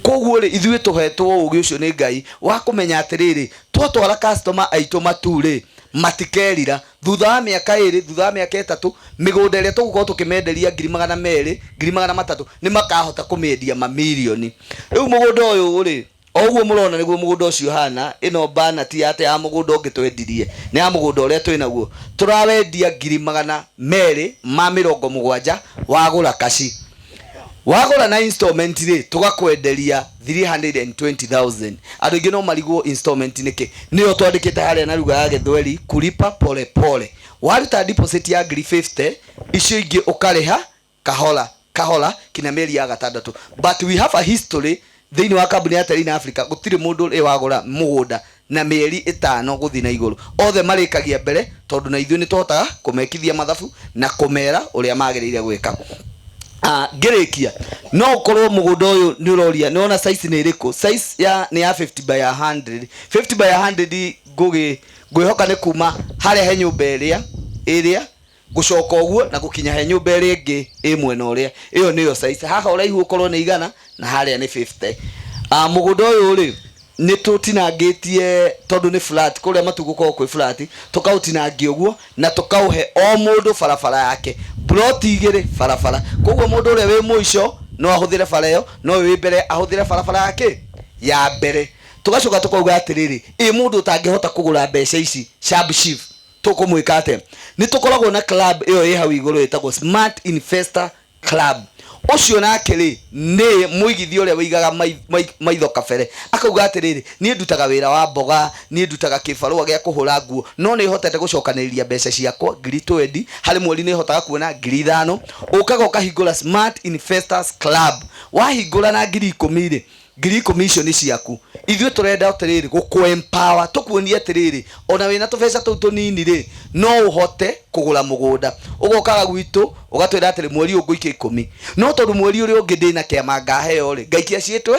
Koguo rĩ, ithuĩ tũhetwo ũgĩ ũcio nĩ Ngai wa kũmenya atĩrĩrĩ, twatwara customer aitũ Matuu rĩ, matikerira. Thutha wa mĩaka ĩrĩ, thutha wa mĩaka ĩtatũ, mĩgũnda ĩrĩa tũgũkorwo tũkĩmenderia 200,000, 300,000, nĩ makahota kũmĩendia mamirioni. Rĩu mũgũnda ũyũ rĩ, O ũguo mũrona nĩguo mũgũnda ũcio ũhana, ĩno banner ti atĩ ya mũgũnda ũngĩ twendirie, nĩ ya mũgũnda ũrĩa twĩ naguo. Tũrawendia 270,000 wagũra kaci. Wagũra na installment rĩ, tũgakwenderia 320,000. Andũ aingĩ no marigwo installment nĩkĩ. Nĩyo twandĩkĩte harĩa na lugha ya Gĩthweri, kulipa pole pole. Waruta deposit ya ngiri 50, icio ingĩ ũkarĩha kahora kahora kinya mĩeri ya gatandatũ. But we have a history thĩinĩ wa kambuni ya Terrain Africa, gũtirĩ mũndũ ũrĩ wagũra mũgũnda na mĩeri ĩtano gũthiĩ na igũrũ. Othe marĩkagia mbere tondũ na ithuĩ nĩ tũhotaga kũmekithia mathabu na kũmera ũrĩa magĩrĩire gwĩka. Ngĩrĩkia, no ũkorwo mũgũnda ũyũ nĩ ũroria nĩ wona size nĩ ĩrĩkũ. Size ya nĩ ya 50 by 100. 50 by 100 ngũgĩ ngwĩhoka nĩ kuma harĩa he nyũmba ĩrĩa ĩrĩa gũcoka ũguo na gũkinya he nyũmba ĩrĩa ĩngĩ ĩ mwena ũrĩa, ĩyo nĩyo size. Haha ũraihu ũkorwo nĩ 100 na harĩa nĩ 50. Mũgũnda ũyũ rĩ nĩ tũtinangĩtie tondũ nĩ flat, kũrĩa matu gũkoragwo kwĩ flat, tũkaũtinangia ũguo na tũkaũhe o mũndũ barabara yake, ploti igĩrĩ barabara. Koguo mũndũ ũrĩa wĩ mũico no ahũthĩre bara ĩyo, no ũyũ wĩ mbere ahũthĩre barabara yake ya mbere. Tũgacoka tũkauga atĩrĩrĩ, ĩ mũndũ ũtangĩhota kũgũra mbeca ici sharp shift tũkũmwĩka atĩa? Nĩ tũkoragwo na club ĩyo ĩ hau igũrũ ĩtagwo Smart Investor Club. Ũcio nake rĩ nĩ mũigithia ũrĩa wĩigaga maitho kabere, akauga atĩrĩrĩ, niĩ ndutaga wĩra wa mboga, niĩ ndutaga kĩbarũa gĩa kũhũra nguo, no nĩ hotete gũcokanĩrĩria mbeca ciakwa ngiri 20 harĩ mweri, nĩ hotaga kuona 5,000. Ũkaga ũkahingũra Smart Investors Club. Wahingũra na 10,000 rĩ, 10,000 icio nĩ ciaku. Ithuĩ tũrenda atĩrĩrĩ gũkũ empower, tũkuonie atĩrĩrĩ, ona wĩna tũbeca tũu tũnini rĩ, no ũhote kũgũra mũgũnda. Ũgokaga gwitũ ũgatwĩra atĩrĩ, mweri ũyũ ngũikia 10, no tondũ mweri ũrĩa ũngĩ ndĩna kĩama ngaheo rĩ, ngaikia ciĩtwe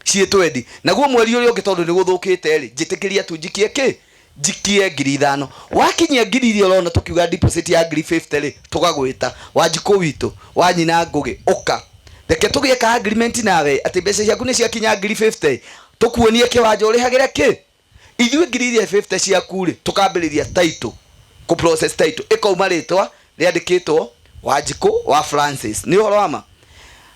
ciĩtwendi, naguo mweri ũrĩa ũngĩ tondũ nĩ gũthũkĩte rĩ, njĩtĩkĩria tu njikie kĩ njikie 5,000. Wakinyia ngiri iria ũrona tũkiuga deposit ya ngiri 50 rĩ, tũgagwĩta Wanjikũ witũ wa nyina Ngũgĩ, ũka reke tũgĩe ka agreement nawe atĩ mbeca ciaku nĩ ciakinya ngiri 50, tũkuonie kĩwanja ũrĩhagĩre kĩ ithuĩ ngiri iria 50 ciaku rĩ, tũkambĩrĩria title, kũ process title, ĩkauma rĩtwa rĩandĩkĩtwo Wanjikũ wa Francis. Nĩ ũhoro wa ma.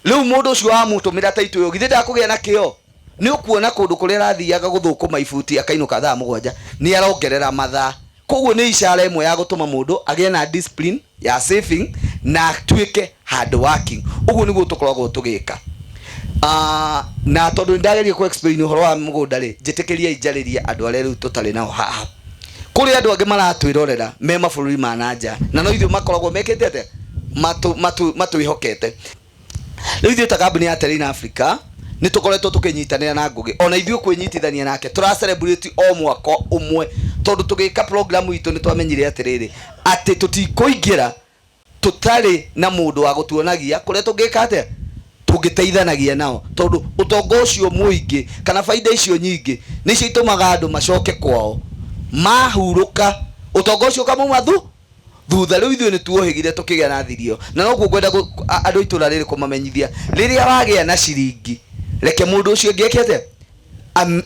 Rĩu mũndũ ũcio wamũtũmĩra title ĩyo, githĩ ndakũgĩa na kĩo? Nĩ ũkuona kũndũ kũrĩa arathiaga gũthũkũma ibuti akainũka thaa 7, nĩ arongerera mathaa. Koguo nĩ ishara ĩmwe ya gũtũma mũndũ agĩe na discipline ya saving na atuĩke hard working. Ũguo nĩguo tũkoragwo tũgĩka. Na tondũ nĩ ndageria kũ explain ũhoro wa mũgũnda rĩ, njĩtĩkĩriai njarĩrie andũ arĩa rĩu tũtarĩ nao haha. Kũrĩ andũ angĩ maratwĩrorera me mabũrũri ma na nja, na no ithuĩ makoragwo mekĩte atĩa, matwĩhokete. Rĩu ithuĩ ta kambuni ya Terrain Africa nĩ tũkoretwo tũkĩnyitanĩra na Ngũgĩ, ona ithuĩ kwĩnyitithania nake tũra celebrate o mwaka ũmwe, tondũ tũgĩka program itũ nĩ twamenyire atĩrĩrĩ, atĩ tũtikũingĩra tũtarĩ na mũndũ wa gũtuonagia kũrĩa tũngĩka atĩa, tũngĩteithanagia nao, tondũ ũtonga ũcio mũingĩ kana baida icio nyingĩ nĩcio itũmaga andũ macoke kwao mahurũka, ũtonga ũcio ũkamauma thutha. Rĩu ithuĩ nĩ tuohĩgire tũkĩgĩa na thirio, na noguo ngwenda andũ a itũra rĩrĩ kũmamenyithia, rĩrĩa wagĩa na ciringi, reke mũndũ ũcio ũngĩ eke atĩa,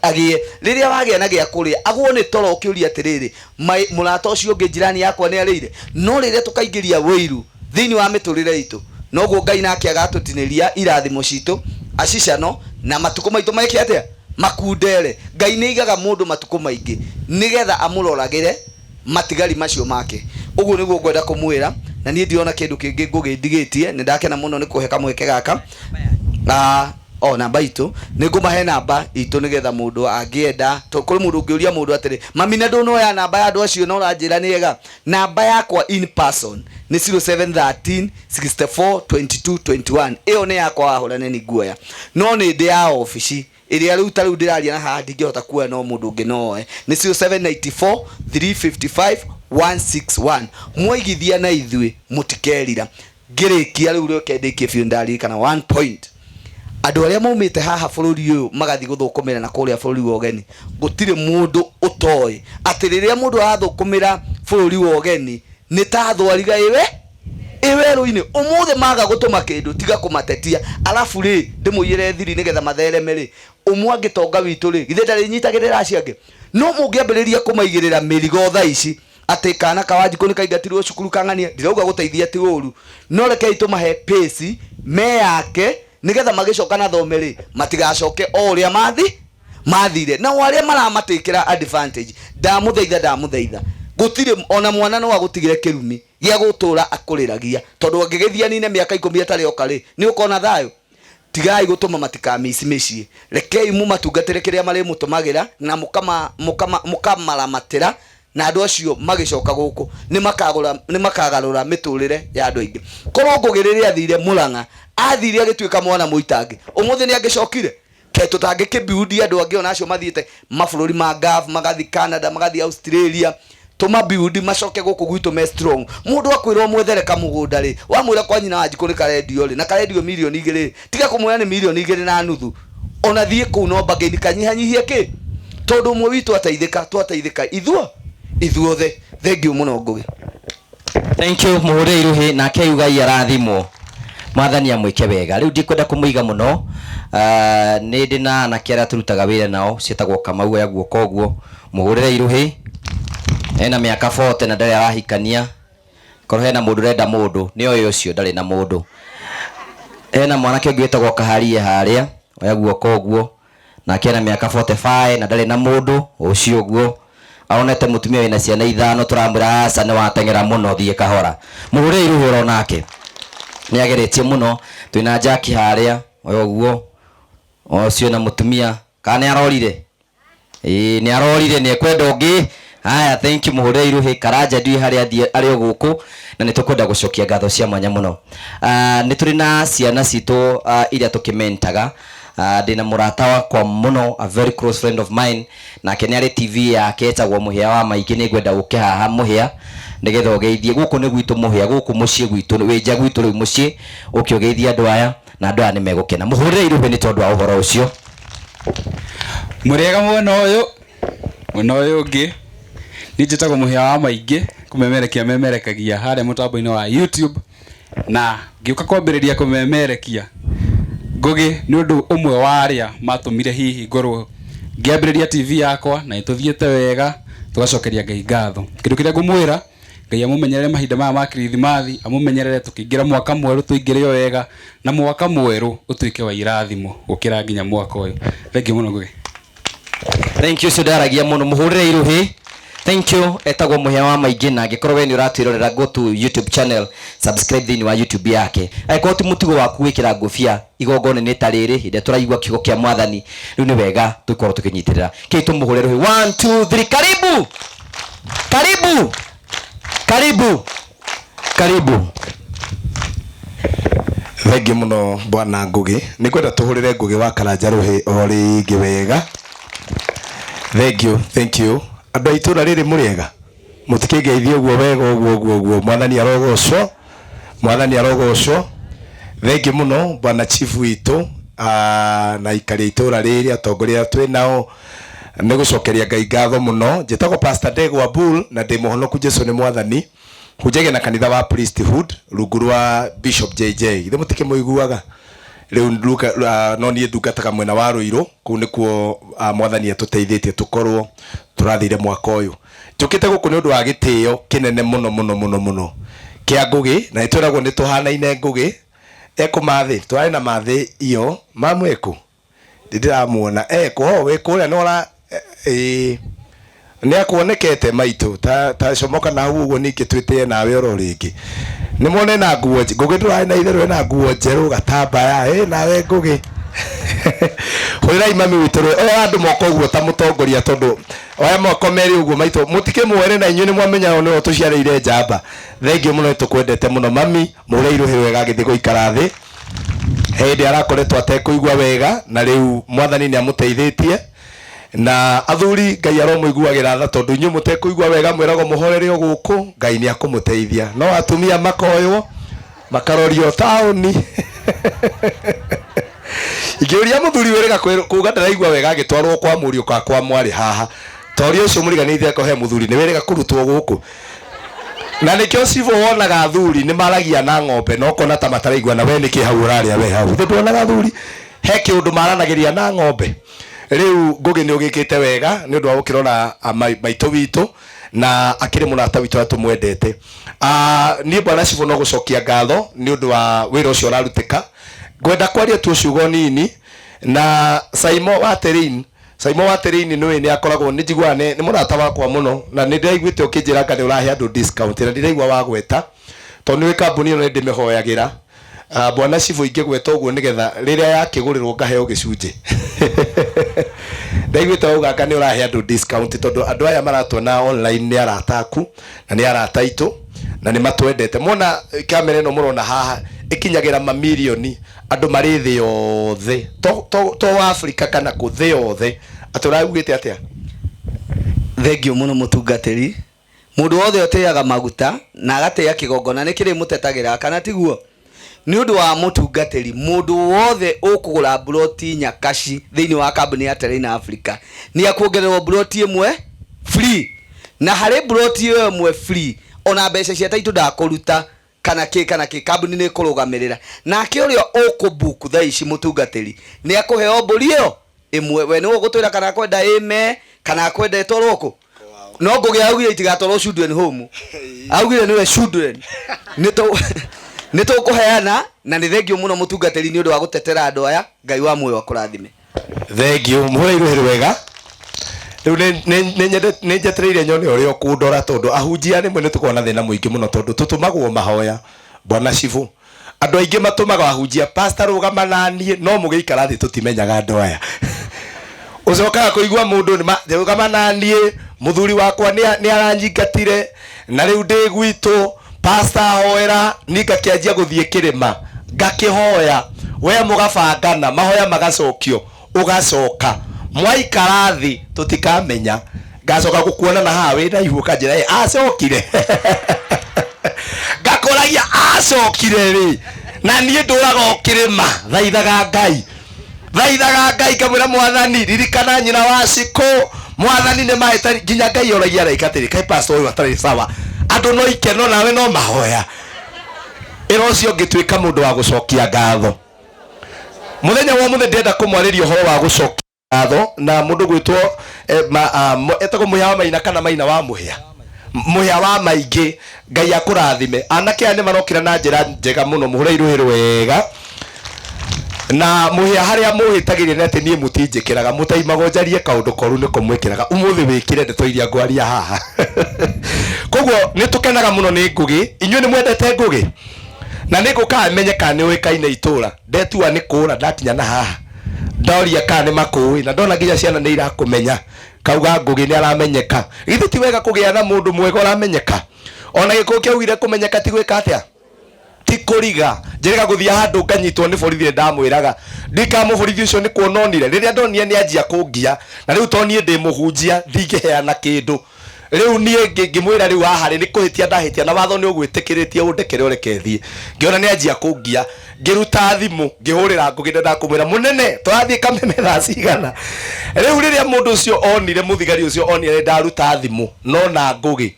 agĩe. Rĩrĩa wagĩa na gĩa kũrĩa, agwo nĩ toro ũkĩũria atĩrĩrĩ, mũrata ũcio ũngĩ jirani yakwa nĩ arĩire. No rĩrĩa tũkaingĩria wĩiru thĩinĩ wa mĩtũrĩre itũ, noguo Ngai nake agatũtinĩria irathimo citũ acicano, na matukũ maitũ meke atĩa, makundere. Ngai nĩ aigaga mũndũ matukũ maingĩ nĩgetha amũroragĩre matigari macio make. Ũguo nĩguo ngwenda kũmwĩra, na niĩ ndirona kĩndũ kĩngĩ Ngũgĩ ndigĩtie. Nĩ ndakena mũno nĩ kũhe kamweke gaka. O namba itũ nĩ ngũmahe namba itũ nĩgetha mũndũ angĩenda, kũrĩ mũndũ ũngĩũria mũndũ atĩrĩ, mami na ndũnoya namba ya andũ acio na ũranjĩra nĩ ega. Namba yakwa in person nĩ 0713 64 22 21. Ĩyo nĩ yakwa wahũrane nĩ nguoya, no nĩ ndĩ ya obici ĩrĩa rĩu ta rĩu ndĩraria na haha ndingĩhota kuoya, no mũndũ ũngĩ no oe, nĩ 0794 355 161. Mwaigithia na ithuĩ mũtikerira. Ngĩrĩkia rĩu, reke ndĩkie biũ, ndaririkana one point. Andũ arĩa maumĩte haha bũrũri ũyũ magathiĩ gũthũkũmĩra na kũrĩa bũrũri wa ũgeni, gũtirĩ mũndũ ũtoĩ atĩ rĩrĩa mũndũ arathũkũmĩra bũrũri wa ũgeni nĩ ta thwariga ĩwe ĩ werũ-inĩ. Ũmũthĩ maga gũtũma kĩndũ, tiga kũmatetia, arabu rĩ ndĩmũiyĩre thiri nĩgetha mathereme rĩ, ũmwe angĩtonga witũ rĩ, githĩ ndarĩnyitagĩrĩra acio angĩ? No mũngĩambĩrĩria kũmaigĩrĩra mĩrigo thaa ici atĩ kana ka Wanjikũ nĩ kaingatirwo cukuru kang'ania, ndirauga gũteithia ti ũru, no rekei tũmahe pace meyake nĩgetha magĩcoka na thome rĩ, matigacoke o ũrĩa mathi. Mathire nao arĩa maramatikĩra advantage. Ndamũthaitha, ndamũthaitha, gũtirĩ ona mwana no agũtigĩre kĩrumi gĩa gũtũra akũrĩragia, tondũ angĩgĩthiĩ anine mĩaka 10 atarĩ oka rĩ, nĩ ũkona thayũ. Tigai gũtũma matikamisi mĩciĩ, rekei mũmatungatĩre kĩrĩa marĩmũtũmagĩra na mũkamaramatĩra, na andũ acio magĩcoka gũkũ nĩ makagarũra mĩtũrĩre ya andũ aingĩ. Korwo Ngũgĩ rĩrĩa athire Mũrang'a athire agĩtuĩka mwana mũitangi, ũmũthĩ nĩ angĩcokire ke tũtangĩkĩbiundi andũ angĩ ona acio mathiĩte mabũrũri ma Gulf, magathiĩ Canada, magathiĩ Australia, tũmabiundi macoke gũkũ gwitũ me strong. Mũndũ akwĩra ũmwethere kamũgũnda rĩ, wamwĩra kwa nyina wa Njikũ nĩ karendio rĩ, na karendio mirioni 2 rĩ, tiga kũmwĩra nĩ mirioni 2.5, ona thiĩ kũu no mbangĩini kanyihanyihie kĩ, tondũ ũmwe witũ ateithĩka, twateithĩka ithuothe. Thank you mũno, Ngũgĩ. Thank you. Muhure iruhi nake yugai arathimwo, mwathani amwĩke wega. Rĩu ndikwenda kũmũiga mũno. Nĩ ndĩ na anake arĩa tũrutaga wĩra nao, ciĩtagwo Kamau ya guoko ũguo. Mũhũrĩre iruhi, ena mĩaka 40 na ndarĩ arahikania. Korwo hena mũndũ ũrenda mũndũ, nĩ oĩ ũcio ndarĩ na mũndũ. Hena mwanake ũngĩ wĩtagwo Kaharie harĩa, oya guoko ũguo, nake ena mĩaka 45 na ndarĩ na mũndũ ũcio ũguo. Aonete mũtumia wĩna ciana 5, tũramwĩra aca, nĩ wateng'era mũno, thiĩ kahora. Mũhũrĩre iruhi oro nake nĩ ageretie mũno. Twĩna Jackie harĩa, oya ũguo, ũcio na mũtumia kana nĩ arorire? Ĩĩ, nĩ arorire, nĩ ekwenda ũngĩ. Haya, thank you. Mũhũrĩre iruhi Karanja, ndiũĩ harĩa athiĩ, arĩ o gũkũ, na nĩ tũkwenda gũcokia ngatho cia mwanya mũno. Nĩ tũrĩ na ciana citũ iria tũkĩmentaga. Ndĩna mũrata wakwa mũno, a very close friend of mine, nake nĩ arĩ TV yake ĩtagwo Mũhĩa wa Maingĩ. Nĩ ngwenda ũke haha Mũhĩa, nĩgetha ũgeithie. Gũkũ nĩ gwitũ Mũhĩa, gũkũ mũciĩ gwitũ, wĩ nja gwitũ rĩu mũciĩ, ũke ũgeithie andũ aya, na andũ aya nĩ megũkena. Mũhũrĩre iruhĩ nĩ tondũ wa ũhoro ũcio. Mũrĩega mwena ũyũ, mwena ũyũ ũngĩ. Niĩ njĩtagwo Mũhĩa wa Maingĩ, kũmemerekia memerekagia harĩa mũtambo-inĩ wa YouTube, na ngĩũka kwambĩrĩria kũmemerekia Ngũgĩ nĩ ũndũ ũmwe wa arĩa matũmire hihi ngorwo ngĩambĩrĩria TV yakwa, na nĩtũthiĩte wega, tũgacokeria Ngai ngatho. Kĩndũ kĩrĩa ngũmwĩra, Ngai amũmenyerere mahinda maya ma Kirithimathi, amũmenyerere tũkĩingĩra mwaka mwerũ, tũingĩre o wega, na mwaka mwerũ ũtuĩke wa irathimo gũkĩra nginya mwaka ũyũ. Thank you mũno, Ngũgĩ. Thank you. Ũcio ndaragia mũno, mũhũrĩre iruhi. Thank you. Etagwo Mũhĩa wa Maingĩ, na angĩkorwo we nĩ ũratwĩrorera, go to YouTube channel, subscribe thĩinĩ wa YouTube yake. Angĩkorwo ti mũtugo waku gwĩkĩra ngũbia igongona-inĩ ta rĩrĩ, hĩndĩ ĩrĩa tũraigua kiugo kĩa mwathani, rĩu nĩ wega tũkorwo tũkĩnyitĩrĩra kĩu. Tũmũhũre rũhĩ. 1 2 3, karibu, karibu, karibu, karibu. Thengiũ mũno, bwana Ngũgĩ. Nĩ ngwenda tũhũrĩre Ngũgĩ wa Karanja rũhĩ o rĩngĩ wega. Thank you, thank you. Andũ a itũra rĩrĩ, mũrĩega? Mũtikĩngeithie ũguo wega, ũguo ũguo ũguo. Mwathani arogocwo, mwathani arogocwo. Thengiũ mũno, bwana chief witũ na aikari a itũra rĩrĩ, atongoria arĩa twĩ nao, nĩ gũcokeria Ngai ngatho mũno. Njĩtagwo Pastor Ndegwa Bull na ndĩ mũhonoku, Jesu nĩ mwathani. Hunjagia na kanitha wa Priesthood rungu rwa Bishop JJ. Ithe mũtikĩmũiguaga rĩu no niĩ ndungataga mwena wa Rũirũ kũu, nĩkuo mwathani atũteithĩtie tũkorwo tũrathire mwaka ũyũ. Njũkĩte gũkũ nĩ ũndũ wa gĩtĩo kĩnene mũno mũno mũno mũno kĩa Ngũgĩ, na nĩtwĩragwo nĩ tũhanaine. Ngũgĩ ekũmathĩ, twarĩ na mathĩ iyo mamwĩkũ, ndĩramuona ekũ ho wĩ kũrĩa nĩ ĩĩ nĩ akuonekete maitũ ta comoka na hau ũguo. Ningĩ twĩtĩe nawe oro rĩngĩ nĩ muone na nguo Ngũgĩ ndũrarĩ na itherũ, ena nguo njerũ gatambaya. Ĩ nawe Ngũgĩ, hũrĩrai mami witũ rĩ, oya andũ moko ũguo ta mũtongoria, tondũ oya moko merĩ ũguo maitũ, mũtikĩmwere na inyuĩ nĩ mwamenya ũyũ nĩwe ũtũciarĩire njamba. Thengiũ mũno, nĩ tũkwendete mũno mami. Mũhũre irũhĩ wega agĩthiĩ gũikara thĩ. Hĩndĩ arakoretwo atekũigua wega, na rĩu mwathani nĩ amũteithĩtie. Na athuri, Ngai aromũiguagĩra tha, tondũ inyuĩ mũtekũigua wega mwĩragwo mũhorere o gũkũ, Ngai nĩ akũmũteithia, no atumia makoywo makarorio taũni. Ingĩũria mũthuri wĩrĩga kuga ndaraigua wega agĩtwarwo kwa mũriũ ka kwa mwarĩ haha, toria ũcio mũriganĩire ko he mũthuri nĩ wĩrĩga kũrutwo gũkũ, na nĩkĩo cibũ wonaga athuri nĩ maragia na ng'ombe na ũkona ta mataraigua. Na we nĩkĩ hau ũrarĩa we hau? Ithe nduonaga athuri he kĩũndũ maranagĩria na ng'ombe? Rĩu Ngũgĩ nĩ ũgĩkĩte wega nĩ ũndũ wa gũkĩrora maitũ witũ, na akĩrĩ mũrata witũ arĩa tũmwendete. Niĩ bwana cibũ no gũcokia ngatho nĩ ũndũ wa wĩra ũcio ũrarutĩka. Ngwenda kwaria tu ciugo nini na Saimo wa Terrain. Saimo wa Terrain nĩ nĩ akoragwo nĩ njiguaga nĩ nĩ mũrata wakwa mũno na nĩ ndĩraiguĩte ũkĩnjĩra anga nĩ ũrahe andũ discount na ndĩraigua wagweta tondũ nĩ kambuni ĩno nĩ ndĩmĩhoyagĩra. Bwana Cibũ ingĩgweta ũguo nĩgetha rĩrĩa yakĩgũrĩrwo ngaheo gĩcunjĩ. Ndaiguĩte wauga anga nĩ ũrahe andũ discount tondũ andũ aya maratuona online nĩ arata aku na nĩ arata aitũ na nĩ matwendete. Mwona kamera ĩno mũrona haha ĩkinyagĩra mamirioni andũ marĩ thĩ yothe to, to, to Afrika kana kũ thĩ yothe. Atĩ ũraugĩte atĩa? Thengiũ mũno mũtungatĩri. Mũndũ wothe ũtĩaga maguta na agatĩa kĩgongona nĩ kĩrĩmũtetagĩra, kana tiguo? Nĩ ũndũ wa mũtungatĩri, mũndũ wothe ũkũgũra mburoti Nyakaci thĩinĩ wa kambuni ya Terrain Africa nĩ akuongererwo mburoti ĩmwe free. Na harĩ mburoti ĩyo ĩmwe free, ona mbeca cia taitũ ndakũruta kana kĩ kana kĩ, kambuni nĩ ĩkũrũgamĩrĩra. Nake ũrĩa ũkũ book thaa ici mũtungatĩri nĩ akũheo mbũri ĩyo ĩmwe. We nĩwe ũgũtwĩra kana akwenda ĩme kana akwenda ĩtwarwo kũ. No Ngũgĩ augire itigatwarwo children home. Augire nĩwe children. Nĩ tũkũheana na nĩ thengiũ mũno mũtungatĩri nĩ ũndũ wa gũtetera andũ aya. Ngai wa muoyo akũrathime. Thengiũ, mũhũre irũhĩ wega. Rĩu nĩ njetereire nyone ũrĩa ũkũndora tondũ ahunjia rĩmwe nĩ tũkoragwo na thĩna mũingĩ mũno tondũ tũtũmagwo mahoya. Bwana Cibũ, andũ aingĩ matũmaga ahunjia, pastor rũgama na niĩ, no mũgĩikara thĩ tũtimenyaga andũ aya. Ũcokaga kũigua mũndũ nĩ rũgama na niĩ, mũthuri wakwa nĩ aranyingatire na rĩu ndĩ gwitũ, pastor hoera, niĩ ngakĩanjia gũthiĩ kĩrĩma, ngakĩhoya, we mũgabangana, mahoya magacokio, ũgacoka. Mwaikara thĩ tũtikamenya, ngacoka gũkuona na haha wĩna ihu ũkanjĩra, ĩ, acokire. Ngakũragia acokire rĩ, na niĩ ndũraga o kĩrĩma, thaithaga Ngai. Thaithaga Ngai ngamwĩra mwathani ririkana nyina wa Cikũ, mwathani nĩ mahĩtani, nginya Ngai oragia araika atĩrĩ, kaĩ pastor ũyũ atarĩ sawa, andũ no ikeno nawe no mahoya. Ĩra ũcio ũngĩ tuĩka mũndũ wa gũcokia ngatho. Mũthenya wa ũmũthĩ ndĩrenda kũmwarĩria ũhoro wa gũcokia ngatho na mũndũ gwĩtwo etagwo Mũhĩa wa Maina kana Maina wa Mũhĩa, Mũhĩa wa Maingĩ. Ngai akũrathime. Anake aya nĩ marokĩra na njĩra njega mũno, mũhũre irũhĩ rwega. Na mũhĩa harĩa mũhĩtagĩria nĩ atĩ niĩ mũtinjĩkĩraga, mũtaimagwo njarie kaũndũ koru nĩko mwĩkĩraga. Ũmũthĩ wĩkĩre ndeto iria ngwaria haha. Koguo nĩ tũkenaga mũno nĩ Ngũgĩ. Inyuĩ nĩ mwendete Ngũgĩ? Na nĩ ngũkaga menye kana nĩ ũĩkaine itũra. Ndetua nĩ kũra ndakinya na haha. Ndoria kana nĩ makũĩ na ndona nginya ciana nĩ irakũmenya. Kauga Ngũgĩ nĩ aramenyeka. Githĩ ti wega kũgĩa na mũndũ mwega ũramenyeka? Ona Gĩkũyũ kĩaugire kũmenyeka ti gwĩka atĩa? Ti kũriga. Njĩrĩga gũthiĩ handũ nganyitwo nĩ borithi nĩ ndamwĩraga. Ndika mũborithi ũcio nĩ kuona onire. Rĩrĩa ndonire nĩ anjia kũngia. Na rĩu to niĩ ndĩ mũhunjia ndingĩheana kĩndũ. Rĩu niĩ ngĩmwĩra rĩu haha rĩ nĩ kũhĩtia ndahĩtia na watho nĩ ũgwĩtĩkĩrĩtie ũndekere ũreke thiĩ. Ngĩona nĩ anjia kũngia. Ngĩruta thimũ ngĩhũrĩra Ngũgĩ ndendaga kũmwĩra mũnene tũrathiĩ Kameme thaa cigana. Rĩu rĩrĩa mũndũ ũcio onire mũthigari ũcio onire nĩ ndaruta thimũ nona Ngũgĩ.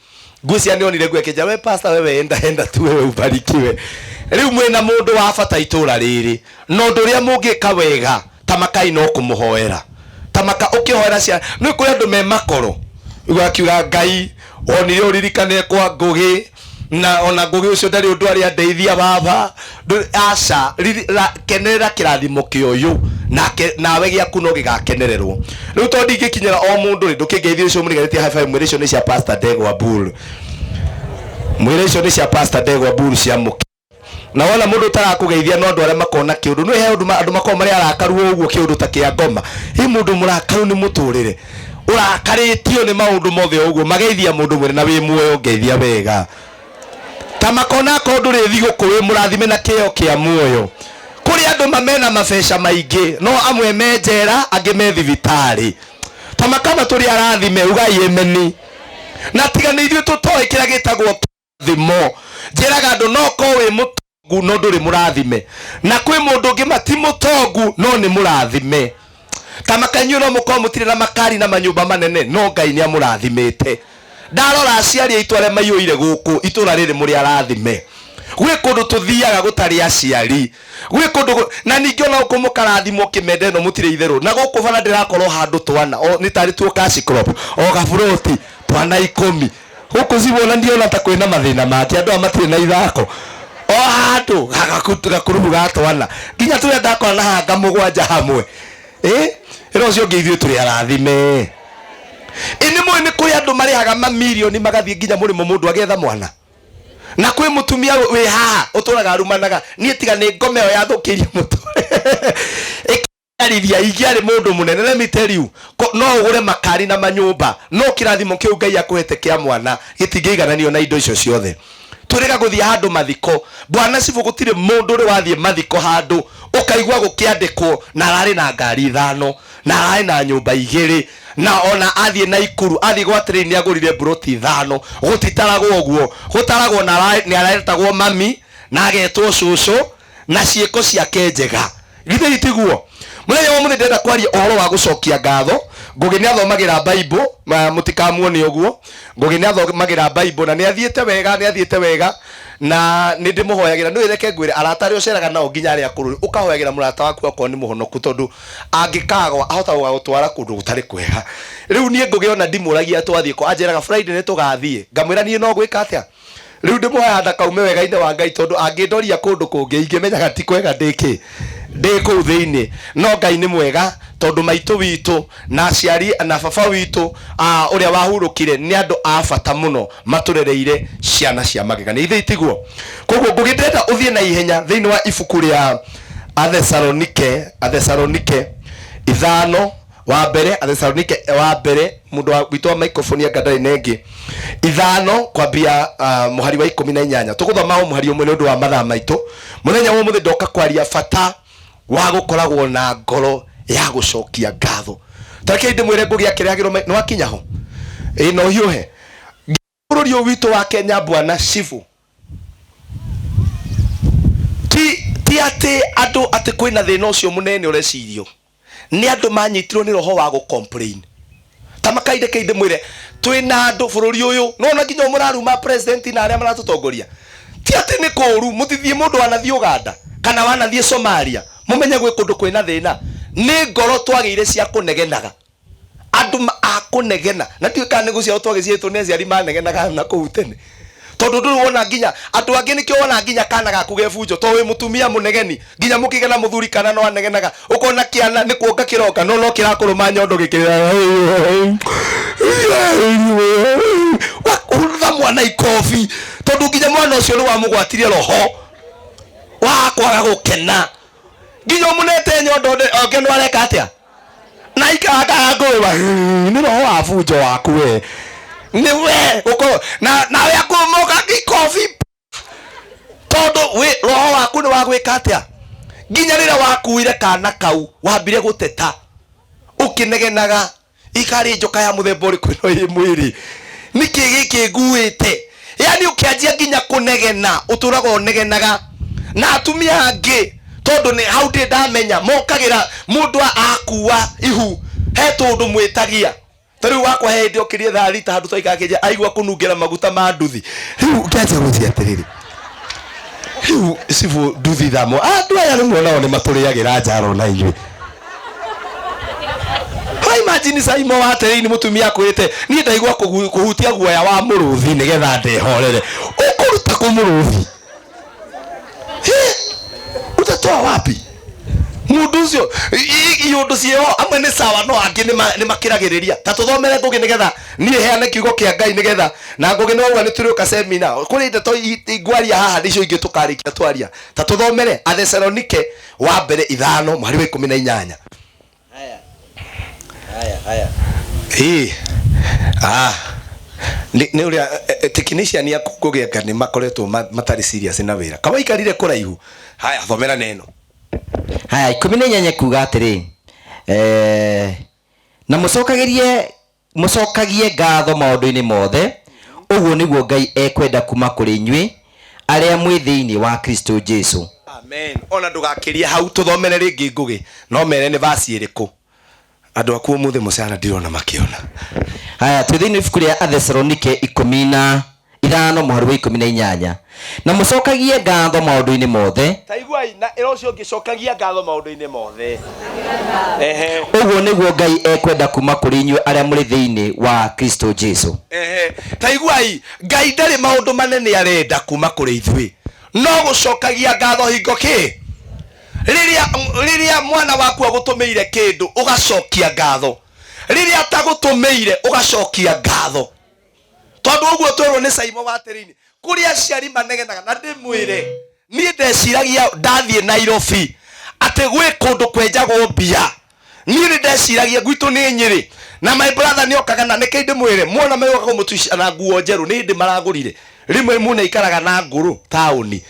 Ngwĩciria nĩ onire Ngũgĩ akĩnjĩra we pastor wewe enda enda tu wewe ubarikiwe. Rĩu mwĩna mũndũ wa bata itũra rĩrĩ na ũndũ ũrĩa mũngĩka wega ta makai no kũmũhoera. Ta maka ũkĩhoera ciana nĩ kũrĩ andũ me makoro. Ũgakiuga Ngai wonire ũririkane kwa Ngũgĩ na ona Ngũgĩ ũcio ndarĩ ũndũ arĩ andeithia baba. Aca, kenerera kĩrathimo kĩa ũyũ nake nawe gĩaku no gĩgakenererwo. Rĩu tondũ ndingĩkinyĩra o mũndũ rĩ, ndũkĩngeithie ũcio mũriganĩtie high five mwĩre icio nĩ cia Pastor Ndegwa Bull. Mwĩre icio nĩ cia Pastor Ndegwa Bull cia mũke. Na wona mũndũ ũtarakũgeithia no andũ arĩa makona kĩũndũ. Nĩ he andũ makoragwo marĩ arakaru ũguo kĩũndũ ta kĩa ngoma. Ĩ mũndũ mũrakaru nĩ mũtũrĩre. Ũrakarĩtio nĩ maũndũ mothe ũguo. Mageithia mũndũ mwĩre na wĩ muoyo ngeithia wega. Ta makona akorwo ndũrĩ thigũkũ wĩ mũrathime na kĩheo kĩa muoyo. Kũrĩ andũ mena mabeca maingĩ no amwe me njera angĩ me thibitarĩ. Ta makama tũrĩ arathime ugai ameni. Na tiga nĩ ithuĩ tũtoĩ kĩrĩa gĩtagwo kĩrathimo. Njĩraga andũ no korwo wĩ mũtongu no ndũrĩ mũrathime. Na kwĩ mũndũ ũngĩ ma ti mũtongu no nĩ mũrathime. Ta makanyuĩ no mũkorwo mũtirĩ na makari na manyũmba manene no Ngai nĩ amũrathimĩte. Ndarora aciari aitũ arĩa maiyũire gũkũ itũra rĩrĩ mũrĩ arathime. Gwĩ kũndũ tũthiaga gũtarĩ aciari. Gwĩ kũndũ na ningĩ ona gũkũ mũkarathimwo kĩmende ĩno mũtirĩ itherũ. Na gũkũ bara ndĩrakorwo handũ twana o nĩ tarĩ tuo cash crop o gaburoti twana ikũmi. Gũkũ cibũ ona ndiona ta kwĩna mathĩna mangĩ andũ aya matirĩ na ithako. O handũ gakurubu ga twana nginya tũrĩa ndakora na hanga mũgwanja hamwe. Ĩra ũcio ũngĩ ithuĩ tũrĩ arathime. Ĩ nĩ mũĩ nĩ kũrĩ andũ marĩhaga mamirioni magathiĩ nginya mũrĩmo mũndũ agetha mwana? Na kwĩ mũtumia wĩ haha ũtũraga arumanaga, niĩ tiga nĩ ngoma ĩyo yathũkĩirie mũtũrĩre. Ĩkĩarithia ingĩarĩ mũndũ mũnene, let me tell you, no ũgũre makari na manyũmba, no kĩrathimo kĩu Ngai akũhete kĩa mwana gĩtingĩigananio na indo icio ciothe. Twĩrĩga gũthiĩ handũ mathiko, bwana cibũ, gũtirĩ mũndũ ũrĩ wathiĩ mathiko handũ ũkaigua gũkĩandĩkwo na ararĩ na ngari ithano, na ararĩ na nyũmba igĩrĩ, na ona athiĩ Naikuru, athiĩ gwa train nĩ agũrire mburoti ithano. Gũtitaragwo ũguo, gũtaragwo na nĩ aretagwo mami na agetwo cũcũ na ciĩko ciake njega. Githĩ tiguo? Mũthenya wa ũmũthĩ ndĩrenda kwaria ũhoro wa gũcokia ngatho. Ngũgĩ nĩ athomagĩra Bible, mũtikamuone ũguo. Ngũgĩ nĩ athomagĩra Bible na nĩ athiĩte wega, nĩ athiĩte wega na nĩ ndĩmũhoyagĩra. Nĩ reke ngwĩre, arata arĩa ũceraga nao nginya arĩa akũrũ, ũkahoyagĩra mũrata waku akorwo nĩ mũhonoku, tondũ angĩkagwa ahota gũgagũtwara kũndũ gũtarĩ kwega. Rĩu niĩ Ngũgĩ ona ndimũragia twathiĩ kũ, anjĩraga Friday nĩ tũgathiĩ, ngamwĩra niĩ no gwĩka atĩa? Rĩu ndĩmũhoyaga ndakaume wega-inĩ wa Ngai, tondũ angĩndoria kũndũ kũngĩ ingĩmenyaga ti kwega ndĩ kĩ ndĩ kũu thĩinĩ. No Ngai nĩ mwega, tondũ maitũ witũ na aciari na baba witũ ũrĩa wahurũkire nĩ andũ a bata mũno, matũrereire ciana cia magegania. Ithe itiguo? Koguo Ngũgĩ ndĩrenda ũthiĩ na ihenya thĩinĩ wa ibuku rĩa Athesalonike, Athesalonike ithano wa mbere, Athesalonike wa mbere, mũndũ wa witũ wa microphone anga ndarĩ na ĩngĩ, ithano kwambia mũhari wa 18. Tũgũthoma o mũhari ũmwe nĩ ũndũ wa mathaa maitũ. Mũthenya wa ũmũthĩ ndoka kwaria bata wa gũkoragwo na ngoro ya gũcokia ngatho. Tarekei ndĩmwĩre Ngũgĩ akĩrehagĩrwo nĩ wakinya ho ĩ na ũhiũhe bũrũri ũyũ witũ wa Kenya. Bwana Shifu, ti atĩ andũ atĩ kwĩna thĩna ũcio mũnene ũrecirio, nĩ andũ manyitirwo nĩ roho wa gũ complain. Ta makainde kei ndĩmwĩre, twĩna andũ bũrũri ũyũ nona nginya mũraruma president na arĩa maratũtongoria. Ti atĩ nĩ kũũru, mũtithiĩ mũndũ wanathiĩ Uganda kana wanathiĩ Somalia mũmenye gwĩ kũndũ kwĩna thĩna. Nĩ ngoro twagĩire cia kũnegenaga, andũ a kũnegena, na ndiũĩ kana nĩ gũciarwo twagĩciarĩtwo nĩ aciari manegenaga na kũu tene, tondũ ndũrĩ wona nginya andũ angĩ. Nĩkĩo wona nginya kana gaku gebunjo, tondũ wĩ mũtumia mũnegeni. Nginya mũkĩgĩa na mũthuri kana no anegenaga, ũkona kĩana nĩ kuonga kĩronga no kĩrakũrũma nyondo gĩkĩrĩra, ũrutha mwana ikobi, tondũ nginya mwana ũcio nĩ wamũgwatirie roho wa kwaga gũkena. Nginya ũmũnete nyondo onge no areka atĩa na ikaraga ngũrũa nĩ roho wa bunjo waku we nĩ we ũkorwo na nawe akũmoka ikobi, tondũ wĩ roho waku nĩ wa gwĩka atĩa. Nginya rĩrĩa wakuire kana kau wambire gũteta ũkĩnegenaga, ikarĩ njoka ya mũthemba ũrĩkũ ĩno ĩ mwĩrĩ, nĩkĩ gĩkĩ nguĩte? Yani ũkĩanjia nginya kũnegena, ũtũraga ũnegenaga. Na atumia angĩ, tondũ nĩ hau ndĩ ndamenya mokagĩra mũndũ akua ihu, he tũndũ mwĩtagia. Ta rĩu wakwa he hĩndĩ okĩrie thaa thita handũ twaikara kĩnja, aigua kũnungĩra maguta ma nduthi. Rĩu ngĩanjia gwĩciria atĩrĩrĩ, rĩu cibũ nduthi thamo andũ aya rĩmwe nao nĩ matũrĩagĩra njaro na inyuĩ. Ha, imagine Saimo wa atĩrĩini, mũtumia akwĩrĩte niĩ ndaigua kũhutia guoya wa mũrũthi nĩgetha ndehorere. Ũkũruta kũ mũrũthi? Hĩ, utatoa wapi mundu ucio? Iundu ciĩho amwe nĩ sawa, no angĩ nĩ makĩragĩrĩria. Ta tũthomere Ngũgĩ nĩgetha niĩ heane kiugo kĩa Ngai, nĩgetha na Ngũgĩ nĩ wauga nĩ tũrĩũka semina kũrĩ ndeto ngwaria haha, nĩcio ingĩ tũkarĩkia twaria. Ta tũthomere Athesalonike wa mbere ithano mũhari wa 18. Haya. Haya, haya. Ĩĩ. Ah. Nĩ ũrĩa technician aku Ngũgĩ anga nĩ makoretwo matarĩ serious na wĩra. Kawaikarire kũraihu. Haya, thomera neno. Haya, 18 kuga atĩrĩ, na mũcokagĩrie mũcokagie ngatho maũndũ-inĩ mothe, ũguo nĩguo Ngai ekwenda kuma kũrĩ inyuĩ arĩa mwĩ thĩinĩ wa Kristo Jesu. Amen. Ona ndũgakĩrie hau, tũthomere rĩngĩ Ngũgĩ. No mere nĩ verse ĩrĩkũ. Andũ aku ũmũthĩ mũcara ndirona makĩona. Haya, twĩ thĩinĩ wa ibuku rĩa Athesalonike 15 mũhari wa 18, na mũcokagie ngatho maũndũ-inĩ mothe. Ta iguai na ĩra ũcio ũngĩ, cokagia ngatho maũndũ-inĩ mothe. Ehe. Ũguo nĩguo Ngai ekwenda kuma kũrĩ inyuĩ arĩa mũrĩ thĩinĩ wa Kristo Jesu. Ehe. Ta iguai, Ngai ndarĩ maũndũ manene arenda kuma kũrĩ ithuĩ, no gũcokagia ngatho hingo kĩ. Rĩrĩa rĩrĩa mwana waku agũtũmĩire kĩndũ ũgacokia ngatho, rĩrĩa atagũtũmĩire ũgacokia ngatho, tondũ ũguo twerwo nĩ Saimo wa Tĩrĩinĩ kũrĩ aciari manegenaga. Na ndĩmwĩre, niĩ ndeciragia ndathiĩ Nairobi atĩ gwĩ kũndũ kwenjagwo mbia. Niĩ nĩ ndeciragia gwitũ nĩ Nyĩrĩ na my brother nĩ okaga, na nĩkĩ ndĩmwĩre, muona megoka kũmũtuica na nguo njerũ nĩ hĩndĩ maragũrire, rĩmwe mũno aikaraga na ngũrũ taũni.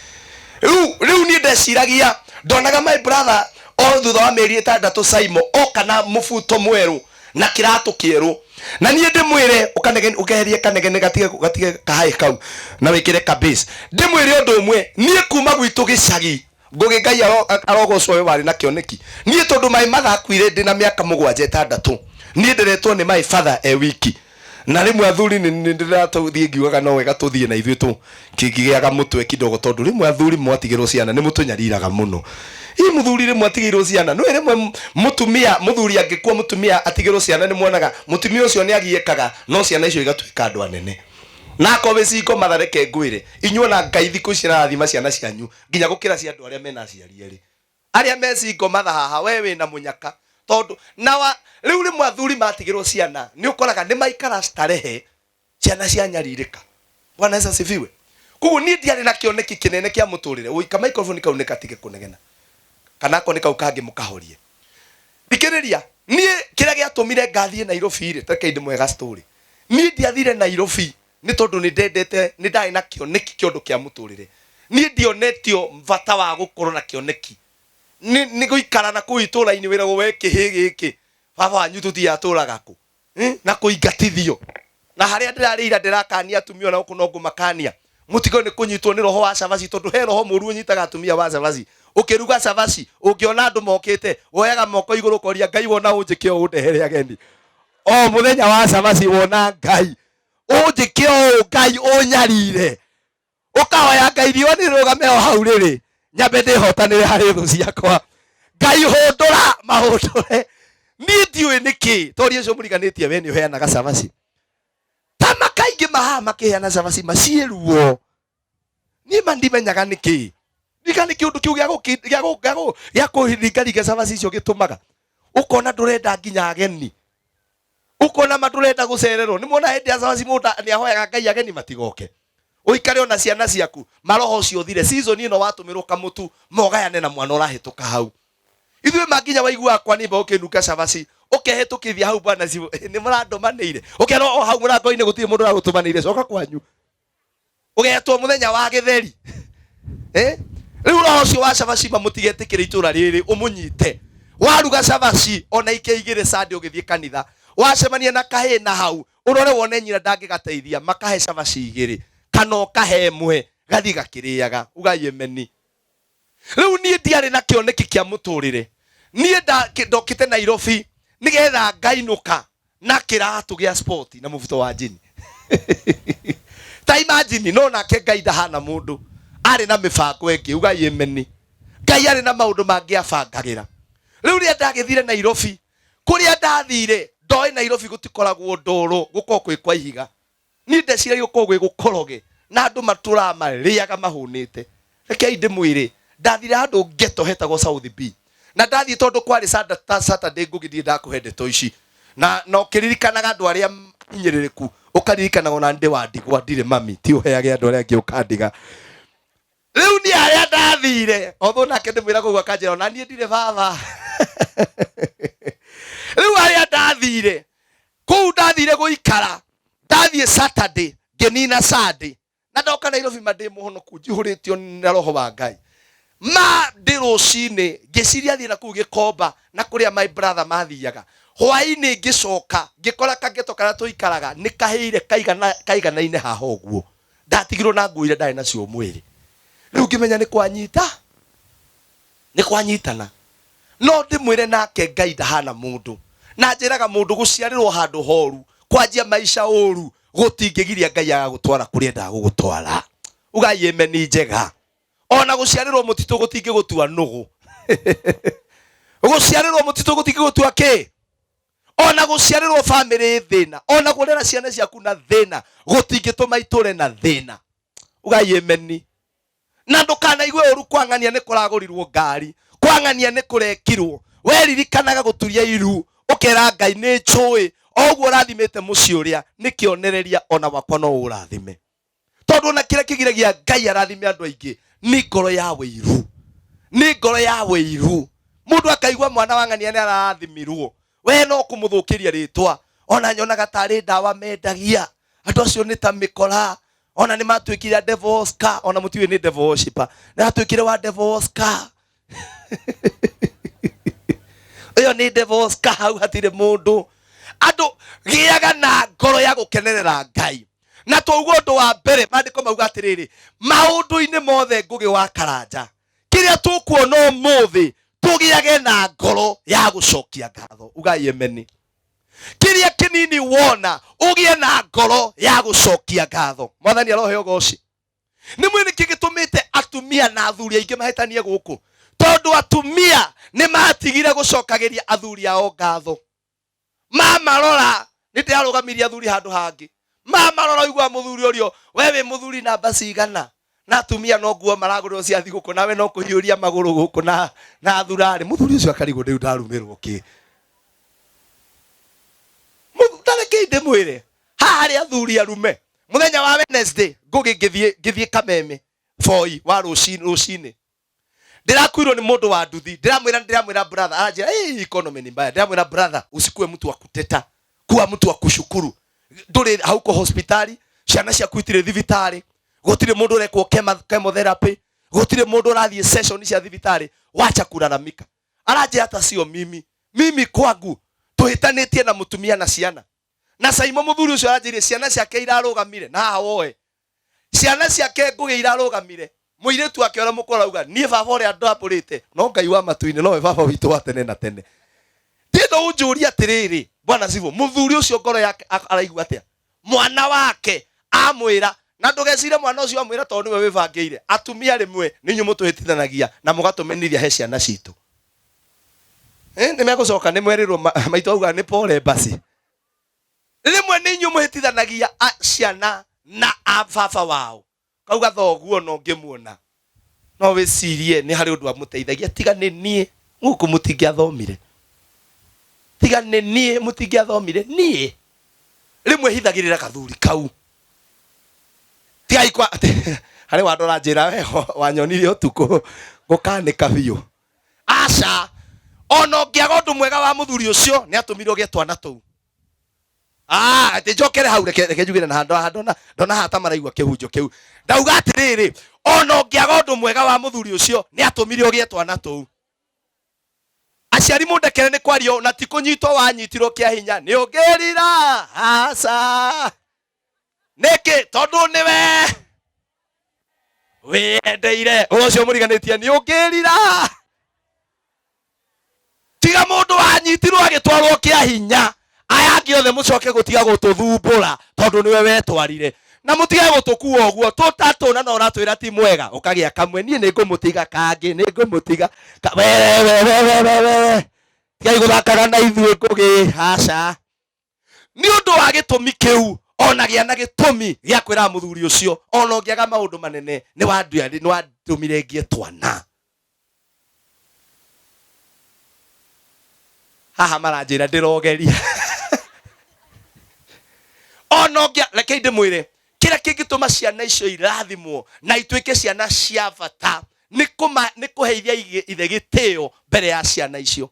Rĩu rĩu niĩ ndeciragia ndonaga my brother o thutha wa mĩeri 6 Saimo oka na mũbuto mwerũ na kĩratũ kĩerũ. Na niĩ ndĩmwĩre, ũkanegene, ũkeherie kanegene, gatige gatige kahaĩ kau na wĩkĩre kabase. Ndĩmwĩre ũndũ ũmwe, niĩ kuma gwitũ gĩcagi Ngũgĩ, Ngai arogocwo we warĩ na kĩoneki. Niĩ tondũ my mother akuire ndĩ na mĩaka 7 6, niĩ nderetwo nĩ my father e wiki. Na rĩmwe athuri nĩ ndĩrathiĩ ngiugaga no wega tũthiĩ na ithuĩ tũkĩgĩaga mũtwe kidogo, tondũ rĩmwe athuri mwatigĩrwo ciana nĩ mũtũnyariraga mũno. Ĩ mũthuri rĩmwe atigĩirwo ciana, nĩũĩ rĩmwe mũtumia, mũthuri angĩkua mũtumia atigĩrwo ciana nĩ muonaga mũtumia ũcio nĩ agiĩkaga, no ciana icio igatuĩka andũ anene. Na akorwo wĩ single mother, reke ngwĩre, inyuĩ ona Ngai thikũ ici ararathima ciana cianyu nginya gũkĩra cia andũ arĩa mena aciari erĩ. Arĩa me single mother haha, we wĩna mũnyaka, tondũ na wa rĩu rĩmwe athuri matigĩrwo ciana nĩ ũkoraga nĩ maikara starehe, ciana cianyarirĩka. Bwana Yesu asifiwe. Koguo niĩ ndiarĩ na kĩoneki kĩnene kĩa mũtũrĩre. Ũi ka microphone kau nĩ gatige kũnegena, kana akorwo nĩ kau kangĩ mũkahorie. Thikĩrĩria, niĩ kĩrĩa gĩatũmire ngathiĩ Nairobi rĩ, rekei ndĩmũhe ga story. Niĩ ndiathire Nairobi nĩ tondũ nĩ ndendete, nĩ ndarĩ na kĩoneki kĩa ũndũ kĩa mũtũrĩre. Niĩ ndionetio bata wa gũkorwo na kĩoneki. Nĩ nĩ gũikara na kũu itũra-inĩ wĩragwo we kĩhĩ gĩkĩ, baba wanyu tũtiĩ atũraga kũ? Na kũingatithio. Na harĩa ndĩrarĩ ira ndĩrakania atumia ona gũkũ no ngũmakania, mũtige nĩ kũnyitwo nĩ roho wa cabaci, tondũ he roho mũru ũnyitaga atumia wa cabaci. Ũkĩruga cabaci, ũngĩona andũ mokĩte, woyaga moko igũrũ ũkoria Ngai wona ũnjĩke ũũ ndehere ageni. O mũthenya wa cabaci wona Ngai ũnjĩke ũũ, Ngai ũnyarire, ũkahoya Ngai riũa nĩrũgame o hau rĩrĩ, nyambe ndĩhotanĩre harĩ thũ ciakwa. Ngai hũndũra mahũndũre. Niĩ ndiũĩ nĩkĩ tori ũcio mũriganĩtie we nĩ ũheanaga cabaci, ta makaingĩ mahaha makĩheana cabaci maciĩ ruo. Niĩ ma ndimenyaga nĩkĩ, ndika nĩ kĩũndũ kĩu gĩa kũringaringa cabaci icio gĩtũmaga ũkona ndũrenda nginya ageni, ũkona ma ndũrenda gũcererwo. Nĩ muona hĩndĩ ya cabaci mũndũ nĩ ahoyaga Ngai ageni matigoke, ũikare ona ciana ciaku, maroho ũcio ũthire. Season ĩno watũmĩrwo kamũtu mogayane na mwana ũrahĩtũka hau. Ithuĩ ma nginya waiguaga kwa nimba ũkĩnunga cabaci, ũkehĩtũkithia hau, bwana cibũ nĩ mũrandũmanĩire, ũkerwo o hau mũrango-inĩ gũtirĩ mũndũ ũragũtũmanĩire, coka kwanyu. Ũgetwo mũthenya wa gĩtheri. Rĩu roho ũcio wa cabaci mamũtigetĩkĩre itũra rĩrĩ ũmũnyite. Waruga cabaci ona ike igĩrĩ Sunday ũgĩthiĩ kanitha, wacemania na kahĩĩ na hau, ũrore wone nyina ndangĩgateithia, makahe cabaci igĩrĩ kana ũkahe ĩmwe, gathiĩ gakĩrĩaga. Ugai ameni. Rĩu niĩ ndiarĩ na kĩoneki kĩa mũtũrĩre. Niĩ ndokĩte Nairobi nĩgetha ngainũka na kĩratũ gĩa sport na mũbuto wa njini. Ta imagine, no nake Ngai ndahana mũndũ, arĩ na mĩbango ĩngĩ. Ugai ameni. Ngai arĩ na maũndũ mangĩ abangagĩra. Rĩu rĩrĩa ndagĩthire Nairobi, kũrĩa ndathire ndoĩ Nairobi gũtikoragwo ndoro, gũkoragwo kwĩ kwa ihiga. Niĩ ndeciragia gũkoragwo gwĩ gũkoroge na andũ matũraga marĩaga mahũnĩte. Rekei ndĩmwĩre, ndathire handũ ghetto hetagwo South B, na ndathiĩ tondũ kwarĩ Saturday, Ngũgĩ ndirĩ ndakũhe ndeto ici, na ũkĩririkanaga andũ arĩa hinyĩrĩrĩku, ũkaririkanaga ona ndĩ wa ndigwa, ndirĩ mami, ti ũheage andũ arĩa angĩ ũkandiga. Rĩu niĩ harĩa ndathire, although nake ndĩmwĩraga ũguo akanjĩra ona niĩ ndirĩ baba. Rĩu harĩa ndathire, kũu ndathire gũikara, ndathiĩ Saturday, ngĩnina Sunday, na ndoka Nairobi ma ndĩ mũhonoku, njihũrĩtio na roho wa Ngai. Ma ndĩ rũcinĩ ngĩciria thiĩ na kũu Gĩkomba na kũrĩa my brother mathiaga. Hwaĩ-inĩ ngĩcoka ngĩkora kageto karĩa tũikaraga nĩ kahĩire kaiganaine haha ũguo. Ndatigirwo na nguo iria ndarĩ nacio mwĩrĩ. Rĩu ngĩmenya nĩ kwanyita, nĩ kwanyitana. No ndĩmwĩre nake Ngai ndahana mũndũ. Na njĩraga mũndũ gũciarĩrwo handũ horu, kwanjia maica ũru, gũtingĩgiria Ngai agagũtwara kũrĩa endaga gũgũtwara. Ugai ameni njega. Ona gũciarĩrwo mũtitũ gũtingĩgũtua nũgũ. Gũciarĩrwo mũtitũ gũtingĩgũtua kĩ? Ona gũciarĩrwo bamĩrĩ thĩna, ona kũrera ciana ciaku na thĩna, gũtingĩtũma itũre na thĩna. Ugai ameni. Na ndũkanaigue ũru kwang'ania nĩ kũragũrirwo ngari. Kwa Kwang'ania nĩ kũrekirwo. Weririkanaga gũturia iru ũkera Ngai nĩ njũĩ o ũguo ũrathimĩte mũciĩ ũrĩa nĩ kĩonereria ona wakwa no ũrathime. Tondũ ona kĩrĩa kĩgiragia Ngai arathime andũ aingĩ nĩ ngoro ya wĩiru. Nĩ ngoro ya wĩiru. Mũndũ akaigua mwana wa ng'ania nĩ arathimirwo, we no kũmũthũkĩria rĩtwa. Ona nyonaga tarĩ ndawa mendagia. Andũ acio nĩ ta mĩkora. Ona nĩ matuĩkire a devil Oscar, ona mũtiũĩ nĩ devil worshiper. Nĩ atuĩkire wa devil Oscar. Ĩyo nĩ devil Oscar, hau hatirĩ mũndũ. Andũ gĩaga na ngoro ya gũkenerera Ngai. Na twauga ũndũ wa mbere, maandĩko mauga atĩrĩrĩ, maũndũ-inĩ mothe Ngũgĩ wa Karanja, kĩrĩa tũkuona ũmũthĩ, tũgĩage na ngoro ya gũcokia ngatho. Ugai emeni. Kĩrĩa kĩnini wona, ũgĩe na ngoro ya gũcokia ngatho. Mwathani arohe ũgoci. Nĩ mwĩ nĩkĩ gĩtũmĩte atumia na athuri aingĩ mahĩtanie gũkũ? Tondũ atumia nĩ matigire gũcokagĩria athuri ao ngatho. Mamarora, nĩ ndĩrarũgamirie athuri handũ hangĩ. Mamarora ũiguaga mũthuri ũrio, we wĩ mũthuri namba cigana? Na atumia no nguo maragũrĩrwo cia thigũkũ, nawe no kũhiũria magũrũ gũkũ na thurarĩ. Mũthuri ũcio akarigwo rĩu ndarumĩrwo kĩ? Tarekei ndĩmwĩre, haha harĩ athuri arume. Mũthenya wa Wednesday, Ngũgĩ ngĩthiĩ Kameme, boi wa rũcinĩ. Ndĩrakuirwo nĩ mũndũ wa nduthi. Ndĩramwĩra brother, aranjĩra, hey, economy ni mbaya. Ndĩramwĩra brother, usikue mtu wa kuteta, kuwa mtu wa kushukuru. Ndũrĩ hauko hospitali, ciana ciaku itirĩ thibitarĩ, gũtirĩ mũndũ ũrekwo chemotherapy, gũtirĩ mũndũ ũrathiĩ session cia thibitarĩ, wacha kulalamika. Aranjĩra ta sio mimi, mimi kwangu tũhĩtanĩtie na mũtumia na ciana. Na Saimo mũthuri ũcio aranjĩrire ciana ciake irarũgamire na haha woe. Ciana ciake Ngũgĩ irarũgamire. Mũirĩtu wake ũrĩa mũkũrũ arauga, niĩ baba ũrĩa ndambũrĩte, no Ngai wa matu-inĩ nowe baba witũ wa tene na tene. Ndĩrenda ũnjũrie atĩrĩrĩ, Bwana Sifu, mũthuri ũcio ngoro yake araigua atĩa? Mwana wake amwĩra, na ndũgecire mwana ũcio amwĩra tondũ nĩwe wĩbangĩire. Atumia rĩmwe nĩ inyuĩ mũtũhĩtithanagia na mũgatũmenithia he ciana citũ. Nĩ megũcoka nĩ mwerĩrwo maitũ auga nĩ pole basi. Rĩmwe nĩ inyuĩ mũhĩtithanagia ciana na a baba wao. Kauga thoguo no ngĩmuona. No wĩcirie nĩ harĩ ũndũ amũteithagia, tiga nĩ niĩ gũkũ mũtingĩathomire. Tiga nĩ niĩ mũtingĩathomire, niĩ. Rĩmwe hithagĩrĩra gathuri kau. Tigai kwa harĩ wandũ aranjĩra we wanyonire ũtukũ gũkanĩka biũ. Aca, ona ũngĩaga ũndũ mwega wa mũthuri ũcio, nĩ atũmire ũgĩe twana tũu. Atĩ njokere hau, reke njugĩre na handũ haha, ndona haha ta maraigua kĩhunjo kĩu. Ndauga atĩrĩrĩ, ona ũngĩaga ũndũ mwega wa mũthuri ũcio, nĩ atũmire ũgĩe twana tũu. Aciari mũndekere nĩ kwaria ũũ, na ti kũnyitwo wanyitirwo kĩa hinya, nĩ ũngĩrira. Aca. Nĩkĩ? Tondũ nĩwe wĩyendeire. Ũhoro ũcio mũriganĩtie, nĩ ũngĩrira. Tiga mũndũ wanyitirwo agĩtwarwo kĩa hinya, aya angĩ othe mũcoke gũtiga gũtũthumbũra tondũ nĩwe wetwarire. Na mũtige gũtũkua ũguo tũtatũ, na no ũratwĩra ti mwega, ũkagĩa kamwe, niĩ nĩ ngũmũtiga kangĩ, nĩ ngũmũtiga ka-, we, we, we, we, we, we, we. Tigai gũthakaga na ithuĩ Ngũgĩ, aca. Nĩ ũndũ wa gĩtũmi kĩu, ona gĩa na gĩtũmi gĩa kwĩra mũthuri ũcio, ona ũngĩaga maũndũ manene, nĩ wandũmire ngie twana. Haha maranjĩra ndĩrogeria. Ona ũngĩa, rekei ndĩmwĩre, kĩrĩa kĩngĩtũma ciana icio irathimwo na ituĩke ciana cia bata nĩ kũheithia ithe gĩtĩo mbere ya ciana icio.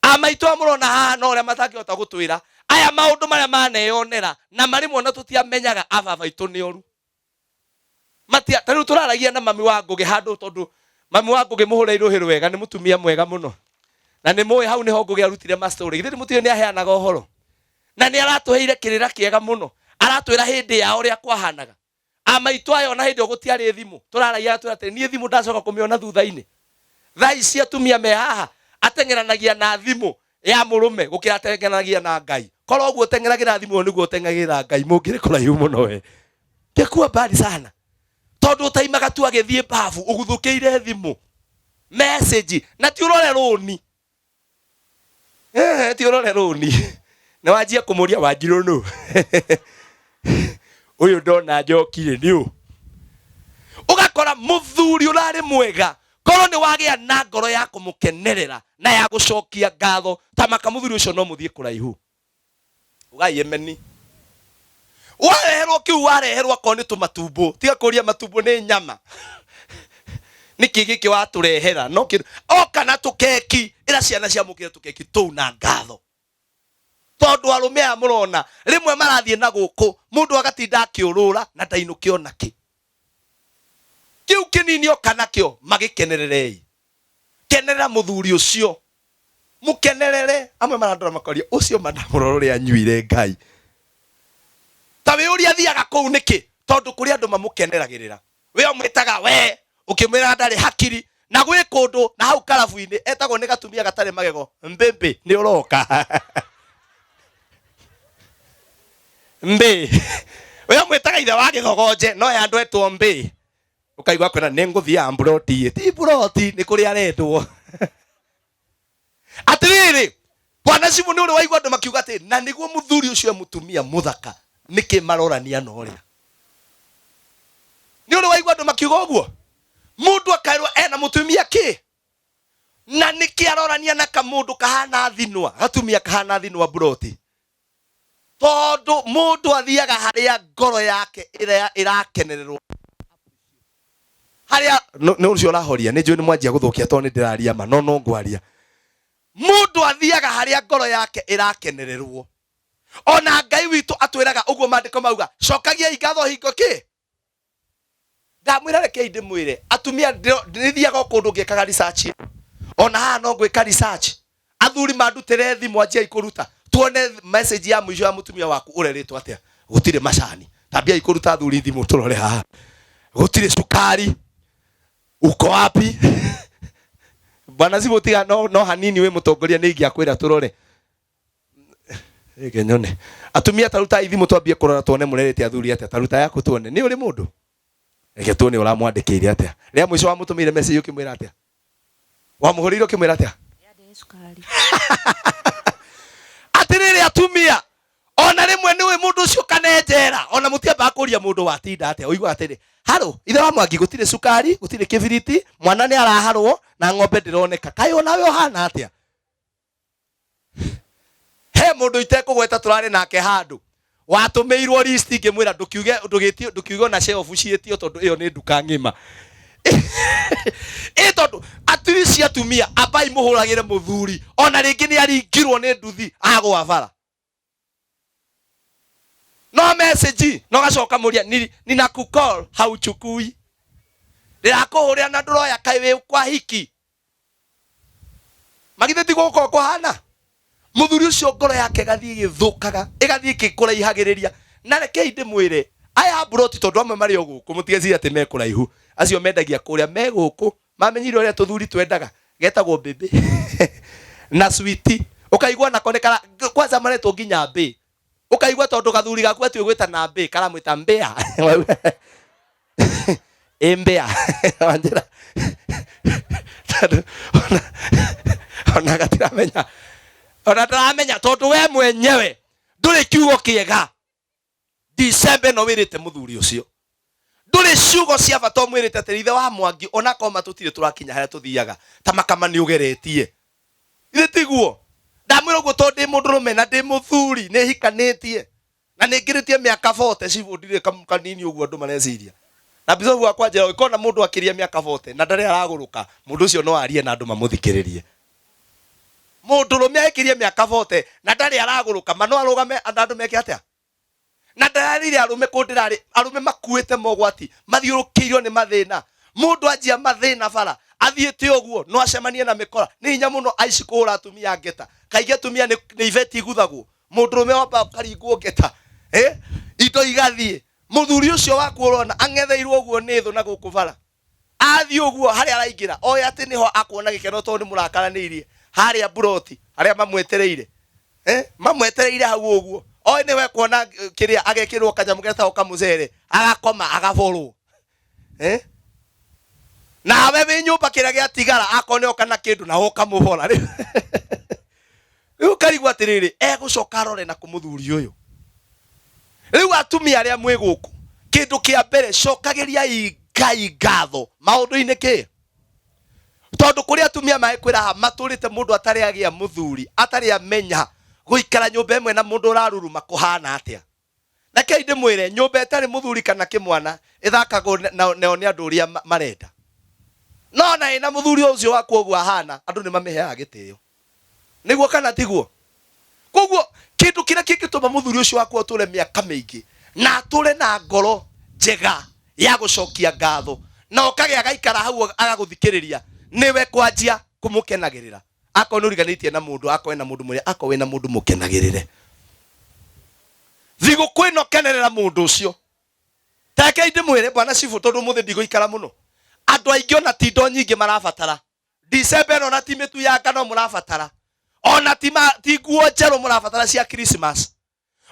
Amaitũ aya mũrona haha no ũrĩa matangĩhota gũtwĩra, aya maũndũ marĩa maneyonera na marĩ mwana tũtiamenyaga ababa aitũ nĩ oru. Matia, ta rĩu tũraragia na mami wa Ngũgĩ handũ tondũ mami wa Ngũgĩ mũhũre irũhĩ rwega, nĩ mũtumia mwega mũno. Na nĩ mũĩ hau nĩho Ngũgĩ arutire ma story. Githĩ mũtiũĩ nĩ aheanaga ũhoro? Na nĩ aratũheire kĩrĩra kĩega mũno. Aratwĩra hĩndĩ yao ũrĩa kwahanaga. Amaitũ aya ona hĩndĩ ĩyo gũtiarĩ thimũ. Tũraragia atwĩra atĩ niĩ thimũ ndacoka kũmĩona thutha-inĩ. Thaa ici atumia me haha ateng'eranagia na thimũ ya mũrũme gũkĩra ateng'eranagia na Ngai. Korwo ũguo ũteng'eragĩra thimũ ĩyo nĩguo ũteng'eragĩra Ngai, mũngĩrĩ kũraihu mũno we. Ngĩkua mbali sana. Tondũ ũtaimaga tu agĩthiĩ babu ũguthũkĩire thimũ. Message na ti ũrore rũni. Ti ũrore rũni. Na wanjia kũmũria Wanjirũ nũ? Ũyũ ndona njokire nĩ ũ? Ũgakora mũthuri ũrarĩ mwega. Korwo nĩ wagĩa na ngoro ya kũmũkenerera na ya gũcokia ngatho ta maka mũthuri ũcio no mũthiĩ kũraihu. Ugai emeni. Wareherwo kĩu wareherwo akorwo nĩ tũmatumbo, tiga kũria matumbo nĩ nyama. Nĩkĩ gĩkĩ watũrehera? No kĩndũ oka na tũkeki, ĩra ciana ciamũkĩre tũkeki tũu na ngatho. Tondũ arũme aya mũrona rĩmwe marathiĩ na gũkũ, mũndũ agatinda akĩũrũra na ndainũke ona kĩ. Kĩu kĩnini oka nakĩo magĩkenererei. Kenerera mũthuri ũcio, mũkenerere. Amwe marandora makoria ũcio ma ndamũrora ũrĩa anyuire Ngai. Ta wĩyũrie athiaga kũu nĩkĩ? Tondũ kũrĩ andũ mamũkeneragĩrĩra. We ũmwĩtaga we, ũkĩmwĩraga ndarĩ hakiri, na gwĩ kũndũ na hau karabu-inĩ etagwo nĩ gatumia gatarĩ magego, mbĩmbĩ nĩ ũroka. Mbĩ. We ũmwĩtaga ithe wa gĩthogonje, no ya andũ etwo mbĩ. Ũkaigua akwĩra nĩ ngũthiaga mburoti, ti mburoti, nĩ kũrĩa arendwo. Atĩrĩrĩ, Bwana Cibũ, nĩ ũrĩ waigua andũ makiuga atĩ na nĩguo mũthuri ũcio e mũtumia mũthaka, nĩkĩ marorania na ũrĩa? Nĩ ũrĩ waigua andũ makiuga ũguo? Mũndũ akaĩrwo ena mũtumia kĩ? Na nĩkĩ arorania na kamũndũ kahana thinwa, gatumia kahana thinwa mburoti? Tondũ mũndũ athiaga harĩa ngoro yake ĩrĩa ĩrakenererwo. Harĩa nĩ ũcio ũrahoria, nĩ njũĩ nĩ mwanjia gũthũkia tondũ nĩ ndĩraria ma, no no ngwaria. Mũndũ athiaga harĩa ngoro yake ĩrakenererwo. Ona Ngai witũ atwĩraga ũguo, maandĩko mauga, cokagiai ngatho hingo kĩ? Ndamwĩra rekei ndĩmwĩre, atumia nĩthiaga o kũndũ ngĩkaga research. Ona haha no ngwĩka research. Athuri mandutĩre thimũ, anjiai kũruta. Tuone message ya mũico ya mũtumia waku ũrerĩtwo atĩa. Gũtirĩ macani. Tambiai kũruta athuri thimũ tũrore haha. Gũtirĩ cukari. Uko wapi? Bwana Sibu tiga no, no hanini wĩ mũtongoria nĩ ingĩakwĩra tũrore. Reke nyone. Atumia ta rutai thimũ twambie kũrora tuone mũrerĩte athuri atĩa. Ta ruta yaku tuone. Nĩ ũrĩ mũndũ? Reke tuone ũramwandĩkĩire atĩa. Rĩa mũico wamũtũmĩire message ũkĩmwĩra atĩa? Wamũhũrĩire ũkĩmwĩra atĩa? Atĩrĩrĩ atumia, ona rĩmwe nĩ ũĩ mũndũ ũcio kana njera, ona mũtiambaga kũria mũndũ watinda atĩa. Ũiguaga atĩrĩ, haro, ithe wa Mwangi gũtirĩ cukari, gũtirĩ kĩbiriti, mwana nĩ araharwo na ng'ombe ndĩroneka. Kaĩ onawe ũhana atĩa? He mũndũ itekũgweta tũrarĩ nake handũ watũmĩirwo list, ngĩmwĩra ndũkiuge ndũgĩtio ndũkiuge ona shelf ciĩtio tondũ ĩyo nĩ nduka ng'ima. Ĩ tondũ atiri cia atumia ambai mũhũragĩre mũthuri, ona rĩngĩ nĩ aringirwo nĩ nduthi agwa bara. No message no gacoka mũria ninakukall hauchukui, ndĩrakũhũrĩra na ndũroya, kaĩ wĩ kwa hiki? Magithĩ tiguo gũkorwo kũhana? Mũthuri ũcio ngoro yake ĩgathiĩ ĩgĩthũkaga, ĩgathiĩ ĩkĩkũraihagĩrĩria. Na rekei ndĩmwĩre, aya mburoti tondũ amwe marĩ o gũkũ, mũtigecirie atĩ me kũraihu. Acio mendagia kũrĩa me gũkũ, mamenyire ũrĩa tũthuri twendaga, getagwo mbĩmbĩ na switi. Ũkaigua nako nĩ kara, kwanza maretwo nginya mbĩ. Ũkaigua tondũ gathuri gaku gatiũĩ gwĩtana mbĩ, karamwĩta mbĩa. Ĩ mbĩa. Wanjĩra. Tondũ ona gatiramenya. Ona ndaramenya tondũ we mwenyewe ndũrĩ kiugo kĩega. December ĩno wĩrĩte mũthuri ũcio. Ndũrĩ ciugo cia bata ũmwĩrĩte atĩ ithe wa Mwangi onakorwo ma tũtirĩ tũrakinya harĩa tũthiaga ta makama nĩ ũgeretie. Ithe tiguo? Ndamwĩra ũguo tondũ ndĩ mũndũrũme na ndĩ mũthuri, nĩ hikanĩtie na nĩ ngĩrĩtie mĩaka 40, cibũ ndirĩ kanini ũguo andũ mareciria. Na bicobu wakwa anjĩra ũngĩkona mũndũ akĩria mĩaka 40 na ndarĩ aragũrũka, mũndũ ũcio no arie na andũ mamũthikĩrĩrie. Mũndũrũme agĩkĩria mĩaka 40 na ndarĩ aragũrũka, ma no arũgame na andũ meke atĩa? Na ndararĩire arũme kũu ndĩrarĩ, arũme makuĩte mogwati, mathiũrũkĩirio nĩ mathĩna. Mũndũ anjia mathĩna bara, athiĩte ũguo, no acemanie na mĩkora. Nĩ hinya mũno aici kũhũra atumia ngeta. Kaingĩ atumia nĩ ibeti iguthagwo. Mũndũrũme wamba ũkaringwo ngeta. Indo igathiĩ. Mũthuri ũcio waku ũrona ang'etheirwo ũguo nĩ thũ na gũkũ bara. Athiĩ ũguo harĩa araingĩra, oĩ atĩ nĩho akuona gĩkeno tondũ nĩ mũrakaranĩirie harĩa mburoti, harĩa mamwetereire. Mamwetereire hau ũguo. Oĩ nĩwe ekuona kĩrĩa, agekĩrwo kanyamũ getagwo kamũcere, agakoma, agaborwo. Nawe wĩ nyũmba kĩrĩa gĩatigara, akorwo nĩ oka na kĩndũ, nawe ũkamũbora. Rĩu ũkarigwo atĩrĩrĩ, egũcoka arore na kũ mũthuri ũyũ? Rĩu atumia arĩa mwĩ gũkũ, kĩndũ kĩa mbere, cokagĩriai Ngai ngatho maũndũ-inĩ kĩ? Tondũ kũrĩ atumia magĩkwĩra haha matũrĩte mũndũ atarĩ agĩa mũthuri, atarĩ amenya gũikara nyũmba ĩmwe na mũndũ ũraruruma kũhana atĩa. Rekei ndĩmwĩre, nyũmba ĩtarĩ mũthuri kana kĩmwana ĩthakagwo nayo nĩ andũ ũrĩa marenda. No ona ĩna mũthuri ũcio waku ũguo ahana, andũ nĩ mamĩheaga gĩtĩo. Nĩguo kana tiguo? Koguo kĩndũ kĩrĩa kĩngĩtũma mũthuri ũcio waku atũre mĩaka mĩingĩ na atũre na ngoro njega ya gũcokia ngatho na ũkagĩa agaikara hau agagũthikĩrĩria nĩwe kwanjia kũmũkenagĩrĩra. Akorwo nĩ ũriganĩtie na mũndũ, akorwo wĩna mũndũ mũrĩa, akorwo wĩna mũndũ mũkenagĩrĩre. Thigũkũ ĩno kenerera mũndũ ũcio. Ta rekei ndĩmwĩre bwana cibũ, tondũ ũmũthĩ ndigũikara mũno. Andũ aingĩ ona ti indo nyingĩ marabatara. December ĩno ona ti mĩtu ya ngano mũrabatara, ona ti ma, ti nguo njerũ mũrabatara cia Christmas.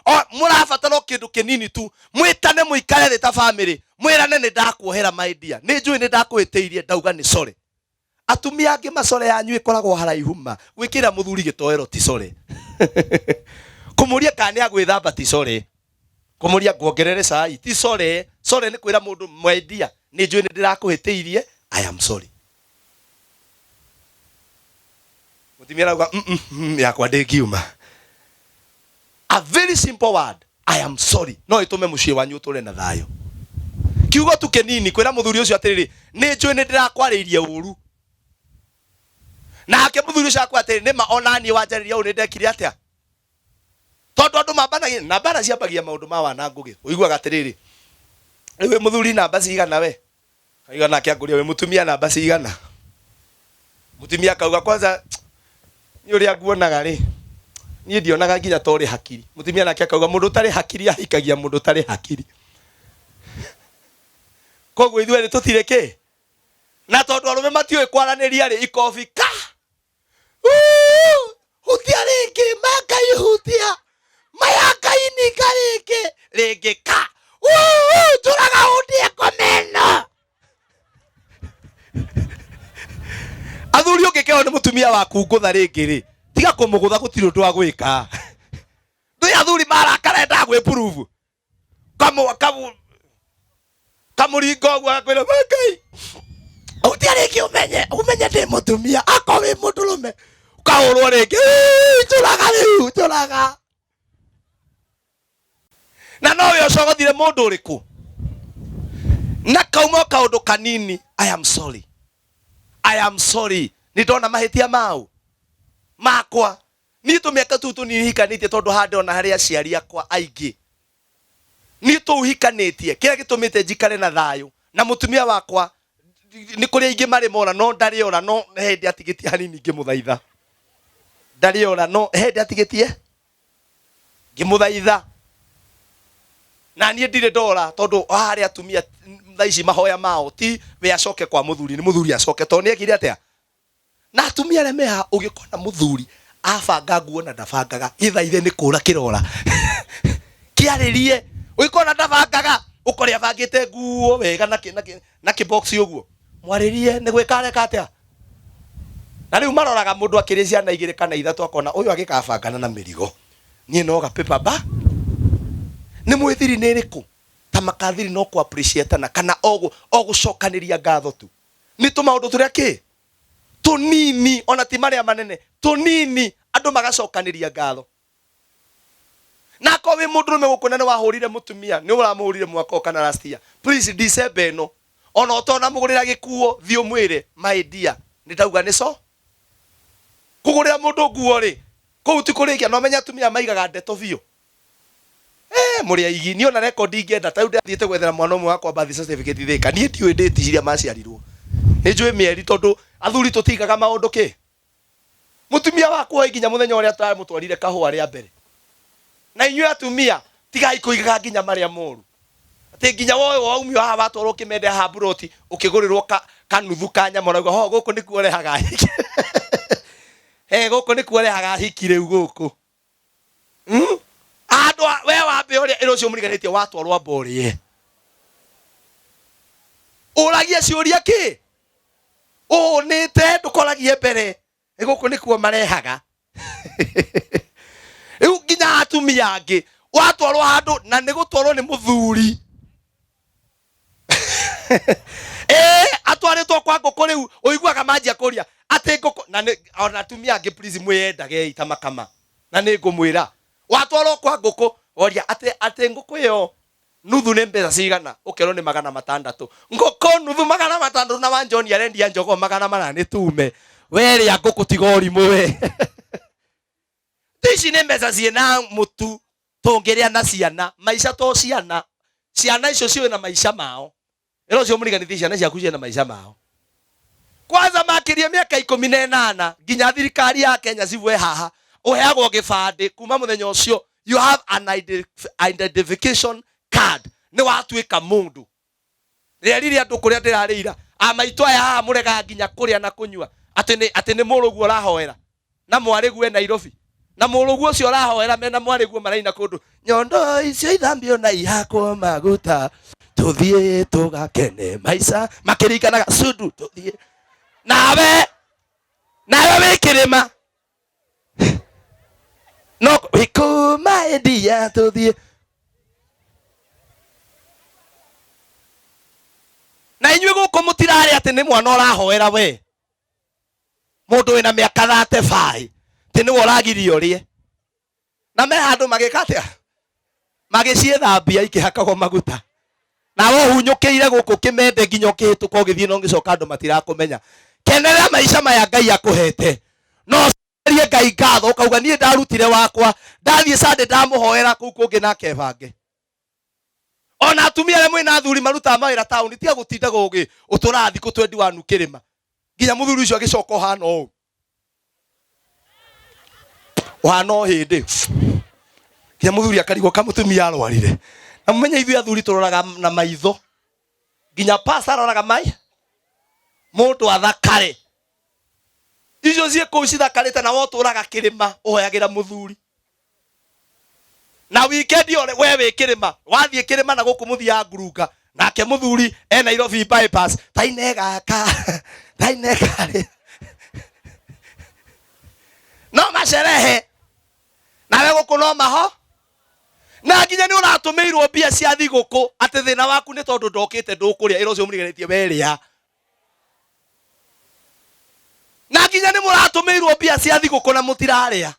O, mũrabatara o kĩndũ kĩnini tu, mwĩtane mũikare thĩ ta family, mwĩrane nĩ ndakuohera my dear, nĩ njũĩ nĩ ndakũhĩtĩirie, ndauga nĩ sorry. Atumia angĩ macore yanyu ĩkoragwo haraihu ma, gwĩkĩra mũthuri gĩtoero ti sorry. Kũmũria kana nĩ agwĩthamba ti sorry. Kũmũria nguongerere cai ti sorry. Sorry nĩ kwĩra mũndũ my dear, nĩ njũĩ nĩ ndĩrakũhĩtĩirie, I am sorry. Mũtumia arauga yakwa ndĩngiuma. A very simple word, I am sorry, no ĩtũme mũciĩ wanyu ũtũre na thayũ. Kiugo tu kĩnini kwĩra mũthuri ũcio atĩrĩrĩ, nĩ njũĩ nĩ ndĩrakwarĩirie ũru. Nake mũthuri ũcio akwĩra atĩrĩ, nĩma ona niĩ wanjarĩria ũũ nĩ ndekire atĩa? Tondũ andũ mambanagia na mbara ciambagia maũndũ ma wanangũgĩ. Ũiguaga atĩrĩrĩ, rĩu wĩ mũthuri namba cigana we? Akauga nake angũria wĩ mũtumia namba cigana? Mũtumia akauga kwanza niĩ ũrĩa nguonaga rĩ, niĩ ndionaga nginya ta ũrĩ hakiri. Mũtumia nake akauga mũndũ ũtarĩ hakiri ahikagia mũndũ ũtarĩ hakiri. Koguo ithuerĩ tũtirĩ kĩ? Na tondũ arũme matiũĩ kwaranĩria rĩ, ikobi ka hutia rĩngĩ mangai hutia maya ngai ninga rĩngĩ rĩngĩ ka njũraga ũndie komeno athuri ũngĩkerwo nĩ mũtumia waku ngũtha rĩngĩ rĩ tiga kũmũgũtha gũtirĩ ũndũ wa gwĩka ndũĩ athuri marakara endaga gwĩpurubu kamu kamu kamũringa ũguo agakwĩra ngai hutia rĩngĩ ũmenye ũmenye ndĩ mũtumia akorwo wĩ mũndũrũme ũkahũrwo rĩngĩ "Ĩĩ, njũraga rĩu njũraga na nowe ũcogothire mũndũ ũrĩkũ na kauma o kaũndũ kanini I am sorry I am sorry nĩ ndona mahĩtia mau makwa niĩ tũmĩaka tũu tũnini hikanĩtie tondũ haha ndĩrona harĩ aciari akwa aingĩ niĩ tũu hikanĩtie kĩrĩa gĩtũmĩte njikare na thayũ na mũtumia wakwa nĩ kũrĩ aingĩ marĩ mora no ndarĩ ora no he hĩndĩ atigĩtie hanini ngĩmũthaitha ndarĩ ora no he hĩndĩ atigĩtie ngĩmũthaitha na niĩ ndirĩ ndora tondũ haha harĩ atumia thaa ici mahoya mao ti we acoke kwa mũthuri nĩ mũthuri acoke tondũ nĩ ekire atĩa Na atumia arĩa me haha ũgĩkona mũthuri abanga nguo na ndabangaga gĩthaithe nĩ kũra kĩrora kĩarĩrie ũgĩkona ndabangaga ũkore abangĩte nguo wega na kĩ- na kĩ- na kĩbox ũguo mwarĩrie nĩ gwĩka areka atĩa na rĩu maroraga mũndũ akĩrĩ ciana igĩrĩ kana ithatũ akona ũyũ agĩkabangana na mĩrigo niĩ no gapepa ba nĩ mwĩthiri nĩ ĩrĩkũ ta makathiri no kũ appreciate na kana o o gũcokanĩria ngatho tu nĩ tũmaũndũ tũrĩa kĩ tũnini ona ti marĩa manene tũnini andũ magacokanĩria ngatho na akorwo wĩ mũndũrũme gũkũ na nĩ wahũrire mũtumia nĩ ũramũhũrire mwaka ũyũ kana last year please December ĩno ona ũtanamũgũrĩra gĩkuo thiĩ ũmwĩre my dear nĩ ndauga nĩ so kũgũrĩra mũndũ nguo rĩ kũu ti kũrĩkia na ũmenye atumia maigaga ndeto biũ Eh, mũrĩ aigi niĩ ona record ingĩenda ta rĩu ndĩrathiĩte gwethera mwana ũmwe wakwa birth certificate Thĩka niĩ ndiũĩ date iria maciarirwo nĩ njũĩ mĩeri tondũ athuri tũtigaga maũndũ kĩ mũtumia wakwa oĩ nginya mũthenya ũrĩa twamũtwarire kahũa rĩa mbere na inyuĩ atumia tigai kũigaga nginya marĩa moru atĩ nginya woe waumio haha watwarwo kĩmende haha mburoti ũkĩgũrĩrwo ka, kanuthu ka nyama ũrauga ho gũkũ nĩkuo ũrehaga hiki Eh, gũkũ nĩkuo ũrehaga hiki rĩu gũkũ Mm? Andũ a- we wambe ũrĩa ĩra ũcio mũriganĩtie watwarwo amba ũrĩe ũragie ciũria kĩ ũhũnĩte ndũkoragie mbere Ĩ gũkũ nĩkuo marehaga rĩu nginya atumia angĩ watwarwo handũ na nĩ gũtwarwo nĩ mũthuri Ĩĩ, atwarĩtwo kwa ngũkũ rĩu ũiguaga manjia kũria atĩ ngũkũ na nĩ ona atumia angĩ please mwĩyendagei ta makama na nĩ ngũmwĩra watwarwo kwa ngũkũ woria atĩ atĩ ngũkũ ĩyo nuthu nĩ mbeca cigana ũkerwo nĩ 600 ngũkũ nuthu 600 na wa John arendia njogoo 400 nĩ tume werĩa ngũkũ tiga ũrimũ we ici nĩ mbeca ciĩna mũtu tũngĩrĩa na ciana maica to ciana ciana icio ciũĩ na maica mao ĩra ũcio mũriganithie ciana ciaku ciĩna maica mao kwanza makirie mĩaka 18 nginya thirikari ya Kenya civwe haha ũheagwo gĩbandĩ kuma mũthenya ũcio you have an identification card nĩ watuĩka mũndũ rĩerire andũ kũrĩa ndĩrarĩira a maitũ aya haha mũregaga nginya kũrĩa na kũnyua atĩ nĩ atĩ nĩ mũrũguo ũrahoera na mwarĩguo e Nairobi na mũrũguo ũcio ũrahoera mena mwarĩguo maraina kũndũ nyondo icio ithambio na ihakwo maguta tũthiĩ tũgakene maica makĩringanaga cundu tũthiĩ nawe nawe wĩ kĩrĩma no wĩkũma India tũthiĩ na inyuĩ gũkũ mũtirarĩ atĩ nĩ mwana ũrahoera we mũndũ wĩna mĩaka 35 atĩ nĩwe ũragirio ũrĩe na me handũ magĩka atĩa magĩciĩthambia ikĩhakagwo maguta nawe ũhunyũkĩire gũkũ kĩmende nginya ũkĩhĩtũka ũgĩthiĩ na ũgĩcoka andũ matirakũmenya kenera maica maya Ngai akũhete no ũcokerie Ngai ngatho ũkauga niĩ ndarutire wakwa ndathiĩ Sunday ndamũhoera kũu kũngĩ nake bange ona atumia arĩa mwĩna athuri marutaga mawĩra taũni tiga gũtindaga ũgĩ ũtũraga thikũ 21 kĩrĩma nginya mũthuri ũcio agĩcoka ũhana ũũ ũhana o hĩndĩ nginya mũthuri akarigwo kamũtumia arwarire na mũmenye ithuĩ athuri tũroraga na maitho nginya pasa aroraga mai mũndũ athakare icio ciĩ kũu cithakarĩte na wotũraga kĩrĩma ũhoyagĩra mũthuri na weekend ore we wĩ kĩrĩma wathiĩ kĩrĩma na gũkũ mũthiaga ngurunga nake mũthuri e Nairobi bypass taine gaka taine karĩ no macerehe nawe gũkũ no maho na nginya nĩ ũratũmĩirwo mbia cia thigũkũ atĩ thĩna waku nĩ tondũ ndokĩte ndũkũrĩa ĩra ũcio mũriganĩtie werĩa na nginya nĩ mũratũmĩirwo mbia cia thigũkũ na mũtirarĩa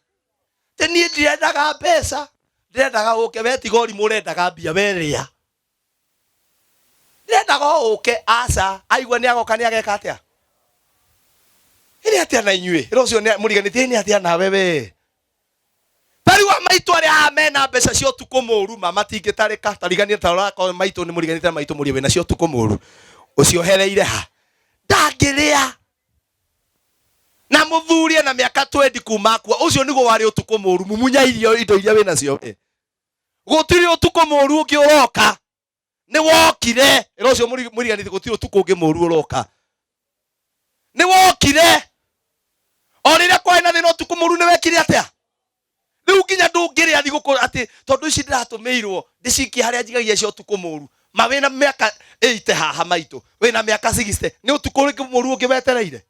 Te niĩ ndirendaga mbeca ndirendaga ũke we tiga ũrimũ ũrendaga mbia werĩa ndirendaga o ũke aca aigua nĩ agoka nĩ ageka atĩa ĩrĩ atĩa na inyuĩ ĩra ũcio mũriganĩtie nĩ atĩa nawe we tariu a maitũ arĩa haha mena mbeca cia ũtukũ mũru ma matingĩtarĩka tariganie tarora maitũ nĩ mũriganĩtie na maitũ mũriĩ wĩna cia ũtukũ mũru ũciohereire ha ndangĩrĩa na mũthuri ena mĩaka 20 kuma akua ũcio nĩguo warĩ ũtukũ mũru mumunya irio indo iria wĩnacio we gũtirĩ ũtukũ mũru ũngĩ ũroka nĩ wokire ĩra ũcio mũriganĩtie gũtirĩ ũtukũ ũngĩ mũru ũroka nĩ wokire o rĩrĩa kwarĩ na thĩna ũtukũ mũru nĩ wekire atĩa rĩu nginya ndũngĩrĩa thigũkũ atĩ tondũ ici ndĩratũmĩirwo ndĩcikie harĩa njigagia cia ũtukũ mũru ma wĩna mĩaka 80 haha maitũ wĩna mĩaka 60 nĩ ũtukũ ũrĩkũ mũru ũngĩ wetereire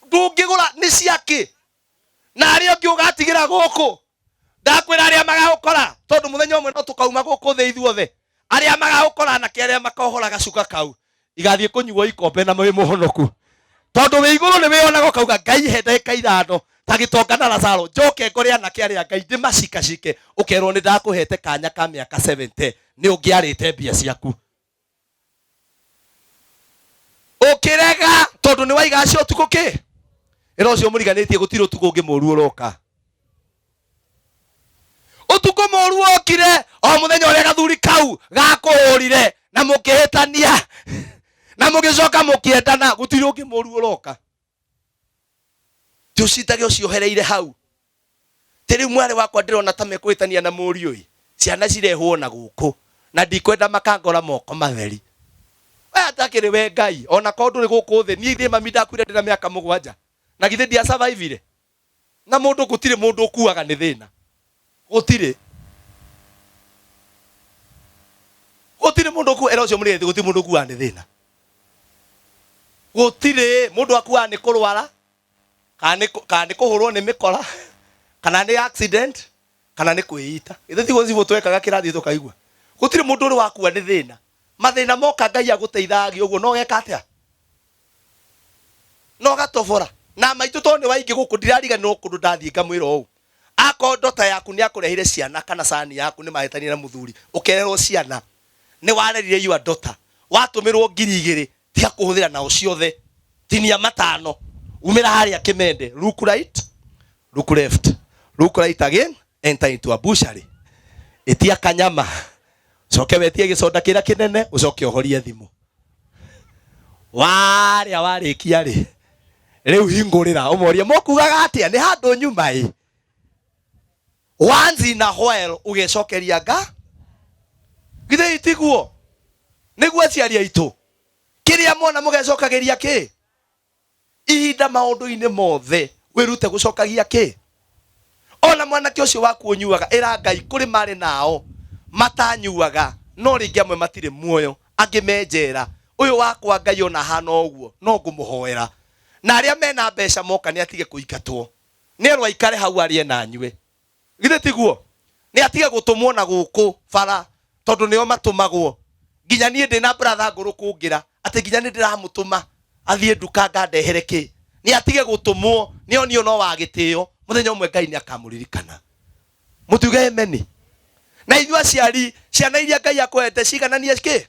ndũngĩgũra nĩ ciakĩ na arĩa ũngĩ ũgatigĩra gũkũ ndakwĩra arĩa magagũkora tondũ mũthenya ũmwe no tũkauma gũkũ thĩ ithuothe arĩa magagũkora anake arĩa makohora gacuka kau igathiĩ kũnyuo ikombe na wĩ mũhonoku tondũ wĩ igũrũ nĩ wĩonaga ũkauga Ngai he ndagĩka ithano ta gĩtonga na Lazaro njoke ngore anake arĩa Ngai ndĩmacikacike ũkerwo nĩ ndakũhete kanya ka mĩaka 70 nĩ ũngĩarĩte mbia ciaku ũkĩrega tondũ nĩ waiga acio ũtukũ kĩ ĩra ũcio mũriganĩtie gũtirĩ ũtukũ ũngĩ mũru ũroka ũtukũ mũru wokire o mũthenya ũrĩa gathuri kau gakũhũrire na mũkĩhĩtania na mũgĩcoka mũkĩendana gũtirĩ ũngĩ mũru ũroka ti ũcitage ũciohereire hau ti rĩu mwarĩ wakwa ndĩrona ta mekũhĩtania na mũriũ ĩ ciana cirehwo na gũkũ na ndikwenda makangora moko matheri we atakĩrĩ we Ngai ona korwo ndũrĩ gũkũ thĩ niĩ ithe mami ndakuire ndĩna mĩaka 7 na githĩ ndiasurvivire na mũndũ gũtirĩ mũndũ ũkuaga nĩ thĩna gũtirĩ gũtirĩ mũndũ ũkuaga ĩra ũcio mũrĩthi gũtirĩ mũndũ ũkuaga nĩ thĩna gũtirĩ mũndũ akuaga nĩ kũrwara kana nĩ kũhũrwo nĩ mĩkora kana nĩ accident kana nĩ kwĩita githĩ tiguo cibũ twekaga kĩrathi tũkaigua Gũtirĩ mũndũ ũrĩ wakua nĩ thĩna. Mathĩna moka Ngai agũteithagia ũguo no geka atĩa? No gatobora. Na maitũ tondũ nĩ waingĩ gũkũ ndirariganĩrwo kũndũ ndathiĩ ngamwĩra ũũ. Akorwo ndota yaku nĩ akũreheire ciana kana cani yaku nĩ mahĩtania na mũthuri ũkererwo ciana nĩ warerire your daughter watũmĩrwo 2000 tiga kũhũthĩra nao ciothe tinia matano umĩra harĩa kĩmende look right look left look right again enter into a butchery ĩtia kanyama coke wetie gĩconda kĩrĩa kĩnene ũcoke ũhorie thimũ warĩa warĩkia rĩ rĩu hingũrĩra ũmorie mũkugaga atĩa nĩ handũ nyuma ĩ once in a while ũgecokeria nga githĩ itiguo nĩguo aciari aitũ kĩrĩa mona mũgecokagĩria kĩ ihinda maũndũ-inĩ mothe wĩrute gũcokagia kĩ ona mwanake ũcio waku ũnyuaga ĩra Ngai kũrĩ marĩ nao matanyuaga no rĩngĩ amwe matirĩ muoyo angĩ me njera ũyũ wakwa Ngai ona hana ũguo no ngũmũhoera na arĩa mena mbeca moka nĩ atige kũingatwo nĩ erwo aikare hau arĩe na anyue githĩ tiguo nĩ atige gũtũmwo na gũkũ bara tondũ nĩo matũmagwo nginya niĩ ndĩ na brother ngũrũ kũngĩra atĩ nginya nĩ ndĩramũtũma athiĩ nduka ngandehere kĩ nĩ atige gũtũmwo nĩ onio no wa gĩtĩo mũthenya ũmwe Ngai nĩ akamũririkana mũtuge emeni na inyuĩ aciari ciana iria Ngai akũhete cigananie kĩ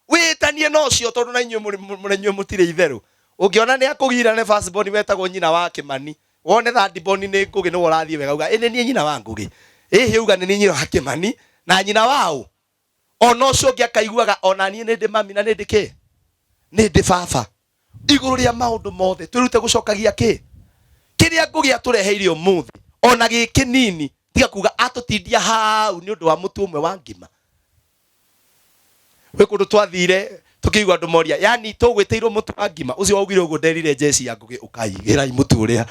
wĩtanie na ũcio tondũ na inyuĩ mũrĩ inyuĩ mũtirĩ itherũ ũngĩona nĩ akũgira nĩ first born wetagwo nyina wa Kĩmani wone third born nĩ Ngũgĩ nĩwe ũrathiĩ wega uga ĩ nĩ niĩ nyina wa Ngũgĩ ĩhĩ uga nĩ niĩ nyina wa Kĩmani na nyina wa ũ ona ũcio ũngĩ akaiguaga ona niĩ nĩ ndĩ mami na nĩ ndĩ kĩ nĩ ndĩ baba igũrũ rĩa maũndũ mothe twĩrute gũcokagia kĩ kĩrĩa Ngũgĩ atũreheire ũmũthĩ ona gĩ kĩnini tiga kuga atũtindia hau nĩ ũndũ wa mũtu ũmwe wa ngima gwĩ kũndũ twathire tukĩigua andũ moria yani tũgwĩtĩirwo mũtu wa ngima ũcio waugire ũguo nderire njeci ya Ngũgĩ ũkai ĩrai mũtu ũrĩa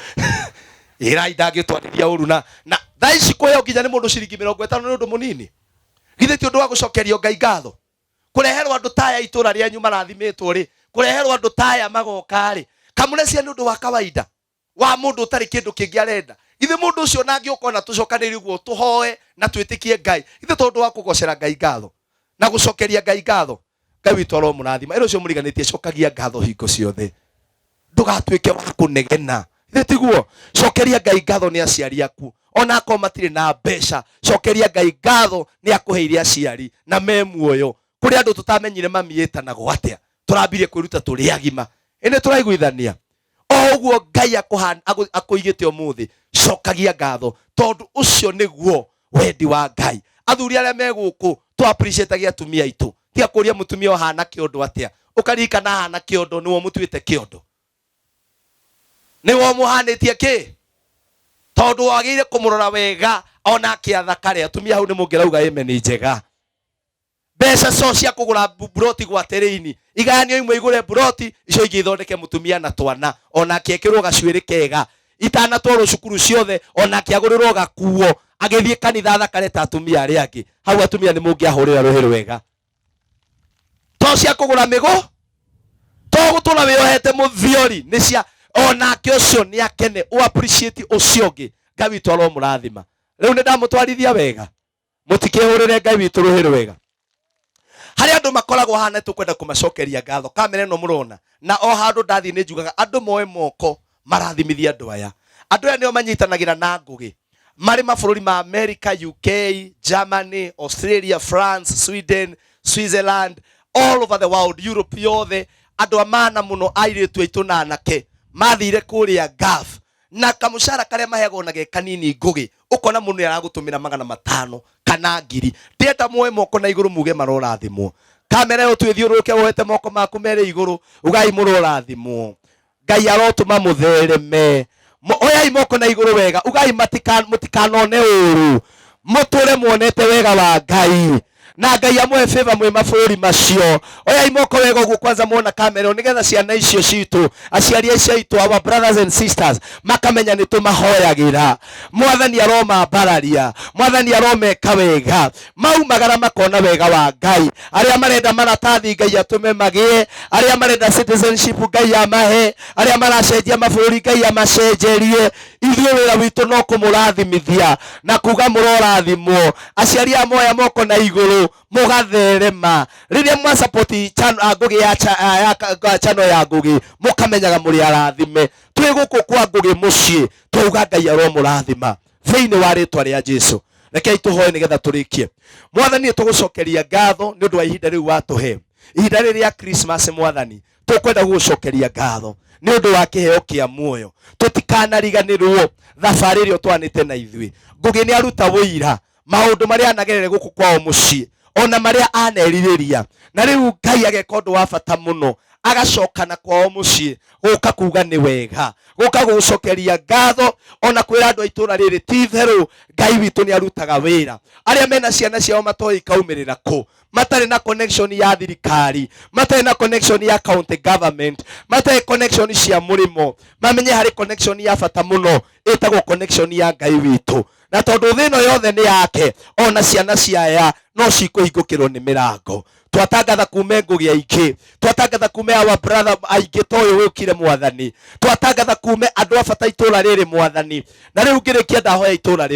ĩrai ndangĩtwarĩria ũru na na thaa ici kũheo nginya nĩ mũndũ ciringi 50 nĩ ũndũ mũnini githĩ ti ũndũ wa gũcokerio Ngai ngatho kũreherwo andũ taya itũra rĩanyu marathimĩtwo rĩ kũreherwo andũ taya magoka rĩ kamũrecia nĩ ũndũ wa kawaida wa mũndũ ũtarĩ kĩndũ kĩngĩ arenda githĩ mũndũ ũcio na angĩũka ona tũcokanĩrie ũguo tũhoe na twĩtĩkie Ngai githĩ to ũndũ wa kũgocera Ngai ngatho na gũcokeria Ngai ngatho Ngai witũ aromũrathima ĩra ũcio mũriganĩtie cokagia ngatho hingo ciothe ndũgatuĩke wa kũnegena githĩ tiguo cokeria Ngai ngatho nĩ aciari aku ona akorwo matirĩ na mbeca cokeria Ngai ngatho nĩ akũheire aciari na me muoyo kũrĩ andũ tũtamenyire mami ĩtanagwo atĩa tũrambirie kwĩruta tũrĩ agima ĩnĩ tũraiguithania o ũguo Ngai akũigĩte ũmũthĩ cokagia ngatho tondũ ũcio nĩguo wendi wa Ngai athuri arĩa me gũkũ tũ appreciate atumia aitũ tiga kũria mũtumia ũhana kĩondo atĩa ũkaririkana ahana kĩondo nĩwe ũmũtuĩte kĩondo nĩwe ũmũhanĩtie kĩ tondũ wagĩrĩire kũmũrora wega ona akĩathakare atumia hau nĩ mũngĩrauga amen njega mbeca co cia kũgũra mburoti gwatĩrĩini igayanio imwe igũre mburoti icio ingĩ ithondeke mũtumia na twana ona akĩekĩrwo gacuĩrĩ kega itanatwarwo cukuru ciothe ona akĩagũrĩrwo gakuo agĩthiĩ kanitha athakare ta atumia arĩa angĩ hau atumia nĩ mũngĩahũrĩra rũhĩ rwega to cia kũgũra mĩgũ to gũtũra wĩyohete mũthiori nĩ cia onake ũcio nĩ akene ũ appreciate ũcio ũngĩ Ngai witũ aromũrathima rĩu nĩ ndamũtwarithia wega mũtikĩhũrĩre Ngai witũ rũhĩ rwega harĩa andũ makoragwo hana tũkwenda kũmacokeria ngatho kamera ĩno mũrona na o handũ ndathiĩ nĩ njugaga andũ moe moko marathimithia andũ aya andũ aya nĩo manyitanagĩra na Ngũgĩ marĩ mabũrũri ma America, UK, Germany, Australia, France, Sweden, Switzerland, all over the world, Europe yothe andũ a maana mũno airĩtu aitũ na anake mathire kũrĩa Gulf na kamũcara karĩa maheagwo na ge kanini Ngũgĩ ũkona mũndũ nĩ aragũtũmĩra 500 kana 1000 ndĩrenda muoe moko na igũrũ muge marorathimwo kamera ĩyo twĩthiũrũrũke woete moko maku merĩ igũrũ ugai mũrorathimwo Ngai arotũma mũthereme oyai moko na igũrũ wega ugai mũtikanone ũru mũtũre muonete wega wa Ngai na Ngai amũhe favor mwĩ mabũrũri macio oyai moko wega ũguo kwanza muona kamera ĩyo nĩgetha ciana icio citũ aciari acio aitũ our brothers and sisters makamenya nĩ tũmahoyagĩra mwathani aromambararia mwathani aromeka wega maumagara makona wega wa Ngai arĩa marenda maratathi Ngai atũme magĩe arĩa marenda citizenship Ngai amahe arĩa maracenjia mabũrũri Ngai amacenjerie Ithuĩ wĩra witũ no kũmũrathimithia na kuga mũrorathimwo. Aciari aya moya moko na igũrũ mũgatherema. Rĩrĩa mwa support Ngũgĩ ya ya channel ya Ngũgĩ, mũkamenyaga mũrĩ arathime. Twĩ gũkũ kwa Ngũgĩ mũciĩ, twauga Ngai aromũrathima thĩinĩ wa rĩtwa rĩa Jesu. Rekei tũhoe nĩgetha tũrĩkie. Mwathani, nĩtũgũcokeria ngatho nĩ ũndũ wa ihinda rĩu watũhe, ihinda rĩrĩ rĩa Christmas. Mwathani, tũkwenda gũgũcokeria ngatho nĩ ũndũ wa kĩheo kĩa muoyo. Tũtikanariganĩrwo thabarĩ ĩrĩa ũtwanĩte na ithuĩ. Ngũgĩ nĩ aruta wũira maũndũ marĩa anagerere gũkũ kwao mũciĩ, ona marĩa anerirĩria, na rĩu Ngai ageka ũndũ wa bata mũno, agacoka na kwao mũciĩ gũka kuga nĩ wega, gũka gũcokeria ngatho, ona kwĩra andũ a itũra rĩrĩ ti itherũ Ngai witũ nĩ arutaga wĩra. Arĩa mena ciana ciao matoĩ ikaumĩrĩra kũ, matarĩ na connection ya thirikari, matarĩ na connection ya county government, matarĩ connection cia mũrĩmo, mamenye harĩ connection ya bata mũno ĩtagwo connection ya Ngai witũ. Na tondũ thĩ ĩno yothe nĩ yake, ona ciana ciaya no cikũhingũkĩrwo nĩ mĩrango. Twatangatha kume Ngũgĩ aingĩ, twatangatha kume our brother aingĩ ta ũyũ wũkire Mwathani, twatangatha kume andũ a bata itũra rĩrĩ Mwathani. Na rĩu ngĩrĩkia ndahoya itũra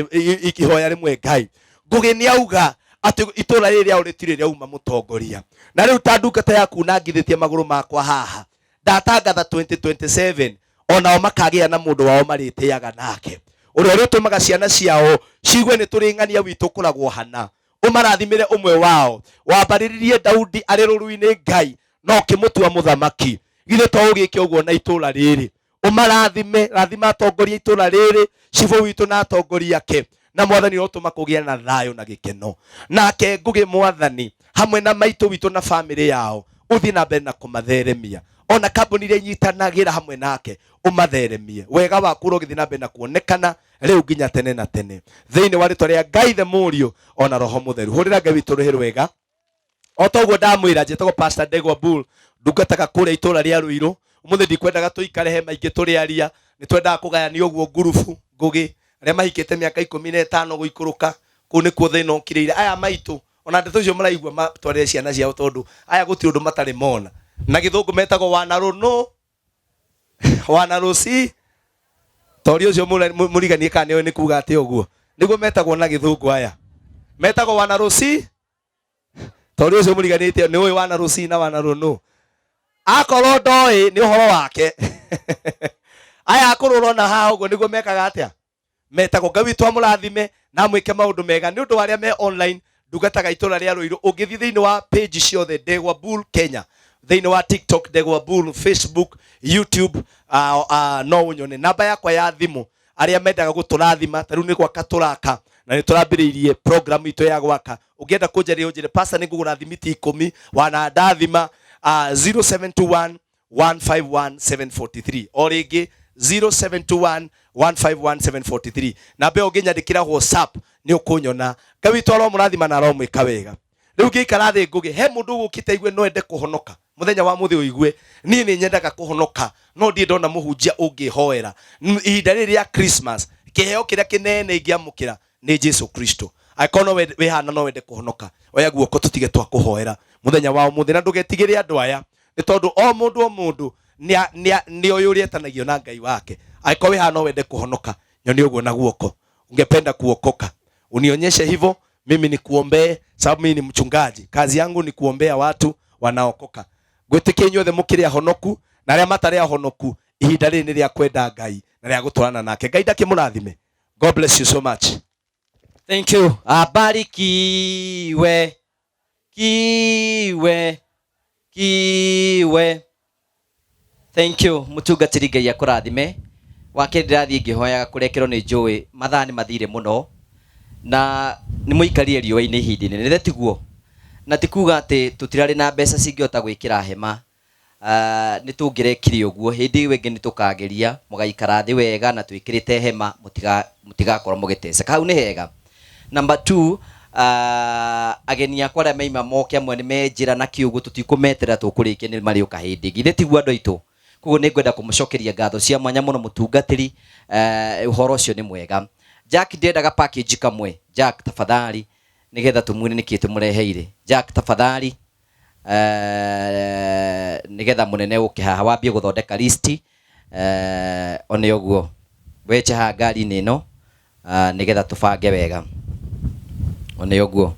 ihoya rĩmwe Ngai. Ngũgĩ nĩ auga atĩ itũra rĩrĩ rĩao rĩtirĩ rĩauma mũtongoria, na rĩu ta ndungata yaku nangithĩtie magũrũ makwa haha, ndatangatha 2027 onao makagĩa na mũndũ wao marĩtĩaga nake, ũrĩa ũrĩtũmaga ciana ciao ciigue nĩ tũrĩ ng'ania witũ ũkoragwo hana. Ũmarathimĩre ũmwe wao. Wambarĩririe Daudi arĩ rũru-inĩ Ngai, na ũkĩmũtua mũthamaki. Githĩ to ũgĩke ũguo na itũra rĩrĩ? Ũmarathime, rathima atongoria itũra rĩrĩ, cibũ witũ na atongoria ake, na Mwathani ũrotũma kũgĩa na thayũ na gĩkeno. Nake Ngũgĩ Mwathani hamwe na maitũ witũ na bamĩrĩ yao, ũthiĩ na mbere na kũmatheremia, ona kambuni iria inyitanagĩra hamwe nake ũmatheremie. Wega waku ũrogĩthiĩ na mbere na kuonekana rĩu nginya tene na tene, thĩinĩ wa rĩtwa rĩa Ngai the Mũriũ ona Roho Mũtheru. Hũrĩra Ngai witũ rũhĩ rwega. O ta ũguo ndamwĩra, njĩtagwo Pastor Ndegwa Bull, ndungataga kũrĩa itũra rĩa Ruiru. Ũmũthĩ ndikwendaga tũikare he maingĩ tũrĩaria, nĩ twendaga kũgayania ũguo ngurubu. Ngũgĩ arĩa mahikĩte mĩaka 15 gũikũrũka, kũu nĩkuo thĩna ũkirĩire. Aya maitũ ona ndeto icio maraigua matwarĩre ciana ciao, tondũ aya gũtirĩ ũndũ matarĩ mona. Na gĩthũngũ metagwo wanarũnũ wanarũci tori ũcio mũriganie kana nĩ nĩ kuga atĩ ũguo nĩguo metagwo na gĩthũngũ. Aya metagwo wanarũci tori ũcio mũriganĩte nĩ ũĩ wanarũci na wanarũnũ. Akorwo ndoĩ nĩ ũhoro wake. Aya akũrũ ũrona haha ũguo nĩguo mekaga atĩa, metagwo. Ngai witũ amũrathime na amwĩke maũndũ mega. Nĩ ũndũ wa arĩa me online, ndungataga itũra rĩa Ruiru. Ũngĩthiĩ thĩinĩ wa page ciothe, Ndegwa Bull Kenya, thĩinĩ wa TikTok Ndegwa Bull, Facebook, YouTube, no ũnyone. Namba yakwa ya thimũ, arĩa mendaga gũtũrathima, ta rĩu nĩ gwaka tũraka na nĩ tũrambĩrĩirie program itũ ya gwaka, ũngĩenda kũnjarĩria ũnjĩre, pastor, nĩ ngũgũra thimiti 10 wanandathima, 0721 151 743. O rĩngĩ 0721 151 743. Namba ĩyo ũngĩnyandĩkĩra WhatsApp nĩ ũkũnyona. Ngai witũ aromũrathima na aromwĩka wega. Rĩu ngĩikara thĩ Ngũgĩ, he mũndũ ũgũkĩte aigue no ende kũhonoka mũthenya wa mũthĩ, ũigue niĩ nĩ nyendaga kũhonoka no ndirĩ ndona mũhunjia ũngĩhoera. Ihinda rĩrĩ rĩa Christmas, kĩheo kĩrĩa kĩnene ingĩamũkĩra nĩ Jesu Kristo. Angĩkorwo no wĩhana no wende kũhonoka, oya guoko tũtige twa kũhoera mũthenya wa ũmũthĩ, na ndũgetigĩre andũ aya, nĩ tondũ o mũndũ o mũndũ nĩ oĩ ũrĩa etanagio na Ngai wake. Angĩkorwo wĩhana no wende kũhonoka, nyoni ũguo na guoko, ungependa kuokoka, unionyeshe hivyo, mimi nikuombee, sababu mimi ni mchungaji, kazi yangu ni kuombea watu wanaokoka. Ngwĩtĩkia inyuothe mũkĩrĩ ahonoku, na arĩa matarĩ ahonoku, ihinda rĩrĩ nĩ rĩa kwenda Ngai na rĩa gũtwarana nake. Ngai ndakĩmũrathime. God bless you so much. Thank you. Abarikiwe kiwe kiwe. Thank you mũtungatĩri, Ngai akũrathime. Wake ndĩrathiĩ ngĩhoyaga kũrekerwo nĩ njũĩ, mathaa nĩ mathire mũno na nĩ mũikarire riũa-inĩ ihinda inene, tiguo? Na ti kuga atĩ tũtirarĩ na mbeca cingĩhota gwĩkĩra hema, nĩ tũngĩrekire ũguo. Hĩndĩ ĩyo ĩngĩ nĩ tũkageria mũgaikara thĩ wega na twĩkĩrĩte hema, mũtigakorwo mũgĩteceka. Hau nĩ hega. Number 2, ageni akwa arĩa maima moke, amwe nĩ menjĩra na kĩũguo, tũtikũmeterera, tũkũrĩkia nĩ marĩũka hĩndĩ ĩngĩ, ithe tiguo andũ aitũ? Koguo nĩ ngwenda kũmũcokeria ngatho cia mwanya mũno mũtungatĩri, ũhoro ũcio nĩ mwega. Jack, ndĩrendaga package kamwe. Jack, tafadhali, nĩgetha tũmuone nĩkĩ tũmũreheire. Jack, tafadhali, nĩgetha mũnene ũke haha wambie gũthondeka list, one ũguo. Weche haha ngari-inĩ ĩno nĩgetha tũbange wega. Nĩ ũguo.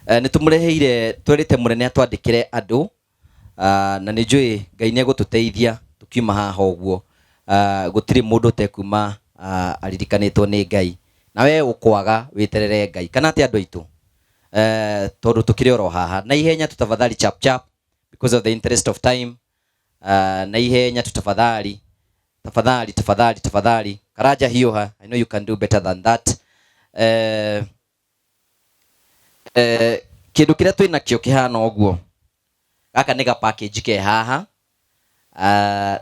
Nĩ tũmũreheire, twerĩte mũnene atwandĩkĩre andũ na nĩ njũĩ Ngai nĩ egũtũteithia tũkiuma haha ũguo. Gũtirĩ mũndũ ũtekuma aririkanĩtwo nĩ Ngai. Na we ũkwaga wĩterere Ngai. Kana atĩa andũ aitũ? Tondũ tũkĩrĩ oro haha. Na ihenya tu tafadhali chap chap because of the interest of time. Na ihenya tu tafadhali. Tafadhali, tafadhali, tafadhali. Karanja hiũha. I know you can do better than that. Kĩndũ kĩrĩa twĩ nakĩo kĩhana ũguo. Gaka nĩ ga package ke haha.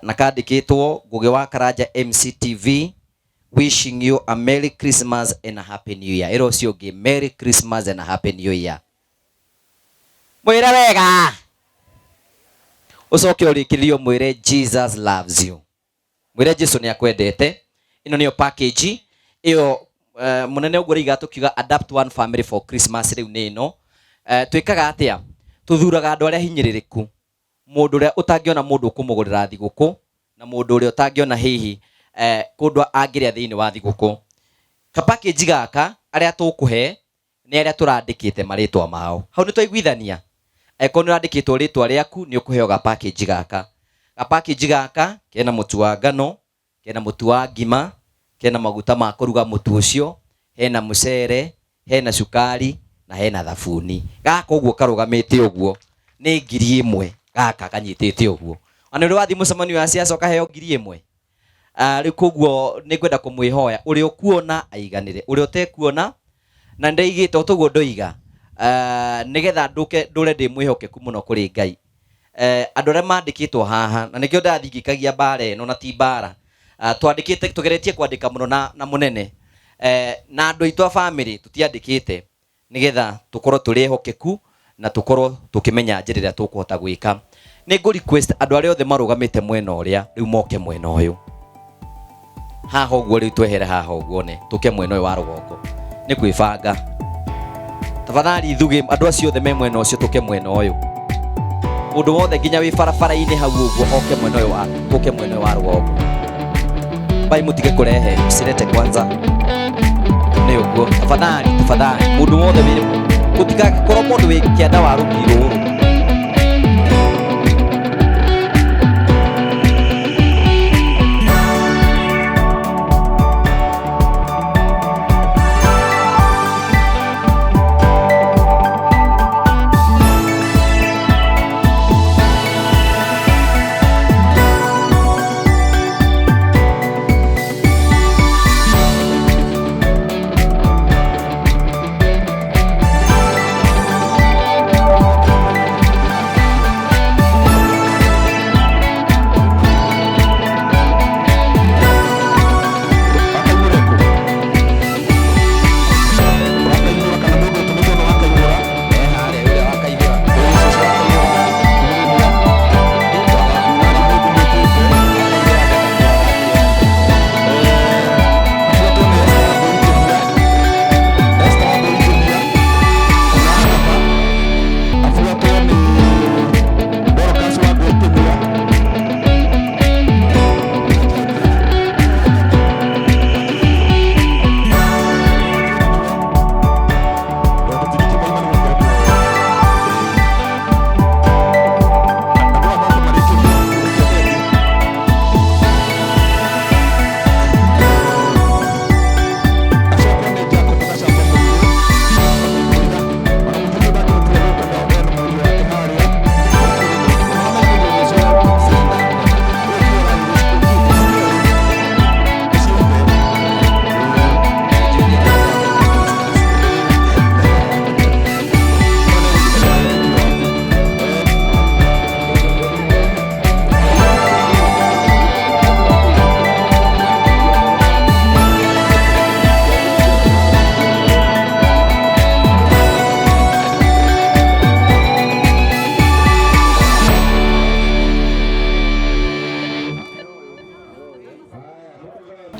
Na kandĩkĩtwo Ngũgĩ wa Karanja MCTV wishing you a Merry Christmas and a Happy New Year. Ĩra ũcio ũngĩ Merry Christmas and a Happy New Year. Mwĩre wega. Ũcoke ũrĩkĩrĩrie ũmwĩre Jesus loves you. Mwĩre Jesu nĩ akwendete. Ĩno nĩyo package ĩyo mũnene ũguo rĩiga tũkiuga adapt one family for Christmas rĩu nĩ ĩno. Twĩkaga atĩa? Tũthuraga andũ arĩa hinyĩrĩrĩku. Mũndũ ũrĩa ũtangĩona mũndũ ũkũmũgũrĩra thigũkũ na mũndũ ũrĩa ũtangĩona hihi kũndũ angĩrĩa thĩinĩ wa thigũkũ. Ka package gaka arĩa tũkũhe nĩ arĩa tũrandĩkĩte marĩtwa mao. Hau nĩ twaiguithania? Angĩkorwo nĩ ũrandĩkĩtwo rĩtwa rĩaku nĩ ũkũheo ga package gaka. Ga package gaka kena mũtu wa ngano, kena mũtu wa ngima, kena maguta ma kũruga mũtu ũcio, hena mũcere, hena cukari na hena thabuni. Gaka ũguo karũgamĩte ũguo nĩ 1000 gaka kanyitĩte ũguo. Ona nĩ ũrĩ wathiĩ mũcemanio wa siasa ũkaheo 1000? Rĩu koguo nĩ ngwenda kũmwĩhoya ũrĩa ũkuona aiganĩre, ũrĩa ũtekuona na nĩndaigĩte o toguo ndoiga nĩgetha ndũke ndũre ndĩ mwĩhokeku mũno kũrĩ Ngai. Andũ arĩa mandĩkĩtwo haha na nĩkĩo ndathingĩkagia mbara ĩno na ti mbara. Twandĩkĩte tũgeretie kwandĩka mũno na mũnene na andũ aitũ a family tũtiandĩkĩte nĩgetha tũkorwo tũrĩ ehokeku na tũkorwo tũkĩmenya njĩra ĩrĩa tũkũhota gwĩka. Nĩ ngũ request andũ arĩa othe marũgamĩte mwena ũrĩa rĩu moke mwena ũyũ. Haha ũguo rĩu twehere haha ũguo ne tũke mwena ũyũ wa rũgongo. Nĩ kwĩbanga. Tafadhali ithuĩ andũ acio othe me mwena ũcio tũke mwena ũyũ. Mũndũ wothe nginya wĩ barabara-inĩ hau ũguo oke mwena ũyũ wa tũke mwena ũyũ wa rũgongo. Bai mũtige kũrehe msirete kwanza. Nĩ ũguo. Tafadhali, tafadhali mũndũ wothe wĩ gũtigakorwo mũndũ wĩ kĩanda wa rũgiri rũrũ.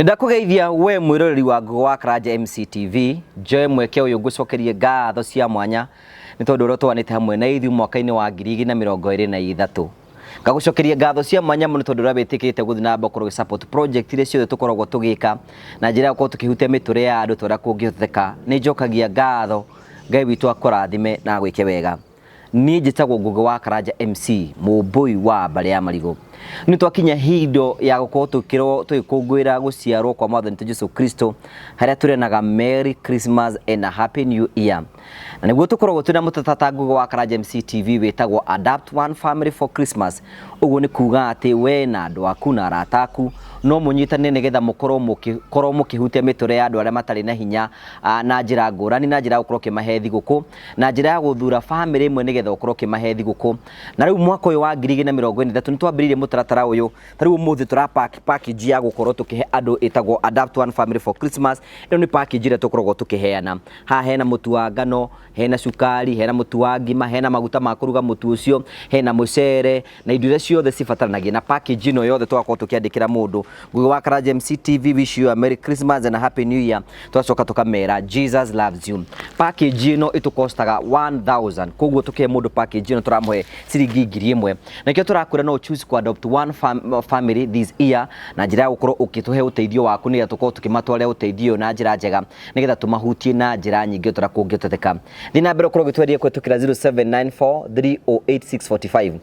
Ndakũgeithia we mwĩroreri wa Ngũgĩ wa Karanja MCTV, njoe mweke ũyũ ngũcokerie ngatho cia mwanya nĩ tondũ ũrĩa twanĩte hamwe na ithuĩ mwaka-inĩ wa 2023. Ngagũcokeria ngatho cia mwanya mũno tondũ ũrĩa wĩtĩkĩrĩte gũthiĩ na mbere gũkorwo ũgĩ support project iria ciothe tũkoragwo tũgĩka na njĩra ya gũkorwo tũkĩhutia mĩtũrĩre ya andũ ta ũrĩa kũngĩhoteka. Nĩ njokagia ngatho, Ngai witũ akũrathime na agwĩke wega. Niĩ njĩtagwo Ngũgĩ wa Karanja MC, mũmbũi wa mbarĩ ya marigũ. Nĩ twakinya hindo ya gũkorwo tũkĩrwo tũgĩkũngũĩra gũciarwo kwa Mwathani witũ Jesu Kristo, harĩa tũrenaga Merry Christmas and a Happy New Year. Na nĩguo tũkoragwo twĩna mũtatata Ngũgĩ wa Karanja MC TV wĩtagwo Adapt One Family for Christmas. Ũguo nĩ kuga atĩ we na andũ aku na arata aku no mũnyitane nĩgetha mũkorwo mũkĩkorwo mũkĩhutia mĩtũrĩre ya andũ arĩa matarĩ na hinya na njĩra ngũrani, na njĩra ya gũkorwo ũkĩmahe thigũkũ, na njĩra ya gũthura bamĩrĩ ĩmwe nĩgetha ũkorwo ũkĩmahe thigũkũ. Na rĩu mwaka ũyũ wa 2023 nĩ twambĩrĩirie mũtaratara ũyũ. Ta rĩu ũmũthĩ tũra pack package ya gũkorwo tũkĩhe andũ ĩtagwo Adapt One Family for Christmas. Ĩno nĩ package ĩrĩa tũkoragwo tũkĩheana. Haha hena mũtu wa ngano, hena cukari, hena mũtu wa ngima, hena maguta ma kũruga mũtu ũcio, hena mũcere na indo iria ciothe cibataranagia. Na package ĩno yothe tũgakorwo tũkĩandĩkĩra mũndũ. Ngũgĩ wa Karanja MC TV wish you a Merry Christmas and a Happy New Year. Tũgacoka tũkamera Jesus loves you. Package ĩno ĩtũkostaga 1000. Koguo tũkĩhe mũndũ package ĩno tũramũhe ciringi 1000. Nakĩo tũrakwĩra no choose ku adopt one family this year na njĩra ya gũkorwo ũkĩtũhe ũteithio waku nĩgetha tũkorwo tũkĩmatwarĩra ũteithio ũyũ na njĩra njega nĩgetha tũmahutie na njĩra nyingĩ ta ũrĩa kũngĩhoteka. Thiĩ na mbere ũkorwo ũgĩtweria kũhĩtũkĩra 0794308645.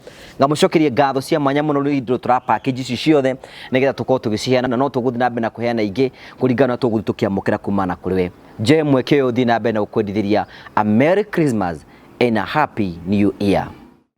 Ngamũcokeria ngatho cia mwanya mũno nĩ indo tũra package ici ciothe nĩgetha tũkorwo tũgĩciheana, na no tũgũthiĩ na mbere na kũheana ingĩ kũringana na tũgũthiĩ tũkĩamũkĩra kumana kũrĩ we. Njoe mweke ũyũ thiĩ na mbere na gũkwendithĩria a Merry Christmas and a Happy New Year.